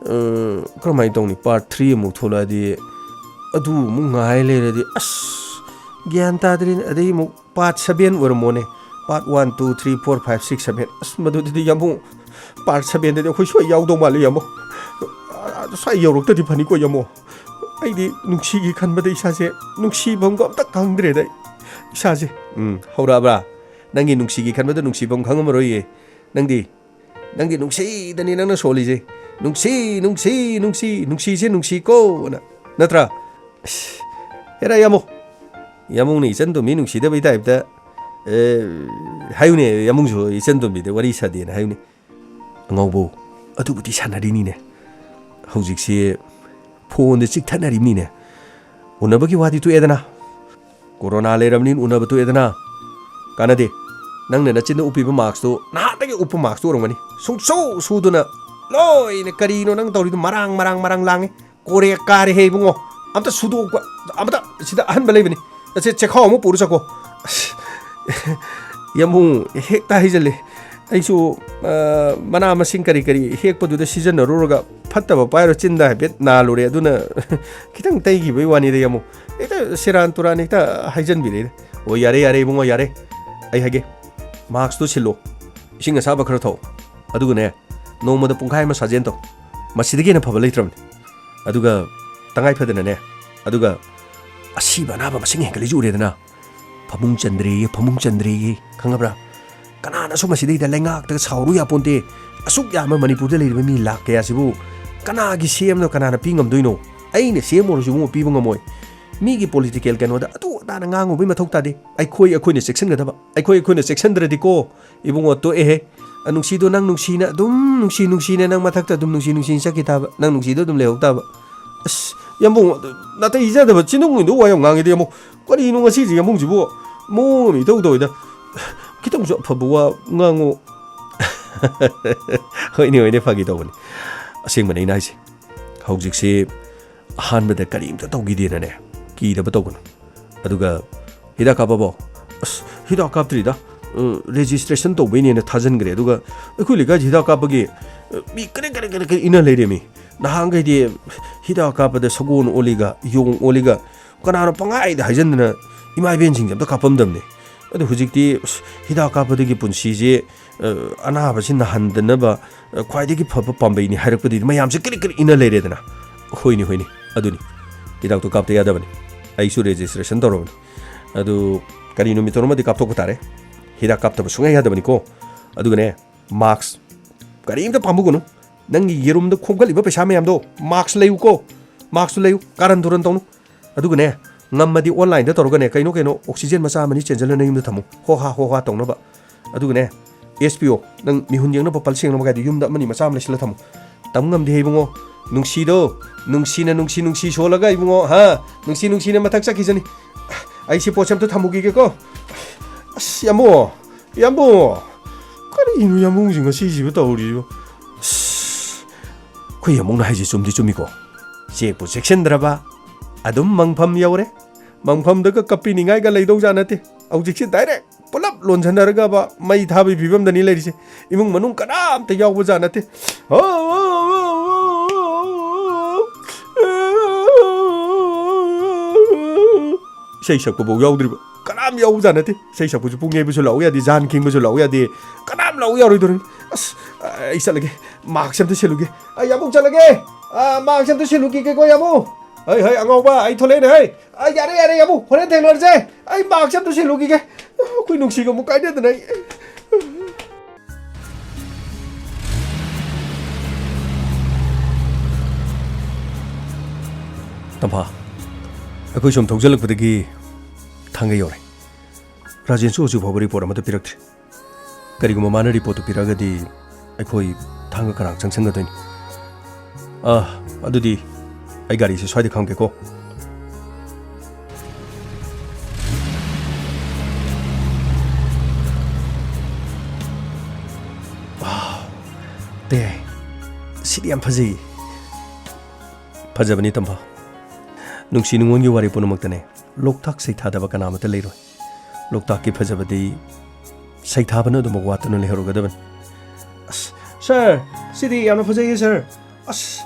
ꯑ, ꯀꯔꯝꯍꯥꯏꯅ ꯇꯧꯅꯤ? Part three ꯑꯃꯨꯛ ꯊꯣꯛꯂꯛꯑꯗꯤ, ꯑꯗꯨ ꯑꯃꯨꯛ ꯉꯥꯏ ꯂꯩꯔꯗꯤ, ꯑꯁ, ꯒ꯭ꯌꯥꯟ ꯇꯥꯗ꯭ꯔꯦꯅꯦ꯫ ꯑꯗꯩ ꯑꯃꯨꯛ part seven ꯑꯣꯏꯔꯝꯃꯣꯅꯦ꯫ Part one, two, three, four, five, six, seven꯫ ꯑꯁ, ꯃꯗꯨꯗꯗꯤ ꯌꯥꯝꯕꯨꯡ, part sevenꯗꯗꯤ ꯑꯩꯈꯣꯏ ꯁꯣꯏ ꯌꯥꯎꯗꯧ ꯃꯥꯜꯂꯤ ꯌꯥꯝꯕꯨꯡ꯫ ꯑ, ꯁ꯭ꯋꯥꯏ ꯌꯧꯔꯛꯇꯗꯤ ꯐꯅꯤꯀꯣ ꯌꯥꯝꯕꯨꯡ꯫ ꯑꯩꯗꯤ ꯅꯨꯡꯁꯤꯒꯤ ꯈꯟꯕꯗ ꯏꯁꯥꯁꯦ ꯅꯨꯡꯁꯤꯐꯝꯒ ꯑꯝꯇ ꯈꯪꯗ꯭ꯔꯦꯗ ꯑꯩ ꯏꯁꯥꯁꯦ꯫ ꯎꯝ, ꯍꯧꯔꯛꯑꯕ꯭ꯔꯥ? ꯅꯪꯒꯤ ꯅꯨꯡꯁꯤꯒꯤ ꯈꯟꯕꯗ ꯅꯨꯡꯁꯤꯐꯝ ꯈꯪꯉꯝꯃꯔꯣꯏꯌꯦ꯫ ꯅꯪꯗꯤ, ꯅꯪꯗꯤ ꯅꯨꯡꯁꯤꯗꯅꯤ ꯅꯪꯅ ꯁꯣꯜꯂꯤꯁꯦ꯫ "ꯅꯨꯡꯁꯤ, ꯅꯨꯡꯁꯤ, ꯅꯨꯡꯁꯤ, ꯅꯨꯡꯁꯤꯁꯦ ꯅꯨꯡꯁꯤꯀꯣꯅ"꯫ ꯅꯠꯇ꯭ꯔꯥ? ꯑꯁ, ꯍꯦꯔꯥ ꯌꯥꯝꯕꯨꯡ꯫ ꯌꯥꯝꯕꯨꯡꯅ ꯏꯆꯟ ꯇꯣꯝꯕꯤ ꯅꯨꯡꯁꯤꯗꯕꯩ typeꯇ, ꯑꯦ, ꯍꯥꯏꯌꯨꯅꯦ, ꯌꯥꯝꯕꯨꯡꯁꯨ ꯏꯆꯟ ꯇꯣꯝꯕꯤꯗ ꯋꯥꯔꯤ ꯁꯥꯗꯦꯅ ꯍꯥꯏꯌꯨꯅꯦ꯫ "ꯑꯉꯥꯎꯕꯧ, ꯑꯗꯨꯕꯨꯗꯤ ꯁꯥꯟꯅꯔꯤꯅꯤꯅꯦ꯫ ꯍꯧꯖꯤꯛꯁꯤ phoneꯗ ꯆꯤꯛꯊꯅꯔꯤꯕꯅꯤꯅꯦ꯫ ꯎꯅꯕꯒꯤ ꯋꯥꯗꯤ ꯇꯣꯛꯑꯦꯗꯅ꯫ ꯀꯣꯔꯣꯅꯥ ꯂꯩꯔꯕꯅꯤꯅ ꯎꯅꯕ ꯇꯣꯛꯑꯦꯗꯅ꯫ ꯀꯥꯟꯅꯗꯦ꯫ ꯅꯪꯅ ꯅꯆꯤꯟꯗ ꯎꯞꯄꯤꯕ maskꯇꯣ ꯅꯍꯥꯟꯗꯒꯤ ꯎꯞꯄ maskꯇꯣ ꯑꯣꯏꯔꯝꯒꯅꯤ꯫ ꯁꯨꯡꯁꯨ ꯁꯨꯗꯅ ꯂꯣꯏꯅ ꯀꯔꯤꯅꯣ ꯅꯪ ꯇꯧꯔꯤꯗꯣ? ꯃꯔꯥꯡ, ꯃꯔꯥꯡ, ꯃꯔꯥꯡ ꯂꯥꯡꯉꯤ꯫ ꯀꯣꯔꯦ ꯀꯥꯔꯦꯍꯦ ꯏꯕꯨꯡꯉꯣ꯫ ꯑꯝꯇ ꯁꯨꯗꯣꯛꯄ, ꯑꯝꯇ ꯁꯤꯗ ꯑꯍꯟꯕ ꯂꯩꯕꯅꯤ꯫ ꯑꯁꯦ ꯆꯦꯈꯥꯎ ꯑꯃ ꯄꯨꯔ ꯆꯠꯀꯣ꯫ ꯑꯁ, ꯌꯥꯝꯕꯨꯡ ꯍꯦꯛꯇ ꯍꯩꯖꯜꯂꯦ꯫ ꯑꯩꯁꯨ, ꯑ, ꯃꯅꯥ ꯃꯁꯤꯡ ꯀꯔꯤ ꯀꯔꯤ ꯍꯦꯛꯄꯗꯨꯗ ꯁꯤꯖꯤꯟꯅꯔꯨꯔꯒ ꯐꯠꯇꯕ ꯄꯥꯏꯔꯨꯔ ꯆꯤꯟꯗ ꯍꯥꯏꯐꯦꯠ ꯅꯥꯜꯂꯨꯔꯦ꯫ ꯑꯗꯨꯅ ꯈꯤꯇꯪ ꯇꯩꯈꯤꯕꯩ ꯋꯥꯅꯤꯗ ꯌꯥꯝꯕꯨꯡ꯫ ꯍꯦꯛꯇ ꯁꯦꯔꯥꯟ ꯇꯨꯔꯥꯟ ꯍꯦꯛꯇ ꯍꯥꯏꯖꯟꯕꯤꯔꯛꯏꯗ꯫ "ꯑꯣ, ꯌꯥꯔꯦ, ꯌꯥꯔꯦ ꯏꯕꯨꯡꯉꯣ, ꯌꯥꯔꯦ꯫ ꯑꯩ ꯍꯥꯏꯒꯦ, maskꯇꯣ ꯁꯤꯜꯂꯣ, ꯏꯁꯤꯡ ꯑꯁꯥꯕ ꯈꯔ ꯊꯛꯑꯣ, ꯑꯗꯨꯒꯅꯦ, ꯅꯣꯡꯃꯗ ꯄꯨꯡꯈꯥꯏ ꯑꯃ ꯁꯥꯖꯦꯟ ꯇꯧ꯫ ꯃꯁꯤꯗꯒꯤ ꯍꯦꯟꯅ ꯐꯕ ꯂꯩꯇ꯭ꯔꯕꯅꯤ꯫ ꯑꯗꯨꯒ ꯇꯉꯥꯏ ꯐꯗꯅꯅꯦ, ꯑꯗꯨꯒ ꯑꯁꯤꯕ ꯑꯅꯥꯕ ꯃꯁꯤꯡ ꯍꯦꯟꯒꯠꯂꯛꯏꯁꯤ ꯎꯔꯦꯗꯅ, ꯐꯃꯨꯡ ꯆꯟꯗ꯭ꯔꯦꯌꯦ, ꯐꯃꯨꯡ ꯆꯟꯗ꯭ꯔꯦꯌꯦ, ꯈꯪꯉꯕ꯭ꯔꯥ? ꯀꯅꯥꯅꯁꯨ ꯃꯁꯤꯗꯩꯗ ꯂꯩꯉꯥꯛꯇꯒ ꯁꯥꯎꯔꯨ ꯌꯥꯄꯣꯟꯇꯦ꯫ ꯑꯁꯨꯛ ꯌꯥꯝꯕ ꯃꯅꯤꯄꯨꯔꯗ ꯂꯩꯔꯤꯕ ꯃꯤ ꯂꯥꯛ ꯀꯌꯥꯁꯤꯕꯨ ꯀꯅꯥꯒꯤ ꯁꯤ ꯑꯦꯝꯅ ꯀꯅꯥꯅ ꯄꯤ ꯉꯝꯗꯣꯏꯅꯣ? ꯑꯩꯅ ꯁꯤ ꯑꯦꯝ ꯑꯣꯏꯔꯁꯨ ꯏꯕꯨꯡꯉꯣ ꯄꯤꯕ ꯉꯝꯃꯣꯏ꯫ ꯃꯤꯒꯤ ꯄꯣꯂꯤꯇꯤꯀꯦꯜ ꯀꯩꯅꯣꯗ ꯑꯗꯨ ꯑꯗꯥꯅ ꯉꯥꯡꯉꯨꯕꯩ ꯃꯊꯧ ꯇꯥꯗꯦ꯫ ꯑꯩꯈꯣꯏ ꯑꯩꯈꯣꯏꯅ ꯆꯦꯛꯁꯤꯟꯒꯗꯕ꯫ ꯑꯩꯈꯣꯏ ꯑꯩꯈꯣꯏꯅ ꯆꯦꯛꯁꯤꯟꯗ꯭ꯔꯗꯤꯀꯣ ꯏꯕꯨꯡꯉꯣ, ꯇꯣꯛꯑꯦꯍꯦ꯫ ꯑ, ꯅꯨꯡꯁꯤꯗꯣ ꯅꯪ ꯅꯨꯡꯁꯤꯅ ꯑꯗꯨꯝ ꯅꯨꯡꯁꯤ ꯅꯨꯡꯁꯤꯅ ꯅꯪ ꯃꯊꯛꯇ ꯑꯗꯨꯝ ꯅꯨꯡꯁꯤ ꯅꯨꯡꯁꯤꯅ ꯆꯠꯈꯤ ꯇꯥꯕ, ꯅꯪ ꯅꯨꯡꯁꯤꯗꯣ ꯑꯗꯨꯝ ꯂꯩꯍꯧ ꯇꯥꯕ꯫ ꯑꯁ, ꯌꯥꯝꯕꯨꯡ, ꯅꯥꯇꯩ ꯆꯥꯗꯕ ꯆꯤꯟꯗꯨꯡꯗꯨ ꯋꯥ ꯌꯥꯝ ꯉꯥꯡꯉꯤꯗ, ꯌꯥꯝꯕꯨꯡ꯫ ꯀꯔꯤꯅꯣ ꯉꯁꯤꯁꯦ ꯌꯥꯝꯕꯨꯡꯁꯤꯕꯨ? ꯃꯑꯣꯡ ꯑꯃ ꯏꯇꯧ ꯇꯧꯋꯤꯗ꯫ ꯈꯤꯇꯪꯁꯨ ꯑꯐꯕ ꯋꯥ ꯉꯥꯡꯉꯣ꯫ ꯍꯣꯏꯅꯦ, ꯍꯣꯏꯅꯦ, ꯐꯥꯒꯤ ꯇꯧꯕꯅꯤ꯫ ꯑꯁꯦꯡꯕꯅꯦ ꯑꯩꯅ ꯍꯥꯏꯁꯦ꯫ ꯍꯧꯖꯤꯛꯁꯤ ꯑꯍꯥꯟꯕꯗ ꯀꯔꯤꯝꯇ ꯇꯧꯈꯤꯗꯦꯅꯅꯦ, ꯀꯤꯗꯕ ꯇꯧꯒꯅꯨ꯫ ꯑꯗꯨꯒ ꯍꯤꯗꯥꯛ ꯀꯥꯞꯄꯕꯣ? ꯑꯁ, ꯍꯤꯗꯥꯛ ꯀꯥꯞꯇ꯭ꯔꯤꯗ꯫ ꯑ, ꯔꯦꯖꯤꯁꯇ꯭ꯔꯦꯁꯟ ꯇꯧꯕꯩꯅꯦꯅ ꯊꯥꯖꯤꯟꯈ꯭ꯔꯦ꯫ ꯑꯗꯨꯒ ꯑꯩꯈꯣꯏ ꯂꯩꯀꯥꯏꯁꯤ ꯍꯤꯗꯥꯛ ꯀꯥꯞꯄꯒꯤ, ꯑ, ꯃꯤ ꯀꯔꯦ ꯀꯔꯦ ꯀꯔꯦ ꯀꯔꯦ ꯏꯟꯅ ꯂꯩꯔꯦꯃꯤ꯫ ꯅꯍꯥꯟꯈꯩꯗꯤ ꯍꯤꯗꯥꯛ ꯀꯥꯞꯄꯗ ꯁꯒꯣꯜ ꯑꯣꯜꯂꯤꯒ, ꯌꯣꯡ ꯑꯣꯜꯂꯤꯒ, ꯀꯅꯥꯅꯣ ꯄꯪꯍꯥꯏꯗ ꯍꯥꯏꯖꯤꯟꯗꯅ ꯏꯃꯥ ꯏꯕꯦꯟꯁꯤꯡꯁꯦ ꯑꯝꯇ ꯀꯥꯞꯄꯝꯗꯕꯅꯤ꯫ ꯑꯗꯨ ꯍꯧꯖꯤꯛꯇꯤ, ꯑꯁ, ꯍꯤꯗꯥꯛ ꯀꯥꯞꯄꯗꯒꯤ ꯄꯨꯟꯁꯤꯁꯦ, ꯑ, ꯑꯅꯥꯕꯁꯤ ꯅꯥꯍꯟꯗꯅꯕ, ꯑ, ꯈ꯭ꯋꯥꯏꯗꯒꯤ ꯐꯕ ꯄꯥꯝꯕꯩꯅꯤ ꯍꯥꯏꯔꯛꯄꯗꯒꯤꯗꯤ ꯃꯌꯥꯝꯁꯦ ꯀꯔꯤ ꯀꯔꯤ ꯏꯟꯅ ꯂꯩꯔꯦꯗꯅ꯫ ꯍꯣꯏꯅꯤ, ꯍꯣꯏꯅꯤ, ꯑꯗꯨꯅꯤ꯫ ꯍꯤꯗꯥꯛꯇꯣ ꯀꯥꯞꯇ ꯌꯥꯗꯕꯅꯤ꯫ ꯑꯩꯁꯨ ꯔꯦꯖꯤꯁꯇ꯭ꯔꯦꯁꯟ ꯇꯧꯔꯕꯅꯤ꯫ ꯑꯗꯨ ꯀꯔꯤ ꯅꯨꯃꯤꯠꯇꯣ ꯑꯃꯗꯤ ꯀꯥꯞꯊꯣꯛꯄ ꯇꯥꯔꯦ꯫ ꯍꯤꯗꯥꯛ ꯀꯥꯞꯇꯕ ꯁꯨꯡꯌꯥ ꯌꯥꯗꯕꯅꯤꯀꯣ꯫ ꯑꯗꯨꯒꯅꯦ, ꯃꯥꯛꯁ ꯀꯔꯤꯝꯇ ꯄꯥꯝꯃꯨꯒꯅꯨ꯫ ꯅꯪꯒꯤ ꯌꯦꯔꯨꯝꯗ ꯈꯣꯝꯒꯠꯂꯤꯕ ꯄꯩꯁꯥ ꯃꯌꯥꯝꯗꯣ ꯃꯥꯛꯁ ꯂꯩꯌꯨꯀꯣ꯫ ꯃꯥꯛꯁ ꯂꯩꯌꯨ, ꯀꯥꯔꯟ ꯇꯨꯔꯟ ꯇꯧꯅꯨ꯫ ꯑꯗꯨꯒꯅꯦ, ꯉꯝꯃꯗꯤ ꯑꯣꯟꯂꯥꯏꯟꯗ ꯇꯧꯔꯒꯅꯦ, ꯀꯩꯅꯣ ꯀꯩꯅꯣ ꯑꯣꯛꯁꯤꯖꯦꯟ ꯃꯆꯥ ꯑꯃꯅꯤ ꯆꯦꯟꯁꯤꯜꯂ ꯅꯌꯨꯝꯗ ꯊꯝꯃꯨ, ꯍꯣ ꯍꯥ ꯍꯣ ꯍꯥ ꯇꯧꯅꯕ꯫ ꯑꯗꯨꯒꯅꯦ, ꯑꯦꯁ ꯄꯤ ꯑꯣ, ꯅꯪ ꯃꯤꯍꯨꯟ ꯌꯦꯡꯅꯕ ꯄꯜꯁ ꯌꯦꯡꯅꯕ ꯀꯥꯏꯗꯣ ꯌꯨꯝꯗ ꯑꯃꯅꯤ ꯃꯆꯥ ꯑꯃ ꯂꯩꯁꯤꯜꯂ ꯊꯝꯃꯨ꯫ ꯇꯝ ꯉꯝꯗꯦ ꯏꯕꯨꯡꯉꯣ, ꯅꯨꯡꯁꯤꯗꯣ, ꯅꯨꯡꯁꯤꯅ ꯅꯨꯡꯁꯤ ꯅꯨꯡꯁꯤ ꯁꯣꯜꯂꯒ ꯏꯕꯨꯡꯉꯣ, ꯍꯥ, ꯅꯨꯡꯁꯤ ꯅꯨꯡꯁꯤꯅ ꯃꯊꯛ ꯆꯠꯈꯤꯁꯅꯤ꯫ ꯑꯩ ꯁꯤ ꯄꯣꯠꯁꯦ ꯑꯝꯇ ꯊꯝꯃꯨꯈꯤꯒꯦꯀꯣ꯫ ꯑꯁ, ꯌꯥꯝꯕꯨꯡꯉꯣ, ꯌꯥꯝꯕꯨꯡꯉꯣ, ꯀꯔꯤꯅꯣ ꯌꯥꯝꯕꯨꯡꯁꯤ ꯉꯁꯤꯁꯤꯕꯨ ꯇꯧꯔꯤꯁꯤꯕꯨ? ꯑꯁ, ꯑꯩꯈꯣꯏ ꯌꯥꯝꯕꯨꯡꯅ ꯍꯥꯏꯁꯦ ꯆꯨꯝꯗꯤ ꯆꯨꯝꯃꯤꯀꯣ꯫ ꯆꯦꯛꯄꯨ ꯆꯦꯛꯁꯤꯟꯗ꯭ꯔꯕ, ꯑꯗꯨꯝ ꯃꯪꯐꯝ ꯌꯧꯔꯦ꯫ ꯃꯪꯐꯝꯗꯒ ꯀꯞꯄꯤꯅꯤꯡꯉꯥꯏꯒ ꯂꯩꯗꯧꯖꯥꯠ ꯅꯠꯇꯦ꯫ ꯍꯧꯖꯤꯛꯁꯤ ꯗꯥꯏꯔꯦꯛ ꯄꯨꯂꯞ ꯂꯣꯟꯁꯤꯟꯅꯔꯒꯕ ꯃꯩ ꯊꯥꯕꯒꯤ ꯐꯤꯕꯝꯗꯅꯤ ꯂꯩꯔꯤꯁꯦ꯫ ꯏꯃꯨꯡ ꯃꯅꯨꯡ ꯀꯅꯥꯝꯇ ꯌꯥꯎꯕꯖꯥꯠ ꯅꯠꯇꯦ꯫ ꯏꯁꯩ ꯁꯛꯄꯐꯥꯎ ꯌꯥꯎꯗ꯭ꯔꯤꯕ꯫ ꯀꯅꯥꯝ ꯌꯥꯎꯕꯖꯥꯠ ꯅꯠꯇꯦ꯫ ꯏꯁꯩ ꯁꯛꯄꯁꯨ ꯄꯨꯡ ꯌꯩꯕꯁꯨ ꯂꯥꯛꯎ ꯌꯥꯗꯦ, ꯖꯥꯟ ꯈꯤꯡꯕꯁꯨ ꯂꯥꯛꯎ ꯌꯥꯗꯦ꯫ ꯀꯅꯥꯝ ꯂꯥꯛꯎ ꯌꯥꯔꯣꯏꯗꯧꯔꯤꯅꯤ꯫ ꯑꯁ, ꯑꯩ ꯆꯠꯂꯒꯦ, ꯃꯥꯛꯁ ꯑꯝꯇ ꯁꯤꯜꯂꯨꯒꯦ꯫ ꯑꯩ ꯑꯃꯨꯛ ꯆꯠꯂꯒꯦ꯫ ꯑ, ꯃꯥꯛꯁ ꯑꯝꯇ ꯁꯤꯜꯂꯨꯈꯤꯒꯦꯀꯣ, ꯌꯥꯕꯨ꯫ ꯍꯩ, ꯍꯩ, ꯑꯉꯥꯎꯕ, ꯑꯩ ꯊꯣꯛꯂꯛꯑꯦꯅꯦ, ꯍꯩ꯫ ꯑ, ꯌꯥꯔꯦ, ꯌꯥꯔꯦ, ꯌꯥꯕꯨ, ꯍꯣꯔꯦꯟ ꯊꯦꯡꯅꯔꯁꯦ꯫ ꯑꯩ ꯃꯥꯛꯁ ꯑꯝꯇ ꯁꯤꯜꯂꯨꯈꯤꯒꯦ꯫ ꯑꯩꯈꯣꯏ ꯅꯨꯡꯁꯤꯒ ꯑꯃꯨꯛ ꯀꯥꯏꯅꯗꯅ ꯑꯩ꯫ ꯇꯝꯐꯥ, ꯑꯩꯈꯣꯏ ꯁꯨꯝ ꯊꯧꯖꯜꯂꯛꯄꯗꯒꯤ ꯊꯥꯡꯒ ꯌꯧꯔꯦ꯫ ꯔꯥꯖꯦꯟꯁꯨ ꯍꯧꯖꯤꯛ ꯐꯥꯎꯕ ꯔꯤꯄꯣꯔꯠ ꯑꯃꯠꯇ ꯄꯤꯔꯛꯇ꯭ꯔꯤ꯫ ꯀꯔꯤꯒꯨꯝꯕ ꯃꯥꯅ ꯔꯤꯄꯣꯔꯠꯇꯨ ꯄꯤꯔꯛꯑꯒꯗꯤ ꯑꯩꯈꯣꯏ ꯊꯥꯡꯒ ꯀꯔꯥꯡ ꯆꯪꯁꯟꯒꯗꯣꯏꯅꯤ꯫ ꯑꯥ, ꯑꯗꯨꯗꯤ ꯑꯩ ꯒꯥꯔꯤꯁꯦ ꯁ꯭ꯋꯥꯏꯗ ꯈꯥꯝꯒꯦꯀꯣ꯫ ꯋꯥꯎ, ꯇꯦ, ꯁꯤꯗꯤ ꯌꯥꯝ ꯐꯖꯩ꯫ ꯐꯖꯕꯅꯤ ꯇꯝꯐꯥ꯫ ꯅꯨꯡꯁꯤ ꯅꯨꯡꯉꯣꯟꯒꯤ ꯋꯥꯔꯤ ꯄꯨꯝꯅꯃꯛꯇꯅꯦ, ꯂꯣꯛꯇꯥꯛ ꯁꯩꯊꯥꯗꯕ ꯀꯅꯥ ꯑꯃꯠꯇ ꯂꯩꯔꯣꯏ꯫ ꯂꯣꯛꯇꯥꯛꯀꯤ ꯐꯖꯕꯗꯤ ꯁꯩꯊꯥꯕꯅ ꯑꯗꯨꯃꯛ ꯋꯥꯠꯇꯨꯅ ꯂꯩꯍꯧꯔꯒꯗꯕꯅꯤ꯫ ꯑꯁ, ꯁꯥꯔ, ꯁꯤꯗꯤ ꯌꯥꯝꯅ ꯐꯖꯩꯌꯦ, ꯁꯥꯔ꯫ ꯑꯁ,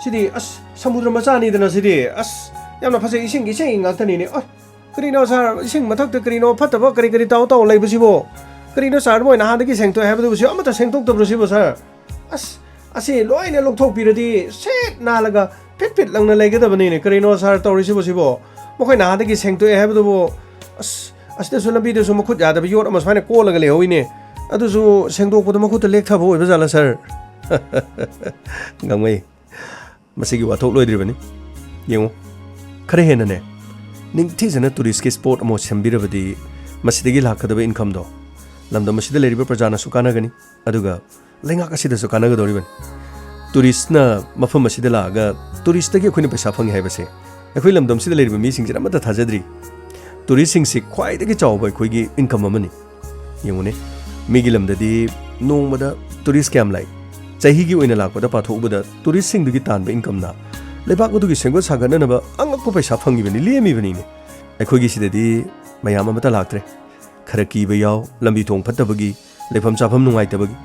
ꯁꯤꯗꯤ, ꯑꯁ, ꯁꯃꯨꯗ꯭ꯔ ꯃꯆꯥꯅꯤꯗꯅ ꯁꯤꯗꯤ꯫ ꯑꯁ, ꯌꯥꯝꯅ ꯐꯖꯩ, ꯏꯁꯤꯡꯒꯤ ꯏꯁꯩ ꯉꯥꯛꯇꯅꯤꯅꯦ꯫ ꯑꯁ, ꯀꯔꯤꯅꯣ, ꯁꯥꯔ, ꯏꯁꯤꯡ ꯃꯊꯛꯇ ꯀꯔꯤꯅꯣ ꯐꯠꯇꯕ ꯀꯔꯤ ꯀꯔꯤ ꯇꯥꯎ ꯇꯥꯎ ꯂꯩꯕꯁꯤꯕꯣ? ꯀꯔꯤꯅꯣ, ꯁꯥꯔ, ꯃꯣꯏ ꯅꯍꯥꯟꯗꯒꯤ ꯁꯦꯡꯗꯣꯛꯑꯦ ꯍꯥꯏꯕꯗꯨꯕꯨ ꯁꯤ ꯑꯃꯠꯇ ꯁꯦꯡꯗꯣꯛꯇꯕ꯭ꯔꯣ ꯁꯤꯕꯣ, ꯁꯥꯔ? ꯑꯁ, ꯑꯁꯤ ꯂꯣꯏꯅ ꯂꯧꯊꯣꯛꯄꯤꯔꯗꯤ ꯁꯦꯠ ꯅꯥꯜꯂꯒ ꯐꯤꯠ ꯐꯤꯠ ꯂꯪꯅ ꯂꯩꯒꯗꯕꯅꯤꯅꯦ꯫ ꯀꯔꯤꯅꯣ, ꯁꯥꯔ, ꯇꯧꯔꯤꯁꯤꯕꯣ ꯁꯤꯕꯣ? ꯃꯈꯣꯏ ꯅꯍꯥꯟꯗꯒꯤ ꯁꯦꯡꯗꯣꯛꯑꯦ ꯍꯥꯏꯕꯗꯨꯕꯨ, ꯑꯁ, ꯑꯁꯤꯗꯁꯨ ꯂꯝꯕꯤꯗꯁꯨ ꯃꯈꯨꯠ ꯌꯥꯗꯕ ꯌꯣꯠ ꯑꯃ ꯁꯨꯃꯥꯏꯅ ꯀꯣꯜꯂꯒ ꯂꯩꯍꯧꯋꯤꯅꯦ꯫ ꯑꯗꯨꯁꯨ ꯁꯦꯡꯗꯣꯛꯄꯗ ꯃꯈꯨꯠꯇ ꯂꯦꯛꯊꯕ ꯑꯣꯏꯕ ꯖꯥꯠꯂ, ꯁꯥꯔ? ꯉꯝꯃꯩ꯫ ꯃꯁꯤꯒꯤ ꯋꯥꯊꯣꯛ ꯂꯣꯏꯗ꯭ꯔꯤꯕꯅꯤ꯫ ꯌꯦꯡꯉꯨ, ꯈꯔ ꯍꯦꯟꯅꯅꯦ, ꯅꯤꯡꯊꯤꯖꯅ ꯇꯨꯔꯤꯁꯀꯤ ꯁ꯭ꯄꯣꯠ ꯑꯃ ꯁꯦꯝꯕꯤꯔꯕꯗꯤ ꯃꯁꯤꯗꯒꯤ ꯂꯥꯛꯀꯗꯕ ꯏꯟꯀꯝꯗꯣ ꯂꯝꯗꯝ ꯑꯁꯤꯗ ꯂꯩꯔꯤꯕ ꯄ꯭ꯔꯖꯥꯅꯁꯨ ꯀꯥꯟꯅꯒꯅꯤ, ꯑꯗꯨꯒ ꯂꯩꯉꯥꯛ ꯑꯁꯤꯗꯁꯨ ꯀꯥꯟꯅꯒꯗꯧꯔꯤꯕꯅꯤ꯫ ꯇꯨꯔꯤꯁꯅ ꯃꯐꯝ ꯑꯁꯤꯗ ꯂꯥꯛꯑꯒ ꯇꯨꯔꯤꯁꯇꯒꯤ ꯑꯩꯈꯣꯏꯅ ꯄꯩꯁꯥ ꯐꯪꯉꯤ ꯍꯥꯏꯕꯁꯦ ꯑꯩꯈꯣꯏ ꯂꯝꯗꯝꯁꯤꯗ ꯂꯩꯔꯤꯕ ꯃꯤꯁꯤꯡꯁꯤꯅ ꯑꯃꯠꯇ ꯊꯥꯖꯗ꯭ꯔꯤ꯫ ꯇꯨꯔꯤꯁꯁꯤꯡꯁꯤ ꯈ꯭ꯋꯥꯏꯗꯒꯤ ꯆꯥꯎꯕ ꯑꯩꯈꯣꯏꯒꯤ ꯏꯟꯀꯝ ꯑꯃꯅꯤ꯫ ꯌꯦꯡꯉꯨꯅꯦ, ꯃꯤꯒꯤ ꯂꯝꯗꯗꯤ ꯅꯣꯡꯃꯗ ꯇꯨꯔꯤꯁ ꯀꯌꯥꯝ ꯂꯥꯛꯏ? ꯆꯍꯤꯒꯤ ꯑꯣꯏꯅ ꯂꯥꯛꯄꯗ ꯄꯥꯊꯣꯛꯎꯕꯗ ꯇꯨꯔꯤꯁꯁꯤꯡꯗꯨꯒꯤ ꯇꯥꯟꯕ ꯏꯟꯀꯝꯅ ꯂꯩꯕꯥꯛ ꯑꯗꯨꯒꯤ ꯁꯦꯝꯒꯠ ꯁꯥꯒꯠꯅꯅꯕ ꯑꯉꯛꯄ ꯄꯩꯁꯥ ꯐꯪꯉꯤꯕꯅꯤ, ꯂꯦꯝꯃꯤꯕꯅꯤꯅꯦ꯫ ꯑꯩꯈꯣꯏꯒꯤ ꯁꯤꯗꯗꯤ ꯃꯌꯥꯝ ꯑꯃꯠꯇ ꯂꯥꯛꯇ꯭ꯔꯦ꯫ ꯈꯔ ꯀꯤꯕ ꯌꯥꯎ, ꯂꯝꯕꯤ ꯊꯣꯡ ꯐꯠꯇꯕꯒꯤ, ꯂꯩꯐꯝ ꯆꯥꯐꯝ ꯅꯨꯡꯉꯥꯏꯇꯕꯒꯤ꯫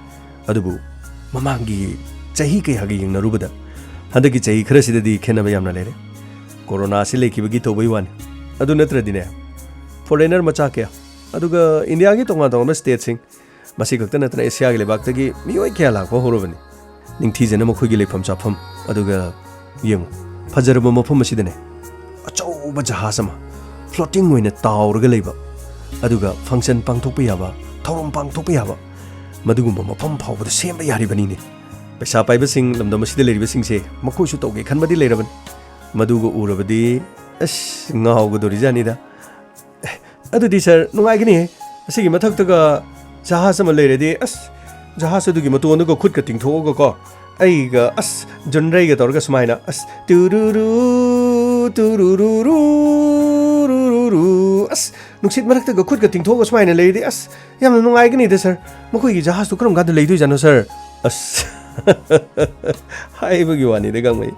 ꯑꯗꯨꯕꯨ ꯃꯃꯥꯡꯒꯤ ꯆꯍꯤ ꯀꯌꯥꯒ ꯌꯦꯡꯅꯔꯨꯕꯗ ꯍꯟꯗꯛꯀꯤ ꯆꯍꯤ ꯈꯔꯁꯤꯗꯗꯤ ꯈꯦꯠꯅꯕ ꯌꯥꯝꯅ ꯂꯩꯔꯦ꯫ ꯀꯣꯔꯣꯅꯥ ꯑꯁꯤ ꯂꯩꯈꯤꯕꯒꯤ ꯇꯧꯕꯩ ꯋꯥꯅꯤ꯫ ꯑꯗꯨ ꯅꯠꯇ꯭ꯔꯗꯤꯅꯦ, ꯐꯣꯔꯦꯅꯔ ꯃꯆꯥ ꯀꯌꯥ, ꯑꯗꯨꯒ ꯏꯟꯗꯤꯌꯥꯒꯤ ꯇꯣꯉꯥꯟ ꯇꯣꯉꯥꯟꯕ ꯁ꯭ꯇꯦꯠꯁꯤꯡ, ꯃꯁꯤ ꯈꯛꯇ ꯅꯠꯇꯅ ꯑꯦꯁꯤꯌꯥꯒꯤ ꯂꯩꯕꯥꯛꯇꯒꯤ ꯃꯤꯑꯣꯏ ꯀꯌꯥ ꯂꯥꯛꯄ ꯍꯧꯔꯕꯅꯤ꯫ ꯅꯤꯡꯊꯤꯖꯅ ꯃꯈꯣꯏꯒꯤ ꯂꯩꯐꯝ ꯆꯥꯐꯝ, ꯑꯗꯨꯒ ꯌꯦꯡꯉꯨ, ꯐꯖꯔꯕ ꯃꯐꯝ ꯑꯁꯤꯗꯅꯦ, ꯑꯆꯧꯕ ꯖꯍꯥꯖ ꯑꯃ ꯐ꯭ꯂꯣꯇꯤꯡ ꯑꯣꯏꯅ ꯇꯥꯎꯔꯒ ꯂꯩꯕ, ꯑꯗꯨꯒ ꯐꯪꯁꯟ ꯄꯥꯡꯊꯣꯛꯄ ꯌꯥꯕ, ꯊꯧꯔꯝ ꯄꯥꯡꯊꯣꯛꯄ ꯌꯥꯕ, ꯃꯗꯨꯒꯨꯝꯕ ꯃꯐꯝ ꯐꯥꯎꯕꯗ ꯁꯦꯝꯕ ꯌꯥꯔꯤꯕꯅꯤꯅꯦ꯫ ꯄꯩꯁꯥ ꯄꯥꯏꯕꯁꯤꯡ ꯂꯝꯗꯝ ꯑꯁꯤꯗ ꯂꯩꯔꯤꯕꯁꯤꯡꯁꯦ ꯃꯈꯣꯏꯁꯨ ꯇꯧꯒꯦ ꯈꯟꯕꯗꯤ ꯂꯩꯔꯕꯅꯤ꯫ ꯃꯗꯨꯒ ꯎꯔꯕꯗꯤ ꯑꯁ ꯉꯥꯎꯒꯗꯣꯔꯤꯖꯥꯠꯅꯤꯗ꯫ ꯑꯦ, ꯑꯗꯨꯗꯤ ꯁꯥꯔ, ꯅꯨꯡꯉꯥꯏꯒꯅꯤꯍꯦ꯫ ꯑꯁꯤꯒꯤ ꯃꯊꯛꯇꯒ ꯖꯍꯥꯖ ꯑꯃ ꯂꯩꯔꯗꯤ, ꯑꯁ, ꯖꯍꯥꯖ ꯑꯗꯨꯒꯤ ꯃꯇꯣꯟꯗꯒ ꯈꯨꯠꯀ ꯇꯤꯡꯊꯣꯛꯑꯒꯀꯣ, ꯑꯩꯒ, ꯑꯁ, ꯖꯨꯟꯔꯩꯒ ꯇꯧꯔꯒ ꯁꯨꯃꯥꯏꯅ, ꯑꯁ, ꯇꯨꯔꯨꯔꯨ, ꯇꯨꯔꯨꯔꯨꯔꯨ, ꯔꯨꯔꯨꯔꯨ, ꯑꯁ, ꯅꯨꯡꯁꯤꯠ ꯃꯔꯛꯇꯒ ꯈꯨꯠꯀ ꯇꯤꯡꯊꯣꯛꯑꯒ ꯁꯨꯃꯥꯏꯅ ꯂꯩꯔꯗꯤ, ꯑꯁ, ꯌꯥꯝꯅ ꯅꯨꯡꯉꯥꯏꯒꯅꯤꯗ ꯁꯥꯔ꯫ ꯃꯈꯣꯏꯒꯤ ꯖꯍꯥꯖꯇꯨ ꯀꯔꯝ ꯀꯥꯟꯗ ꯂꯩꯗꯣꯏꯖꯥꯠꯅꯣ ꯁꯥꯔ? ꯑꯁ, ꯍꯥꯏꯕꯒꯤ ꯋꯥꯅꯤꯗ ꯒꯥꯡꯃꯩ,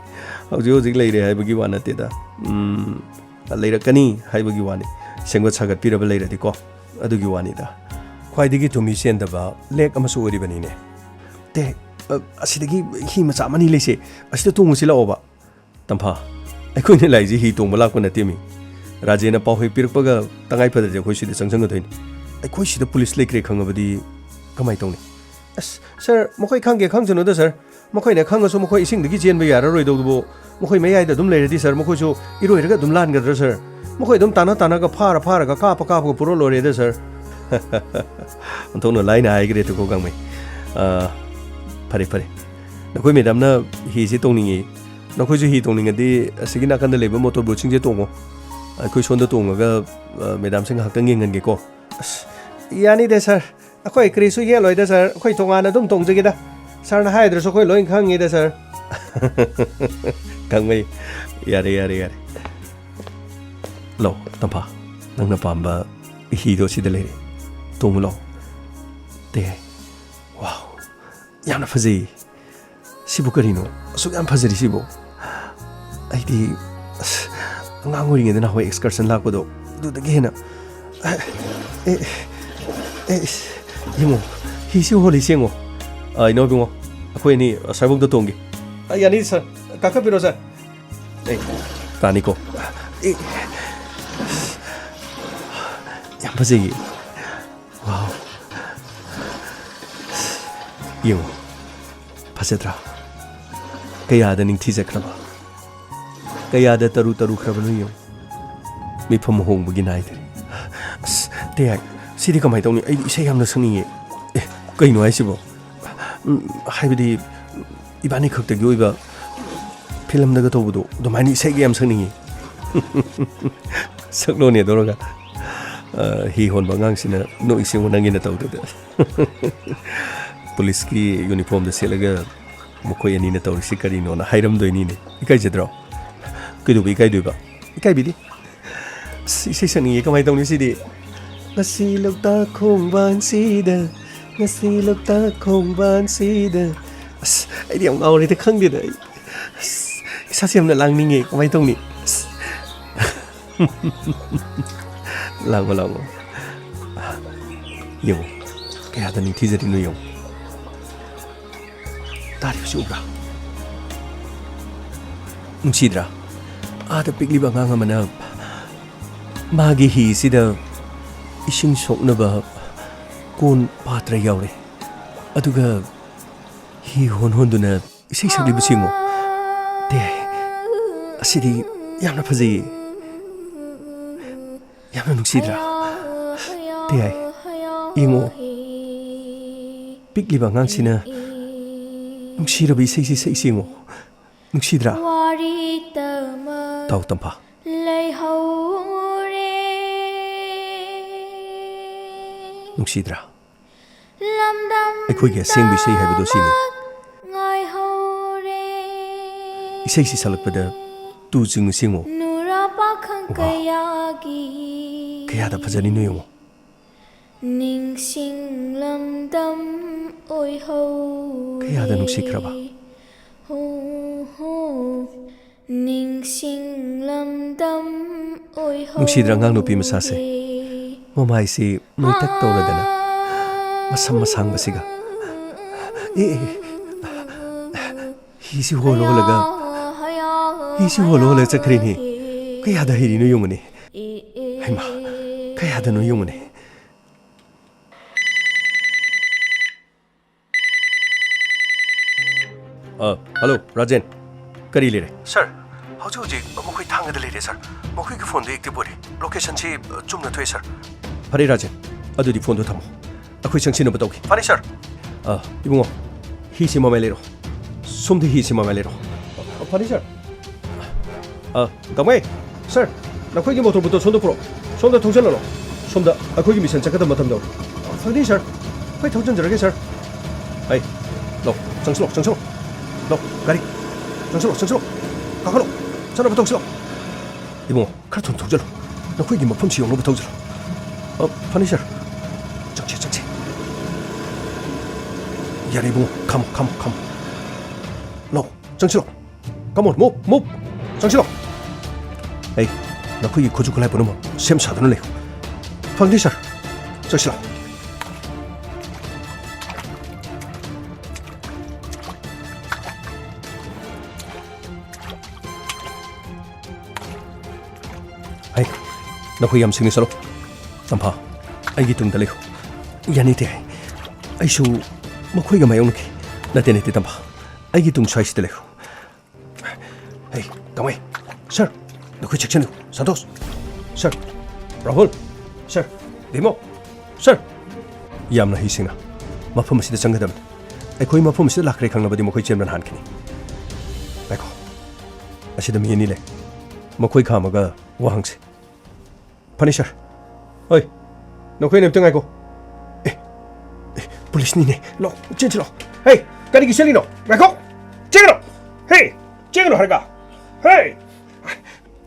ꯍꯧꯖꯤꯛ ꯍꯧꯖꯤꯛ ꯂꯩꯔꯦ ꯍꯥꯏꯕꯒꯤ ꯋꯥ ꯅꯠꯇꯦꯗ꯫ ꯎꯝ, ꯂꯩꯔꯛꯀꯅꯤ ꯍꯥꯏꯕꯒꯤ ꯋꯥꯅꯤ, ꯁꯦꯝꯒꯠ ꯁꯥꯒꯠꯄꯤꯔꯕ ꯂꯩꯔꯗꯤꯀꯣ, ꯑꯗꯨꯒꯤ ꯋꯥꯅꯤꯗ꯫ ꯈ꯭ꯋꯥꯏꯗꯒꯤ ꯊꯨꯝꯍꯤ ꯆꯦꯟꯗꯕ ꯂꯦꯛ ꯑꯃꯁꯨ ꯑꯣꯏꯔꯤꯕꯅꯤꯅꯦ꯫ ꯇꯦ, ꯑ, ꯑꯁꯤꯗꯒꯤ ꯍꯤ ꯃꯆꯥ ꯑꯃꯅꯤ ꯂꯩꯁꯦ, ꯑꯁꯤꯗ ꯇꯣꯡꯉꯨꯁꯤ ꯂꯥꯛꯑꯣꯕ꯫ ꯇꯝꯐꯥ, ꯑꯩꯈꯣꯏꯅ ꯂꯥꯛꯏꯁꯦ ꯍꯤ ꯇꯣꯡꯕ ꯂꯥꯛꯄ ꯅꯠꯇꯦ ꯃꯤ꯫ ꯔꯥꯖꯦꯅ ꯄꯥꯎ ꯍꯦꯛ ꯄꯤꯔꯛꯄꯒ ꯇꯉꯥꯏ ꯐꯗ꯭ꯔꯗꯤ ꯑꯩꯈꯣꯏ ꯁꯤꯗ ꯆꯪꯁꯤꯟꯒꯗꯣꯏꯅꯤ꯫ ꯑꯩꯈꯣꯏ ꯁꯤꯗ ꯄꯨꯂꯤꯁ ꯂꯩꯈ꯭ꯔꯦ ꯈꯪꯉꯕꯗꯤ ꯀꯃꯥꯏ ꯇꯧꯅꯤ? ꯑꯁ, ꯁꯥꯔ, ꯃꯈꯣꯏ ꯈꯪꯒꯦ ꯈꯪꯖꯅꯨꯗ, ꯁꯥꯔ꯫ ꯃꯈꯣꯏꯅ ꯈꯪꯉꯁꯨ ꯃꯈꯣꯏ ꯏꯁꯤꯡꯗꯒꯤ ꯆꯦꯟꯕ ꯌꯥꯔꯔꯣꯏꯗꯧꯗꯨꯕꯨ, ꯃꯈꯣꯏ ꯃꯌꯥꯏꯗ ꯑꯗꯨꯝ ꯂꯩꯔꯗꯤ, ꯁꯥꯔ, ꯃꯈꯣꯏꯁꯨ ꯏꯔꯣꯏꯔꯒ ꯑꯗꯨꯝ ꯂꯥꯟꯒꯗ꯭ꯔꯥ, ꯁꯥꯔ? ꯃꯈꯣꯏ ꯑꯗꯨꯝ ꯇꯥꯟꯅ ꯇꯥꯟꯅꯒ, ꯐꯥꯔ ꯐꯥꯔꯒ, ꯀꯥꯞꯄ ꯀꯥꯞꯄꯒ ꯄꯨꯔꯛ ꯂꯣꯏꯔꯦꯗ, ꯁꯥꯔ꯫ ꯑꯣꯟꯊꯣꯛꯅ ꯂꯥꯏꯅ ꯍꯥꯏꯈ꯭ꯔꯦ ꯇꯨꯀꯣ ꯒꯥꯡꯃꯩ꯫ ꯑꯥ, ꯐꯔꯦ, ꯐꯔꯦ꯫ ꯅꯈꯣꯏ ꯃꯦꯗꯥꯝꯅ ꯍꯤꯁꯦ ꯇꯣꯡꯅꯤꯡꯉꯤ꯫ ꯅꯈꯣꯏꯁꯨ ꯍꯤ ꯇꯣꯡꯅꯤꯡꯉꯗꯤ ꯑꯁꯤꯒꯤ ꯅꯥꯀꯟꯗ ꯂꯩꯕ ꯃꯣꯇꯣꯔ ꯕꯣꯠꯁꯤꯡꯁꯦ ꯇꯣꯡꯉꯣ꯫ ꯑꯩꯈꯣꯏ ꯁꯣꯝꯗ ꯇꯣꯡꯉꯒ, ꯑ, ꯃꯦꯗꯥꯝꯁꯦ ꯉꯥꯏꯍꯥꯛꯇꯪ ꯌꯦꯡꯍꯟꯒꯦꯀꯣ꯫ ꯑꯁ, ꯌꯥꯅꯤꯗ, ꯁꯥꯔ꯫ ꯑꯩꯈꯣꯏ ꯀꯔꯤꯁꯨ ꯌꯦꯠꯂꯣꯏꯗ, ꯁꯥꯔ꯫ ꯑꯩꯈꯣꯏ ꯇꯣꯉꯥꯟꯅ ꯑꯗꯨꯝ ꯇꯣꯡꯖꯒꯦꯗ꯫ ꯁꯥꯔꯅ ꯍꯥꯏꯗ꯭ꯔꯁꯨ ꯑꯩꯈꯣꯏ ꯂꯣꯏ ꯈꯪꯉꯤꯗ, ꯁꯥꯔ꯫ ꯈꯪꯕꯩ꯫ ꯌꯥꯔꯦ, ꯌꯥꯔꯦ, ꯌꯥꯔꯦ꯫ ꯂꯧ, ꯇꯝꯐꯥ꯫ ꯅꯪꯅ ꯄꯥꯝꯕ ꯍꯤꯗꯣ ꯁꯤꯗ ꯂꯩꯔꯦ꯫ ꯇꯣꯡꯉꯨ ꯂꯥꯎ꯫ ꯇꯦ꯫ ꯋꯥꯎ꯫ ꯌꯥꯝꯅ ꯐꯖꯩ꯫ ꯁꯤꯕꯨ ꯀꯔꯤꯅꯣ? ꯑꯁꯨꯛ ꯌꯥꯝ ꯐꯖꯔꯤꯁꯤꯕꯨ? ꯑꯩꯗꯤ, ꯑꯁ, ꯑꯉꯥꯡ ꯑꯣꯏꯔꯤꯉꯩꯗ ꯅꯍꯥꯟꯋꯥꯏ excursion ꯂꯥꯛꯄꯗꯣ, ꯑꯗꯨꯗꯒꯤ ꯍꯦꯟꯅ, ꯑꯦ, ꯑꯦ, ꯌꯦꯡꯉꯣ, ꯍꯤꯁꯤ ꯍꯣꯜꯂꯤꯁꯤ ꯌꯦꯡꯉꯣ꯫ ꯑ, ꯏꯅꯥꯎ ꯏꯕꯨꯡꯉꯣ, ꯑꯩꯈꯣꯏ ꯑꯅꯤ ꯑꯁ꯭ꯋꯥꯏꯐꯥꯎꯗ ꯇꯣꯡꯒꯦ꯫ ꯑ, ꯌꯥꯅꯤ, ꯁꯥꯔ꯫ ꯀꯥꯈꯠꯄꯤꯔꯣ, ꯁꯥꯔ꯫ ꯑꯦ, ꯇꯥꯅꯤꯀꯣ꯫ ꯑꯦ, ꯌꯥꯝ ꯐꯖꯩꯌꯦ꯫ ꯋꯥꯎ꯫ ꯌꯦꯡꯉꯨ꯫ ꯐꯖꯗ꯭ꯔꯥ? ꯀꯌꯥꯗ ꯅꯤꯡꯊꯤꯖꯈ꯭ꯔꯕ? ꯀꯌꯥꯗ ꯇꯔꯨ ꯇꯔꯨꯈ꯭ꯔꯕꯅꯣ ꯌꯦꯡꯉꯨ꯫ ꯃꯤꯐꯝ ꯍꯣꯡꯕꯒꯤ ꯅꯥꯏꯗ꯭ꯔꯦ꯫ ꯑꯁ, ꯇꯦ ꯌꯥꯏ, ꯁꯤꯗꯤ ꯀꯃꯥꯏꯅ ꯇꯧꯅꯤ? ꯑꯩꯗꯤ ꯏꯁꯩ ꯌꯥꯝꯅ ꯁꯛꯅꯤꯡꯉꯦ꯫ ꯑꯦ, ꯀꯩꯅꯣ ꯍꯥꯏꯁꯤꯕꯣ? ꯎꯝ, ꯍꯥꯏꯕꯗꯤ, ꯏꯕꯥꯅꯤ ꯈꯛꯇꯒꯤ ꯑꯣꯏꯕ ꯐꯤꯂꯝꯗꯒ ꯇꯧꯕꯗꯣ ꯑꯗꯨꯃꯥꯏꯅ ꯏꯁꯩꯒ ꯌꯥꯝ ꯁꯛꯅꯤꯡꯉꯤ꯫ ꯁꯛꯂꯣꯅꯦ ꯇꯧꯔꯒ꯫ ꯑ, ꯍꯤ ꯍꯣꯟꯕ ꯑꯉꯥꯡꯁꯤꯅ ꯅꯣꯛꯏꯁꯤꯡꯕ ꯅꯪꯒꯤꯅ ꯇꯧꯗꯗ꯫ ꯄꯨꯂꯤꯁꯀꯤ ꯌꯨꯅꯤꯐꯣꯔꯝꯗ ꯁꯦꯠꯂꯒ ꯃꯈꯣꯏ ꯑꯅꯤꯅ ꯇꯧꯔꯤꯁꯤ ꯀꯔꯤꯅꯣꯅ ꯍꯥꯏꯔꯝꯗꯣꯏꯅꯤꯅꯦ꯫ ꯏꯀꯥꯏꯖꯗ꯭ꯔꯣ? ꯀꯩꯗꯧꯕ ꯏꯀꯥꯏꯗꯣꯏꯕ? ꯏꯀꯥꯏꯕꯤꯗꯤ꯫ ꯑꯁ, ꯏꯁꯩ ꯁꯛꯅꯤꯡꯉꯦ, ꯀꯃꯥꯏꯅ ꯇꯧꯅꯤ ꯁꯤꯗꯤ? ꯉꯁꯤ ꯂꯣꯛꯇꯥꯛ ꯈꯣꯡꯕꯥꯟꯁꯤꯗ, ꯉꯁꯤ ꯂꯣꯛꯇꯥꯛ ꯈꯣꯡꯕꯥꯟꯁꯤꯗ꯫ ꯑꯁ, ꯑꯩꯗꯤ ꯌꯥꯝ ꯉꯥꯎꯔꯦꯗ, ꯈꯪꯗꯦꯗ ꯑꯩ꯫ ꯑꯁ, ꯏꯁꯥꯁꯦ ꯌꯥꯝꯅ ꯂꯥꯡꯅꯤꯡꯉꯦ, ꯀꯃꯥꯏꯅ ꯇꯧꯅꯤ? ꯑꯁ꯫ ꯂꯥꯡꯉꯣ, ꯂꯥꯡꯉꯣ꯫ ꯌꯦꯡꯉꯣ, ꯀꯌꯥꯗ ꯅꯤꯡꯊꯤꯖꯔꯤꯅꯣ ꯌꯦꯡꯉꯣ꯫ ꯇꯥꯔꯤꯕꯁꯤ ꯎꯕ꯭ꯔꯥ? ꯅꯨꯡꯁꯤꯗ꯭ꯔꯥ? ꯑꯥꯗ ꯄꯤꯛꯂꯤꯕ ꯑꯉꯥꯡ ꯑꯃꯅ ꯃꯥꯒꯤ ꯍꯤꯁꯤꯗ ꯏꯁꯤꯡ ꯁꯣꯛꯅꯕ ꯀꯣꯟ ꯄꯥꯇ꯭ꯔ ꯌꯥꯎꯔꯦ꯫ ꯑꯗꯨꯒ ꯍꯤ ꯍꯣꯟ ꯍꯣꯟꯗꯨꯅ ꯏꯁꯩ ꯁꯛꯂꯤꯕꯁꯤ ꯌꯦꯡꯉꯣ꯫ ꯇꯦ, ꯑꯁꯤꯗꯤ ꯌꯥꯝꯅ ꯐꯖꯩꯌꯦ꯫ ꯌꯥꯝꯅ ꯅꯨꯡꯁꯤꯗ꯭ꯔꯥ? ꯇꯦ, ꯌꯦꯡꯉꯣ꯫ ꯄꯤꯛꯂꯤꯕ ꯑꯉꯥꯡꯁꯤꯅ ꯅꯨꯡꯁꯤꯔꯕ ꯏꯁꯩꯁꯤ ꯁꯛꯏꯁꯤ ꯌꯦꯡꯉꯣ꯫ ꯅꯨꯡꯁꯤꯗ꯭ꯔꯥ? ꯋꯥꯔꯤ ꯇꯝꯃ ꯇꯥꯎ, ꯇꯝꯐꯥ꯫ ꯂꯩꯍꯧꯔꯦ꯫ ꯅꯨꯡꯁꯤꯗ꯭ꯔꯥ? ꯂꯝꯗꯝ ꯑꯩꯈꯣꯏꯒꯤ ꯑꯁꯦꯡꯕ ꯏꯁꯩ ꯍꯥꯏꯕꯗꯣ ꯁꯤꯅꯤ꯫ ꯇꯝꯕ ꯉꯥꯏꯍꯧꯔꯦ꯫ ꯏꯁꯩꯁꯤ ꯁꯛꯂꯛꯄꯗ ꯇꯨ ꯆꯤꯡꯉꯨ ꯁꯤꯡꯉꯨ꯫ ꯅꯨꯔꯥ ꯄꯥꯈꯪ ꯋꯥꯎ꯫ ꯀꯌꯥꯒꯤ ꯀꯌꯥꯗ ꯐꯖꯔꯤꯅꯣ ꯌꯦꯡꯉꯣ꯫ ꯅꯤꯡꯁꯤꯡ ꯂꯝꯗꯝ ꯑꯣꯏꯍꯧꯔꯦ꯫ ꯀꯌꯥꯗ ꯅꯨꯡꯁꯤꯈ꯭ꯔꯕ? ꯍꯣ, ꯍꯣ꯫ ꯅꯤꯡꯁꯤꯡ ꯂꯝꯗꯝ ꯑꯣꯏꯍꯧꯔꯦ꯫ ꯅꯨꯡꯁꯤꯗ꯭ꯔꯥ ꯑꯉꯥꯡ ꯅꯨꯄꯤ ꯃꯆꯥꯁꯦ? ꯃꯃꯥꯏꯁꯤ ꯅꯣꯏꯇꯛ ꯇꯧꯔꯗꯅ, ꯃꯁꯝ ꯑꯁꯥꯡꯕꯁꯤꯒ꯫ ꯑꯦ, ꯑꯦ, ꯑꯦ꯫ ꯍꯤꯁꯤ ꯍꯣꯜꯂ ꯍꯣꯜꯂꯒ, ꯍꯤꯁꯤ ꯍꯣꯜꯂ ꯍꯣꯜꯂꯒ ꯆꯠꯈ꯭ꯔꯦꯅꯦ꯫ ꯀꯌꯥꯗ ꯍꯩꯔꯤꯅꯣ ꯌꯦꯡꯉꯨꯅꯦ꯫ ꯍꯩꯃꯥ, ꯀꯌꯥꯗꯅꯣ ꯌꯦꯡꯉꯨꯅꯦ꯫ ꯑ, ꯍꯜꯂꯣ, ꯔꯥꯖꯦꯟ꯫ ꯀꯔꯤ ꯂꯩꯔꯦ? ꯁꯥꯔ, ꯍꯧꯖꯤꯛ ꯍꯧꯖꯤꯛ ꯃꯈꯣꯏ ꯊꯥꯡꯒꯗ ꯂꯩꯔꯦ, ꯁꯥꯔ꯫ ꯃꯈꯣꯏꯒꯤ ꯐꯣꯟꯗꯨ ꯑꯦꯛꯇꯤꯚ ꯑꯣꯏꯔꯦ꯫ ꯂꯣꯀꯦꯁꯟꯁꯤ, ꯑ, ꯆꯨꯝꯅ ꯊꯣꯛꯑꯦ, ꯁꯥꯔ꯫ ꯐꯔꯦ, ꯔꯥꯖꯦꯟ꯫ ꯑꯗꯨꯗꯤ ꯐꯣꯟꯗꯨ ꯊꯝꯃꯣ꯫ ꯑꯩꯈꯣꯏ ꯆꯪꯁꯤꯟꯅꯕ ꯇꯧꯒꯦ꯫ ꯐꯅꯤ, ꯁꯥꯔ꯫ ꯑ, ꯏꯕꯨꯡꯉꯣ, ꯍꯤꯁꯤ ꯃꯃꯥꯏ ꯂꯩꯔꯣ꯫ ꯁꯣꯝꯗ ꯍꯤꯁꯤ ꯃꯃꯥꯏ ꯂꯩꯔꯣ꯫ ꯑ, ꯐꯅꯤ, ꯁꯥꯔ꯫ ꯑ, ꯀꯃꯥꯏ? ꯁꯥꯔ, ꯅꯈꯣꯏꯒꯤ ꯃꯣꯇꯣꯔ ꯕꯣꯠꯇꯣ ꯁꯣꯝꯗ ꯄꯨꯔꯛꯑꯣ꯫ ꯁꯣꯝꯗ ꯊꯧꯖꯤꯜꯂꯔꯣ꯫ ꯁꯣꯝꯗ ꯑꯩꯈꯣꯏꯒꯤ ꯃꯤꯁꯟ ꯆꯠꯀꯗꯕ ꯃꯇꯝ ꯌꯧꯔꯦ꯫ ꯐꯅꯤ, ꯁꯥꯔ꯫ ꯑꯩꯈꯣꯏ ꯊꯧꯖꯤꯟꯖꯔꯒꯦ, ꯁꯥꯔ꯫ ꯑꯩ, ꯂꯧ, ꯆꯪꯁꯤꯜꯂꯣ, ꯆꯪꯁꯤꯜꯂꯣ꯫ ꯂꯧ, ꯒꯥꯔꯤ꯫ ꯆꯪꯁꯤꯜꯂꯣ, ꯆꯪꯁꯤꯜꯂꯣ꯫ ꯀꯥꯈꯠꯂꯣ꯫ ꯆꯠꯅꯕ ꯇꯧꯁꯤꯜꯂꯣ꯫ ꯏꯕꯨꯡꯉꯣ, ꯈꯔ ꯊꯨꯅ ꯊꯧꯖꯤꯜꯂꯨ꯫ ꯅꯈꯣꯏꯒꯤ ꯃꯐꯝꯁꯤ ꯌꯧꯅꯕ ꯊꯧꯖꯤꯜꯂꯨ꯫ ꯑ, ꯐꯅꯤ, ꯁꯥꯔ꯫ ꯆꯪꯁꯤ, ꯆꯪꯁꯤ꯫ ꯌꯥꯔꯦ, ꯏꯕꯨꯡꯉꯣ, ꯈꯥꯝꯃꯣ, ꯈꯥꯝꯃꯣ, ꯈꯥꯝꯃꯣ꯫ ꯂꯧ, ꯆꯪꯁꯤꯜꯂꯣ꯫ Come on, move, move. ꯆꯪꯁꯤꯜꯂꯣ꯫ ꯑꯩ, ꯅꯈꯣꯏꯒꯤ ꯈꯨꯠꯁꯨ ꯈꯨꯠꯂꯥꯏ ꯄꯨꯝꯅꯃꯛ ꯁꯦꯝ ꯁꯥꯗꯨꯅ ꯂꯩꯌꯨ꯫ ꯐꯪꯅꯤ, ꯁꯥꯔ꯫ ꯆꯪꯁꯤꯜꯂꯣ꯫ ꯍꯩ, ꯅꯈꯣꯏ ꯌꯥꯝ ꯁꯤꯡꯅ ꯆꯠꯂꯣ꯫ ꯇꯝꯐꯥ, ꯑꯩꯒꯤ ꯇꯨꯡꯗ ꯂꯩꯌꯨ꯫ ꯌꯥꯅꯤꯡꯗꯦ꯫ ꯑꯩꯁꯨ ꯃꯈꯣꯏꯒ ꯃꯥꯌꯣꯛꯅꯈꯤ꯫ ꯅꯠꯇꯦ, ꯅꯠꯇꯦ, ꯇꯝꯐꯥ꯫ ꯑꯩꯒꯤ ꯇꯨꯡ ꯁ꯭ꯋꯥꯏꯁꯤꯗ ꯂꯩꯌꯨ꯫ ꯍꯩ, ꯀꯃꯥꯏ? ꯁꯥꯔ, ꯅꯈꯣꯏ ꯆꯦꯛꯁꯤꯟꯅꯧ꯫ ꯁꯟꯇꯣꯁ꯫ ꯁꯥꯔ, ꯔꯥꯍꯨꯜ꯫ ꯁꯥꯔ, ꯚꯤꯃꯣ꯫ ꯁꯥꯔ꯫ ꯌꯥꯝꯅ ꯍꯩꯁꯤꯡꯅ ꯃꯐꯝ ꯑꯁꯤꯗ ꯆꯪꯒꯗꯕꯅꯤ꯫ ꯑꯩꯈꯣꯏ ꯃꯐꯝ ꯑꯁꯤꯗ ꯂꯥꯛꯈ꯭ꯔꯦ ꯈꯪꯂꯕꯗꯤ ꯃꯈꯣꯏ ꯆꯦꯟꯕꯅ ꯍꯥꯟꯈꯤꯅꯤ꯫ ꯉꯥꯏꯈꯣ꯫ ꯑꯁꯤꯗ ꯃꯤ ꯑꯅꯤ ꯂꯩ꯫ ꯃꯈꯣꯏ ꯈꯥꯝꯃꯒ ꯋꯥ ꯍꯪꯁꯤ꯫ ꯐꯅꯤ, ꯁꯥꯔ꯫ ꯍꯣꯏ, ꯅꯈꯣꯏ ꯑꯅꯤ ꯑꯝꯇ ꯉꯥꯏꯈꯣ꯫ ꯑꯦ, ꯑꯦ, ꯄꯨꯂꯤꯁꯅꯤꯅꯦ꯫ ꯂꯥꯛꯑꯣ, ꯆꯦꯟꯁꯤ ꯂꯥꯛꯑꯣ꯫ ꯍꯦ, ꯀꯔꯤꯒꯤ ꯆꯦꯜꯂꯤꯅꯣ? ꯉꯥꯏꯈꯣ! ꯆꯦꯟꯒꯅꯨ! ꯍꯦ, ꯆꯦꯟꯒꯅꯨ ꯍꯥꯏꯔꯒ! ꯍꯦ!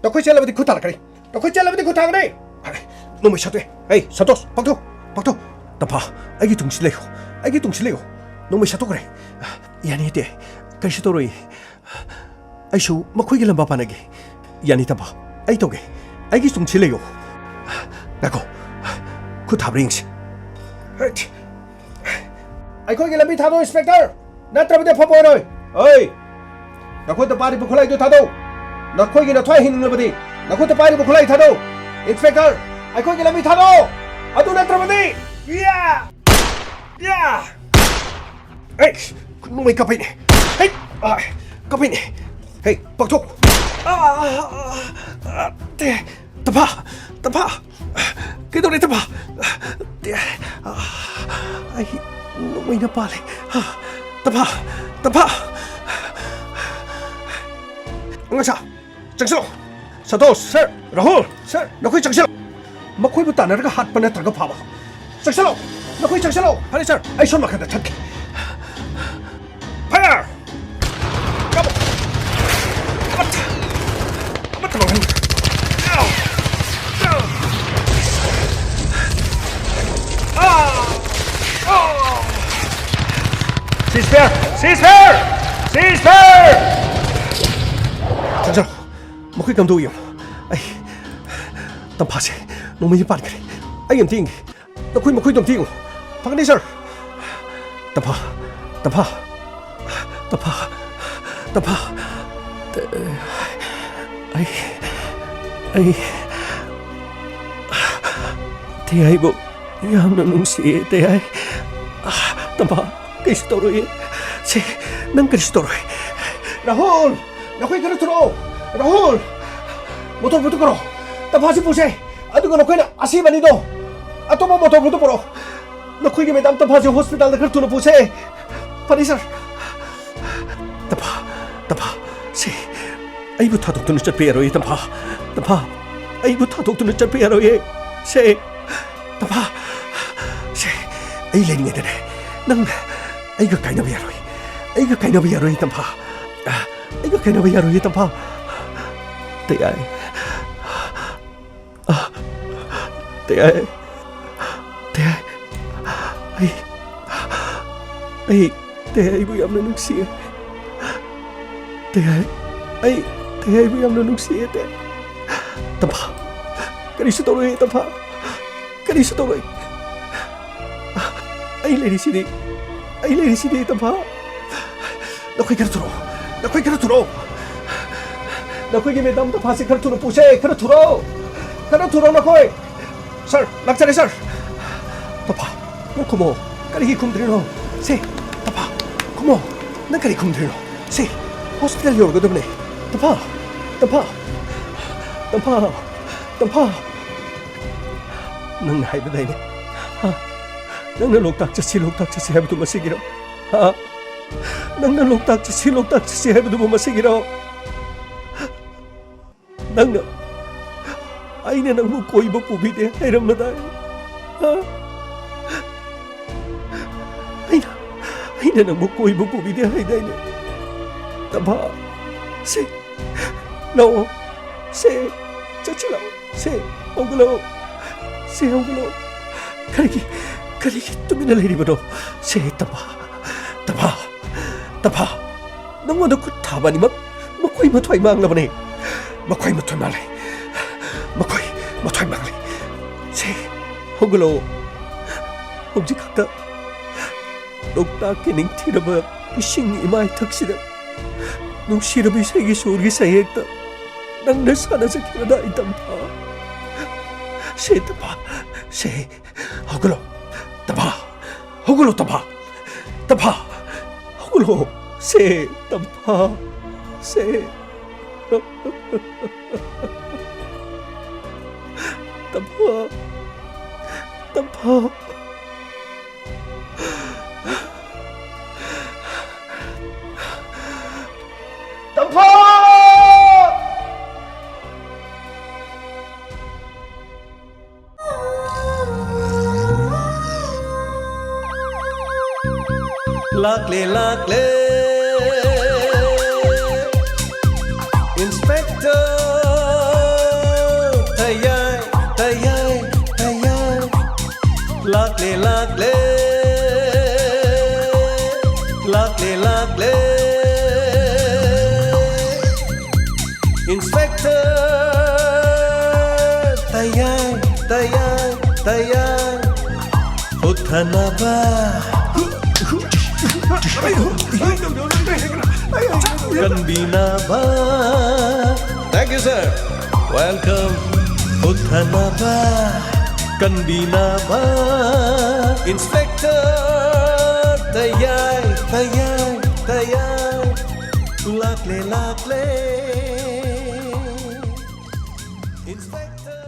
ꯅꯈꯣꯏ ꯆꯦꯜꯂꯕꯗꯤ ꯈꯨꯠ ꯊꯥꯔꯛꯀꯅꯤ꯫ ꯅꯈꯣꯏ ꯆꯦꯜꯂꯕꯗꯤ ꯈꯨꯠ ꯊꯥꯒꯅꯤ꯫ ꯅꯣꯡꯃꯩ ꯁꯠꯇꯣꯛꯑꯦ꯫ ꯍꯦ, ꯁꯟꯇꯣꯁ, ꯄꯥꯛꯊꯣꯛ, ꯄꯥꯛꯊꯣꯛ꯫ ꯇꯝꯐꯥ, ꯑꯩꯒꯤ ꯇꯨꯡꯁꯤ ꯂꯩꯌꯨ꯫ ꯑꯩꯒꯤ ꯇꯨꯡꯁꯤ ꯂꯩꯌꯨ꯫ ꯅꯣꯡꯃꯩ ꯁꯠꯇꯣꯛꯈ꯭ꯔꯦ꯫ ꯌꯥꯅꯤ, ꯏꯇꯦ꯫ ꯀꯔꯤꯁꯨ ꯇꯧꯔꯣꯏ꯫ ꯑꯩꯁꯨ ꯃꯈꯣꯏꯒꯤ ꯂꯝꯕꯥ ꯄꯥꯟꯅꯒꯦ꯫ ꯌꯥꯅꯤ, ꯇꯝꯐꯥ꯫ ꯑꯩ ꯇꯧꯒꯦ꯫ ꯑꯩꯒꯤ ꯇꯨꯡꯁꯤ ꯂꯩꯌꯨ꯫ ꯉꯥꯏꯈꯣ꯫ ꯈꯨꯠ ꯊꯥꯕ꯭ꯔꯥ ꯌꯦꯡꯁꯤ꯫ ꯑꯩꯈꯣꯏꯒꯤ ꯂꯝꯕꯤ ꯊꯥꯗꯣꯛꯎ, ꯏꯟꯁꯄꯦꯛꯇꯔ! ꯅꯠꯇ꯭ꯔꯕꯗꯤ ꯑꯐꯕ ꯑꯣꯏꯔꯣꯏ꯫ ꯑꯩ! ꯅꯈꯨꯠꯇ ꯄꯥꯏꯔꯤꯕ ꯈꯨꯠꯂꯥꯏꯗꯨ ꯊꯥꯗꯣꯛꯎ꯫ ꯅꯈꯣꯏꯒꯤ ꯅꯊ꯭ꯋꯥꯏ ꯍꯤꯡꯅꯤꯡꯂꯕꯗꯤ ꯅꯈꯨꯠꯇ ꯄꯥꯏꯔꯤꯕ ꯈꯨꯠꯂꯥꯏ ꯊꯥꯗꯣꯛꯎ꯫ ꯏꯟꯁꯄꯦꯛꯇꯔ, ꯑꯩꯈꯣꯏꯒꯤ ꯂꯝꯕꯤ ꯊꯥꯗꯣꯛꯑꯣ! ꯑꯗꯨ ꯅꯠꯇ꯭ꯔꯕꯗꯤ! ꯌꯥ! ꯌꯥ! ꯑꯩ! ꯅꯣꯡꯃꯩ ꯀꯥꯞꯄꯩꯅꯦ! ꯍꯩ! ꯑꯥ! ꯀꯥꯞꯄꯩꯅꯦ! ꯍꯩ! ꯄꯥꯛꯊꯣꯛ! ꯑꯥ! ꯑꯥ! ꯑꯥ! ꯇꯦ! ꯇꯝꯐꯥ! ꯇꯝꯐꯥ! ꯀꯩꯗꯧꯔꯦ, ꯇꯝꯐꯥ? ꯇꯦ! ꯑꯥ! ꯑꯩ ꯅꯣꯡꯃꯩꯅ ꯄꯥꯜꯂꯦ! ꯑꯥ! ꯇꯝꯐꯥ! ꯇꯝꯐꯥ! ꯆꯪꯁꯤꯜꯂꯣ꯫ ꯁꯟꯇꯣꯁ꯫ ꯁꯔ꯫ ꯔꯥꯍꯨꯜ꯫ ꯁꯔ꯫ ꯅꯈꯣꯏ ꯆꯪꯁꯤꯜꯂꯣ꯫ ꯃꯈꯣꯏꯕꯨ ꯇꯥꯟꯅꯔꯒ ꯍꯥꯠꯄ ꯅꯠꯇ꯭ꯔꯒ ꯐꯥꯕ꯫ ꯆꯪꯁꯤꯜꯂꯣ꯫ ꯅꯈꯣꯏ ꯆꯪꯁꯤꯜꯂꯣ꯫ ꯐꯔꯦ, ꯁꯔ꯫ ꯑꯩ ꯁꯣꯝ ꯅꯥꯀꯟꯗ ꯆꯠꯀꯦ꯫ ꯐꯥꯌꯔ! ꯀꯥꯞꯄꯣ! ꯑꯃꯠꯇ! ꯑꯃꯠꯇ ꯃꯥꯡꯍꯟꯒꯅꯨ! ꯁꯤꯁꯐꯥꯌꯔ! ꯁꯤꯁꯐꯥꯌꯔ! ꯁꯤꯁꯐꯥꯌꯔ! ꯆꯪꯁꯤꯜꯂꯣ꯫ ꯃꯈꯣꯏ ꯀꯝꯗꯧ ꯌꯦꯡꯉꯨ꯫ ꯑꯩ ꯇꯝꯐꯥꯁꯦ ꯅꯣꯡꯃꯩ ꯄꯥꯟꯈ꯭ꯔꯦ꯫ ꯑꯩ ꯑꯝꯇ ꯌꯦꯡꯒꯦ꯫ ꯅꯈꯣꯏ ꯃꯈꯣꯏꯗꯣ ꯑꯝꯇ ꯌꯦꯡꯉꯨ꯫ ꯐꯪꯒꯅꯤ, ꯁꯔ꯫ ꯇꯝꯐꯥ, ꯇꯝꯐꯥ, ꯇꯝꯐꯥ, ꯇꯝꯐꯥ꯫ ꯑꯩ, ꯑꯩ, ꯇꯦꯌꯥꯏꯕꯨ ꯌꯥꯝꯅ ꯅꯨꯡꯁꯤꯌꯦ, ꯇꯦꯌꯥꯏ꯫ ꯇꯝꯐꯥ, ꯀꯩꯁꯨ ꯇꯧꯔꯣꯏꯌꯦ꯫ ꯁꯦ, ꯅꯪ ꯀꯔꯤꯁꯨ ꯇꯧꯔꯣꯏ꯫ ꯔꯥꯍꯨꯜ! ꯅꯈꯣꯏ ꯈꯔ ꯊꯨꯔꯛꯑꯣ! ꯔꯥꯍꯨꯜ! ꯃꯣꯇꯣꯔ ꯕꯣꯠꯇꯨ ꯀꯧꯔꯣ! ꯇꯝꯐꯥꯁꯤ ꯄꯨꯁꯦ! ꯑꯗꯨꯒ ꯅꯈꯣꯏꯅ ꯑꯁꯤꯕ ꯑꯅꯤꯗꯣ ꯑꯇꯣꯞꯄ ꯃꯣꯇꯣꯔ ꯕꯣꯠꯇꯨ ꯄꯨꯔꯛꯑꯣ! ꯅꯈꯣꯏꯒꯤ ꯃꯦꯗꯥꯝ ꯇꯝꯐꯥꯁꯤ ꯍꯣꯁꯄꯤꯇꯥꯜꯗ ꯈꯔ ꯊꯨꯅ ꯄꯨꯁꯦ! ꯐꯅꯤ, ꯁꯔ꯫ ꯇꯝꯐꯥ, ꯇꯝꯐꯥ, ꯁꯦ, ꯑꯩꯕꯨ ꯊꯥꯗꯣꯛꯇꯨꯅ ꯆꯠꯄ ꯌꯥꯔꯣꯏꯌꯦ, ꯇꯝꯐꯥ꯫ ꯇꯝꯐꯥ, ꯑꯩꯕꯨ ꯊꯥꯗꯣꯛꯇꯨꯅ ꯆꯠꯄ ꯌꯥꯔꯣꯏꯌꯦ꯫ ꯁꯦ, ꯇꯝꯐꯥ, ꯁꯦ, ꯑꯩ ꯂꯩꯔꯤꯉꯩꯗꯅꯦ, ꯅꯪ ꯑꯩꯒ ꯀꯥꯏꯅꯕ ꯌꯥꯔꯣꯏ꯫ ꯑꯩꯒ ꯀꯥꯏꯅꯕ ꯌꯥꯔꯣꯏ, ꯇꯝꯐꯥ꯫ ꯑꯩꯒ ꯀꯥꯏꯅꯕ ꯌꯥꯔꯣꯏꯌꯦ, ꯇꯝꯐꯥ꯫ ꯇꯦꯌꯥꯏ꯫ ꯑ, ꯇꯦꯌꯥꯏ꯫ ꯇꯦꯌꯥꯏ꯫ ꯑꯩ, ꯑꯩ ꯇꯦꯌꯥꯏꯕꯨ ꯌꯥꯝꯅ ꯅꯨꯡꯁꯤꯌꯦ꯫ ꯇꯦꯌꯥꯏ꯫ ꯑꯩ ꯇꯦꯌꯥꯏꯕꯨ ꯌꯥꯝꯅ ꯅꯨꯡꯁꯤꯌꯦ, ꯇꯦꯌꯥꯏ꯫ ꯇꯝꯐꯥ꯫ ꯀꯔꯤꯁꯨ ꯇꯧꯔꯣꯏꯌꯦ, ꯇꯝꯐꯥ꯫ ꯀꯔꯤꯁꯨ ꯇꯧꯔꯣꯏ꯫ ꯑꯩ ꯂꯩꯔꯤꯁꯤꯗꯤ꯫ ꯑꯩ ꯂꯩꯔꯤꯁꯤꯗꯤ, ꯇꯝꯐꯥ꯫ ꯅꯈꯣꯏ ꯈꯔ ꯊꯨꯔꯛꯑꯣ꯫ ꯅꯈꯣꯏ ꯈꯔ ꯊꯨꯔꯛꯑꯣ꯫ ꯅꯈꯣꯏꯒꯤ ꯃꯦꯗꯥꯝ ꯇꯝꯐꯥꯁꯤ ꯈꯔ ꯊꯨꯅ ꯄꯨꯁꯦ꯫ ꯈꯔ ꯊꯨꯔꯛꯑꯣ꯫ ꯈꯔ ꯊꯨꯔꯛꯑꯣ ꯅꯈꯣꯏ꯫ Sir, ꯂꯥꯛꯆꯔꯦ, sir. ꯇꯝꯐꯥ, ꯅꯪ ꯈꯨꯝꯃꯣ꯫ ꯀꯔꯤꯒꯤ ꯈꯨꯝꯗ꯭ꯔꯤꯅꯣ? ꯁꯦ, ꯇꯝꯐꯥ, ꯈꯨꯝꯃꯣ꯫ ꯅꯪ ꯀꯔꯤ ꯈꯨꯝꯗ꯭ꯔꯤꯅꯣ? ꯁꯦ, ꯍꯣꯁꯄꯤꯇꯥꯜ ꯌꯧꯔꯒꯗꯕꯅꯦ꯫ ꯇꯝꯐꯥ, ꯇꯝꯐꯥ, ꯇꯝꯐꯥ, ꯇꯝꯐꯥ꯫ ꯅꯪꯅ ꯍꯥꯏꯕꯗꯥꯏꯅꯦ? ꯍꯥ? ꯅꯪꯅ ꯂꯣꯛꯇꯥꯛ ꯆꯠꯁꯤ, ꯂꯣꯛꯇꯥꯛ ꯆꯠꯁꯤ ꯍꯥꯏꯕꯗꯨ ꯃꯁꯤꯒꯤꯔꯣ? ꯍꯥ? ꯅꯪꯅ ꯂꯣꯛꯇꯥꯛ ꯆꯠꯁꯤ, ꯂꯣꯛꯇꯥꯛ ꯆꯠꯁꯤ ꯍꯥꯏꯕꯗꯨꯕꯨ ꯃꯁꯤꯒꯤꯔꯣ? ꯅꯪꯅ ꯑꯩꯅ ꯅꯪꯕꯨ ꯀꯣꯏꯕ ꯄꯨꯕꯤꯗꯦ ꯍꯥꯏꯔꯝꯕꯗꯥꯏ? ꯍꯥ? ꯑꯩꯅ, ꯑꯩꯅ ꯅꯪꯕꯨ ꯀꯣꯏꯕ ꯄꯨꯕꯤꯗꯦ ꯍꯥꯏꯗꯥꯏꯅꯦ? ꯇꯝꯐꯥ, ꯁꯦ, ꯂꯥꯛꯑꯣ꯫ ꯁꯦ, ꯆꯠꯁꯤ ꯂꯥꯛꯑꯣ꯫ ꯁꯦ, ꯍꯧꯒꯠꯂꯛꯑꯣ꯫ ꯁꯦ, ꯍꯧꯒꯠꯂꯛꯑꯣ꯫ ꯀꯔꯤꯒꯤ, ꯀꯔꯤꯒꯤ ꯇꯨꯃꯤꯟꯅ ꯂꯩꯔꯤꯕꯅꯣ? ꯁꯦ, ꯇꯝꯐꯥ, ꯇꯝꯐꯥ, ꯇꯝꯐꯥ꯫ ꯅꯪꯉꯣꯟꯗ ꯈꯨꯠ ꯊꯥꯕ ꯑꯅꯤꯃꯛ ꯃꯈꯣꯏ ꯃꯊ꯭ꯋꯥꯏ ꯃꯥꯡꯂꯕꯅꯤ꯫ ꯃꯈꯣꯏ ꯃꯊ꯭ꯋꯥꯏ ꯃꯥꯡꯂꯦ꯫ ꯃꯈꯣꯏ ꯃꯊ꯭ꯋꯥꯏ ꯃꯥꯡꯂꯦ꯫ ꯁꯦ, ꯍꯧꯒꯠꯂꯛꯑꯣ꯫ ꯍꯧꯖꯤꯛ ꯈꯛꯇ ꯂꯣꯛꯇꯥꯛꯀꯤ ꯅꯤꯡꯊꯤꯔꯕ ꯏꯁꯤꯡ ꯏꯃꯥꯏꯊꯛꯁꯤꯗ ꯅꯨꯡꯁꯤꯔꯕ ꯏꯁꯩꯒꯤ ꯁꯨꯔꯒꯤ ꯁꯩꯍꯦꯛꯇ ꯅꯪꯅ ꯁꯥꯟꯅꯖꯈꯤꯕꯗ ꯑꯩ ꯇꯝꯐꯥ꯫ ꯁꯦ ꯇꯝꯐꯥ, ꯁꯦ, ꯍꯧꯒꯠꯂꯣ꯫ ꯇꯝꯐꯥ, ꯍꯧꯒꯠꯂꯣ ꯇꯝꯐꯥ꯫ ꯇꯝꯐꯥ, ꯍꯧꯒꯠꯂꯣ꯫ ꯁꯦ ꯇꯝꯐꯥ, ꯁꯦ꯫ ꯇꯝꯐꯥ, ꯇꯝꯐꯥ꯫ ꯇꯝꯐꯥ! ꯂꯥꯛꯂꯦ, ꯂꯥꯛꯂꯦ꯫ Inspector ꯇꯌꯥꯏ, ꯇꯌꯥꯏ, ꯇꯌꯥꯏ꯫ ꯂꯥꯛꯂꯦ, ꯂꯥꯛꯂꯦ꯫ ꯂꯥꯛꯂꯦ, ꯂꯥꯛꯂꯦ꯫ Inspector ꯇꯌꯥꯏ, ꯇꯌꯥꯏ, ꯇꯌꯥꯏ꯫ ꯍꯨꯠꯊꯅꯕ, ꯀꯟꯕꯤꯅꯕ꯫ Thank you, sir. Welcome. ꯍꯨꯠꯊꯅꯕ, ꯀꯟꯕꯤꯅꯕ꯫ Inspector ꯇꯌꯥꯏ, ꯇꯌꯥꯏ, ꯇꯌꯥꯏ꯫ ꯂꯥꯛꯂꯦ, ꯂꯥꯛꯂꯦ꯫ Inspector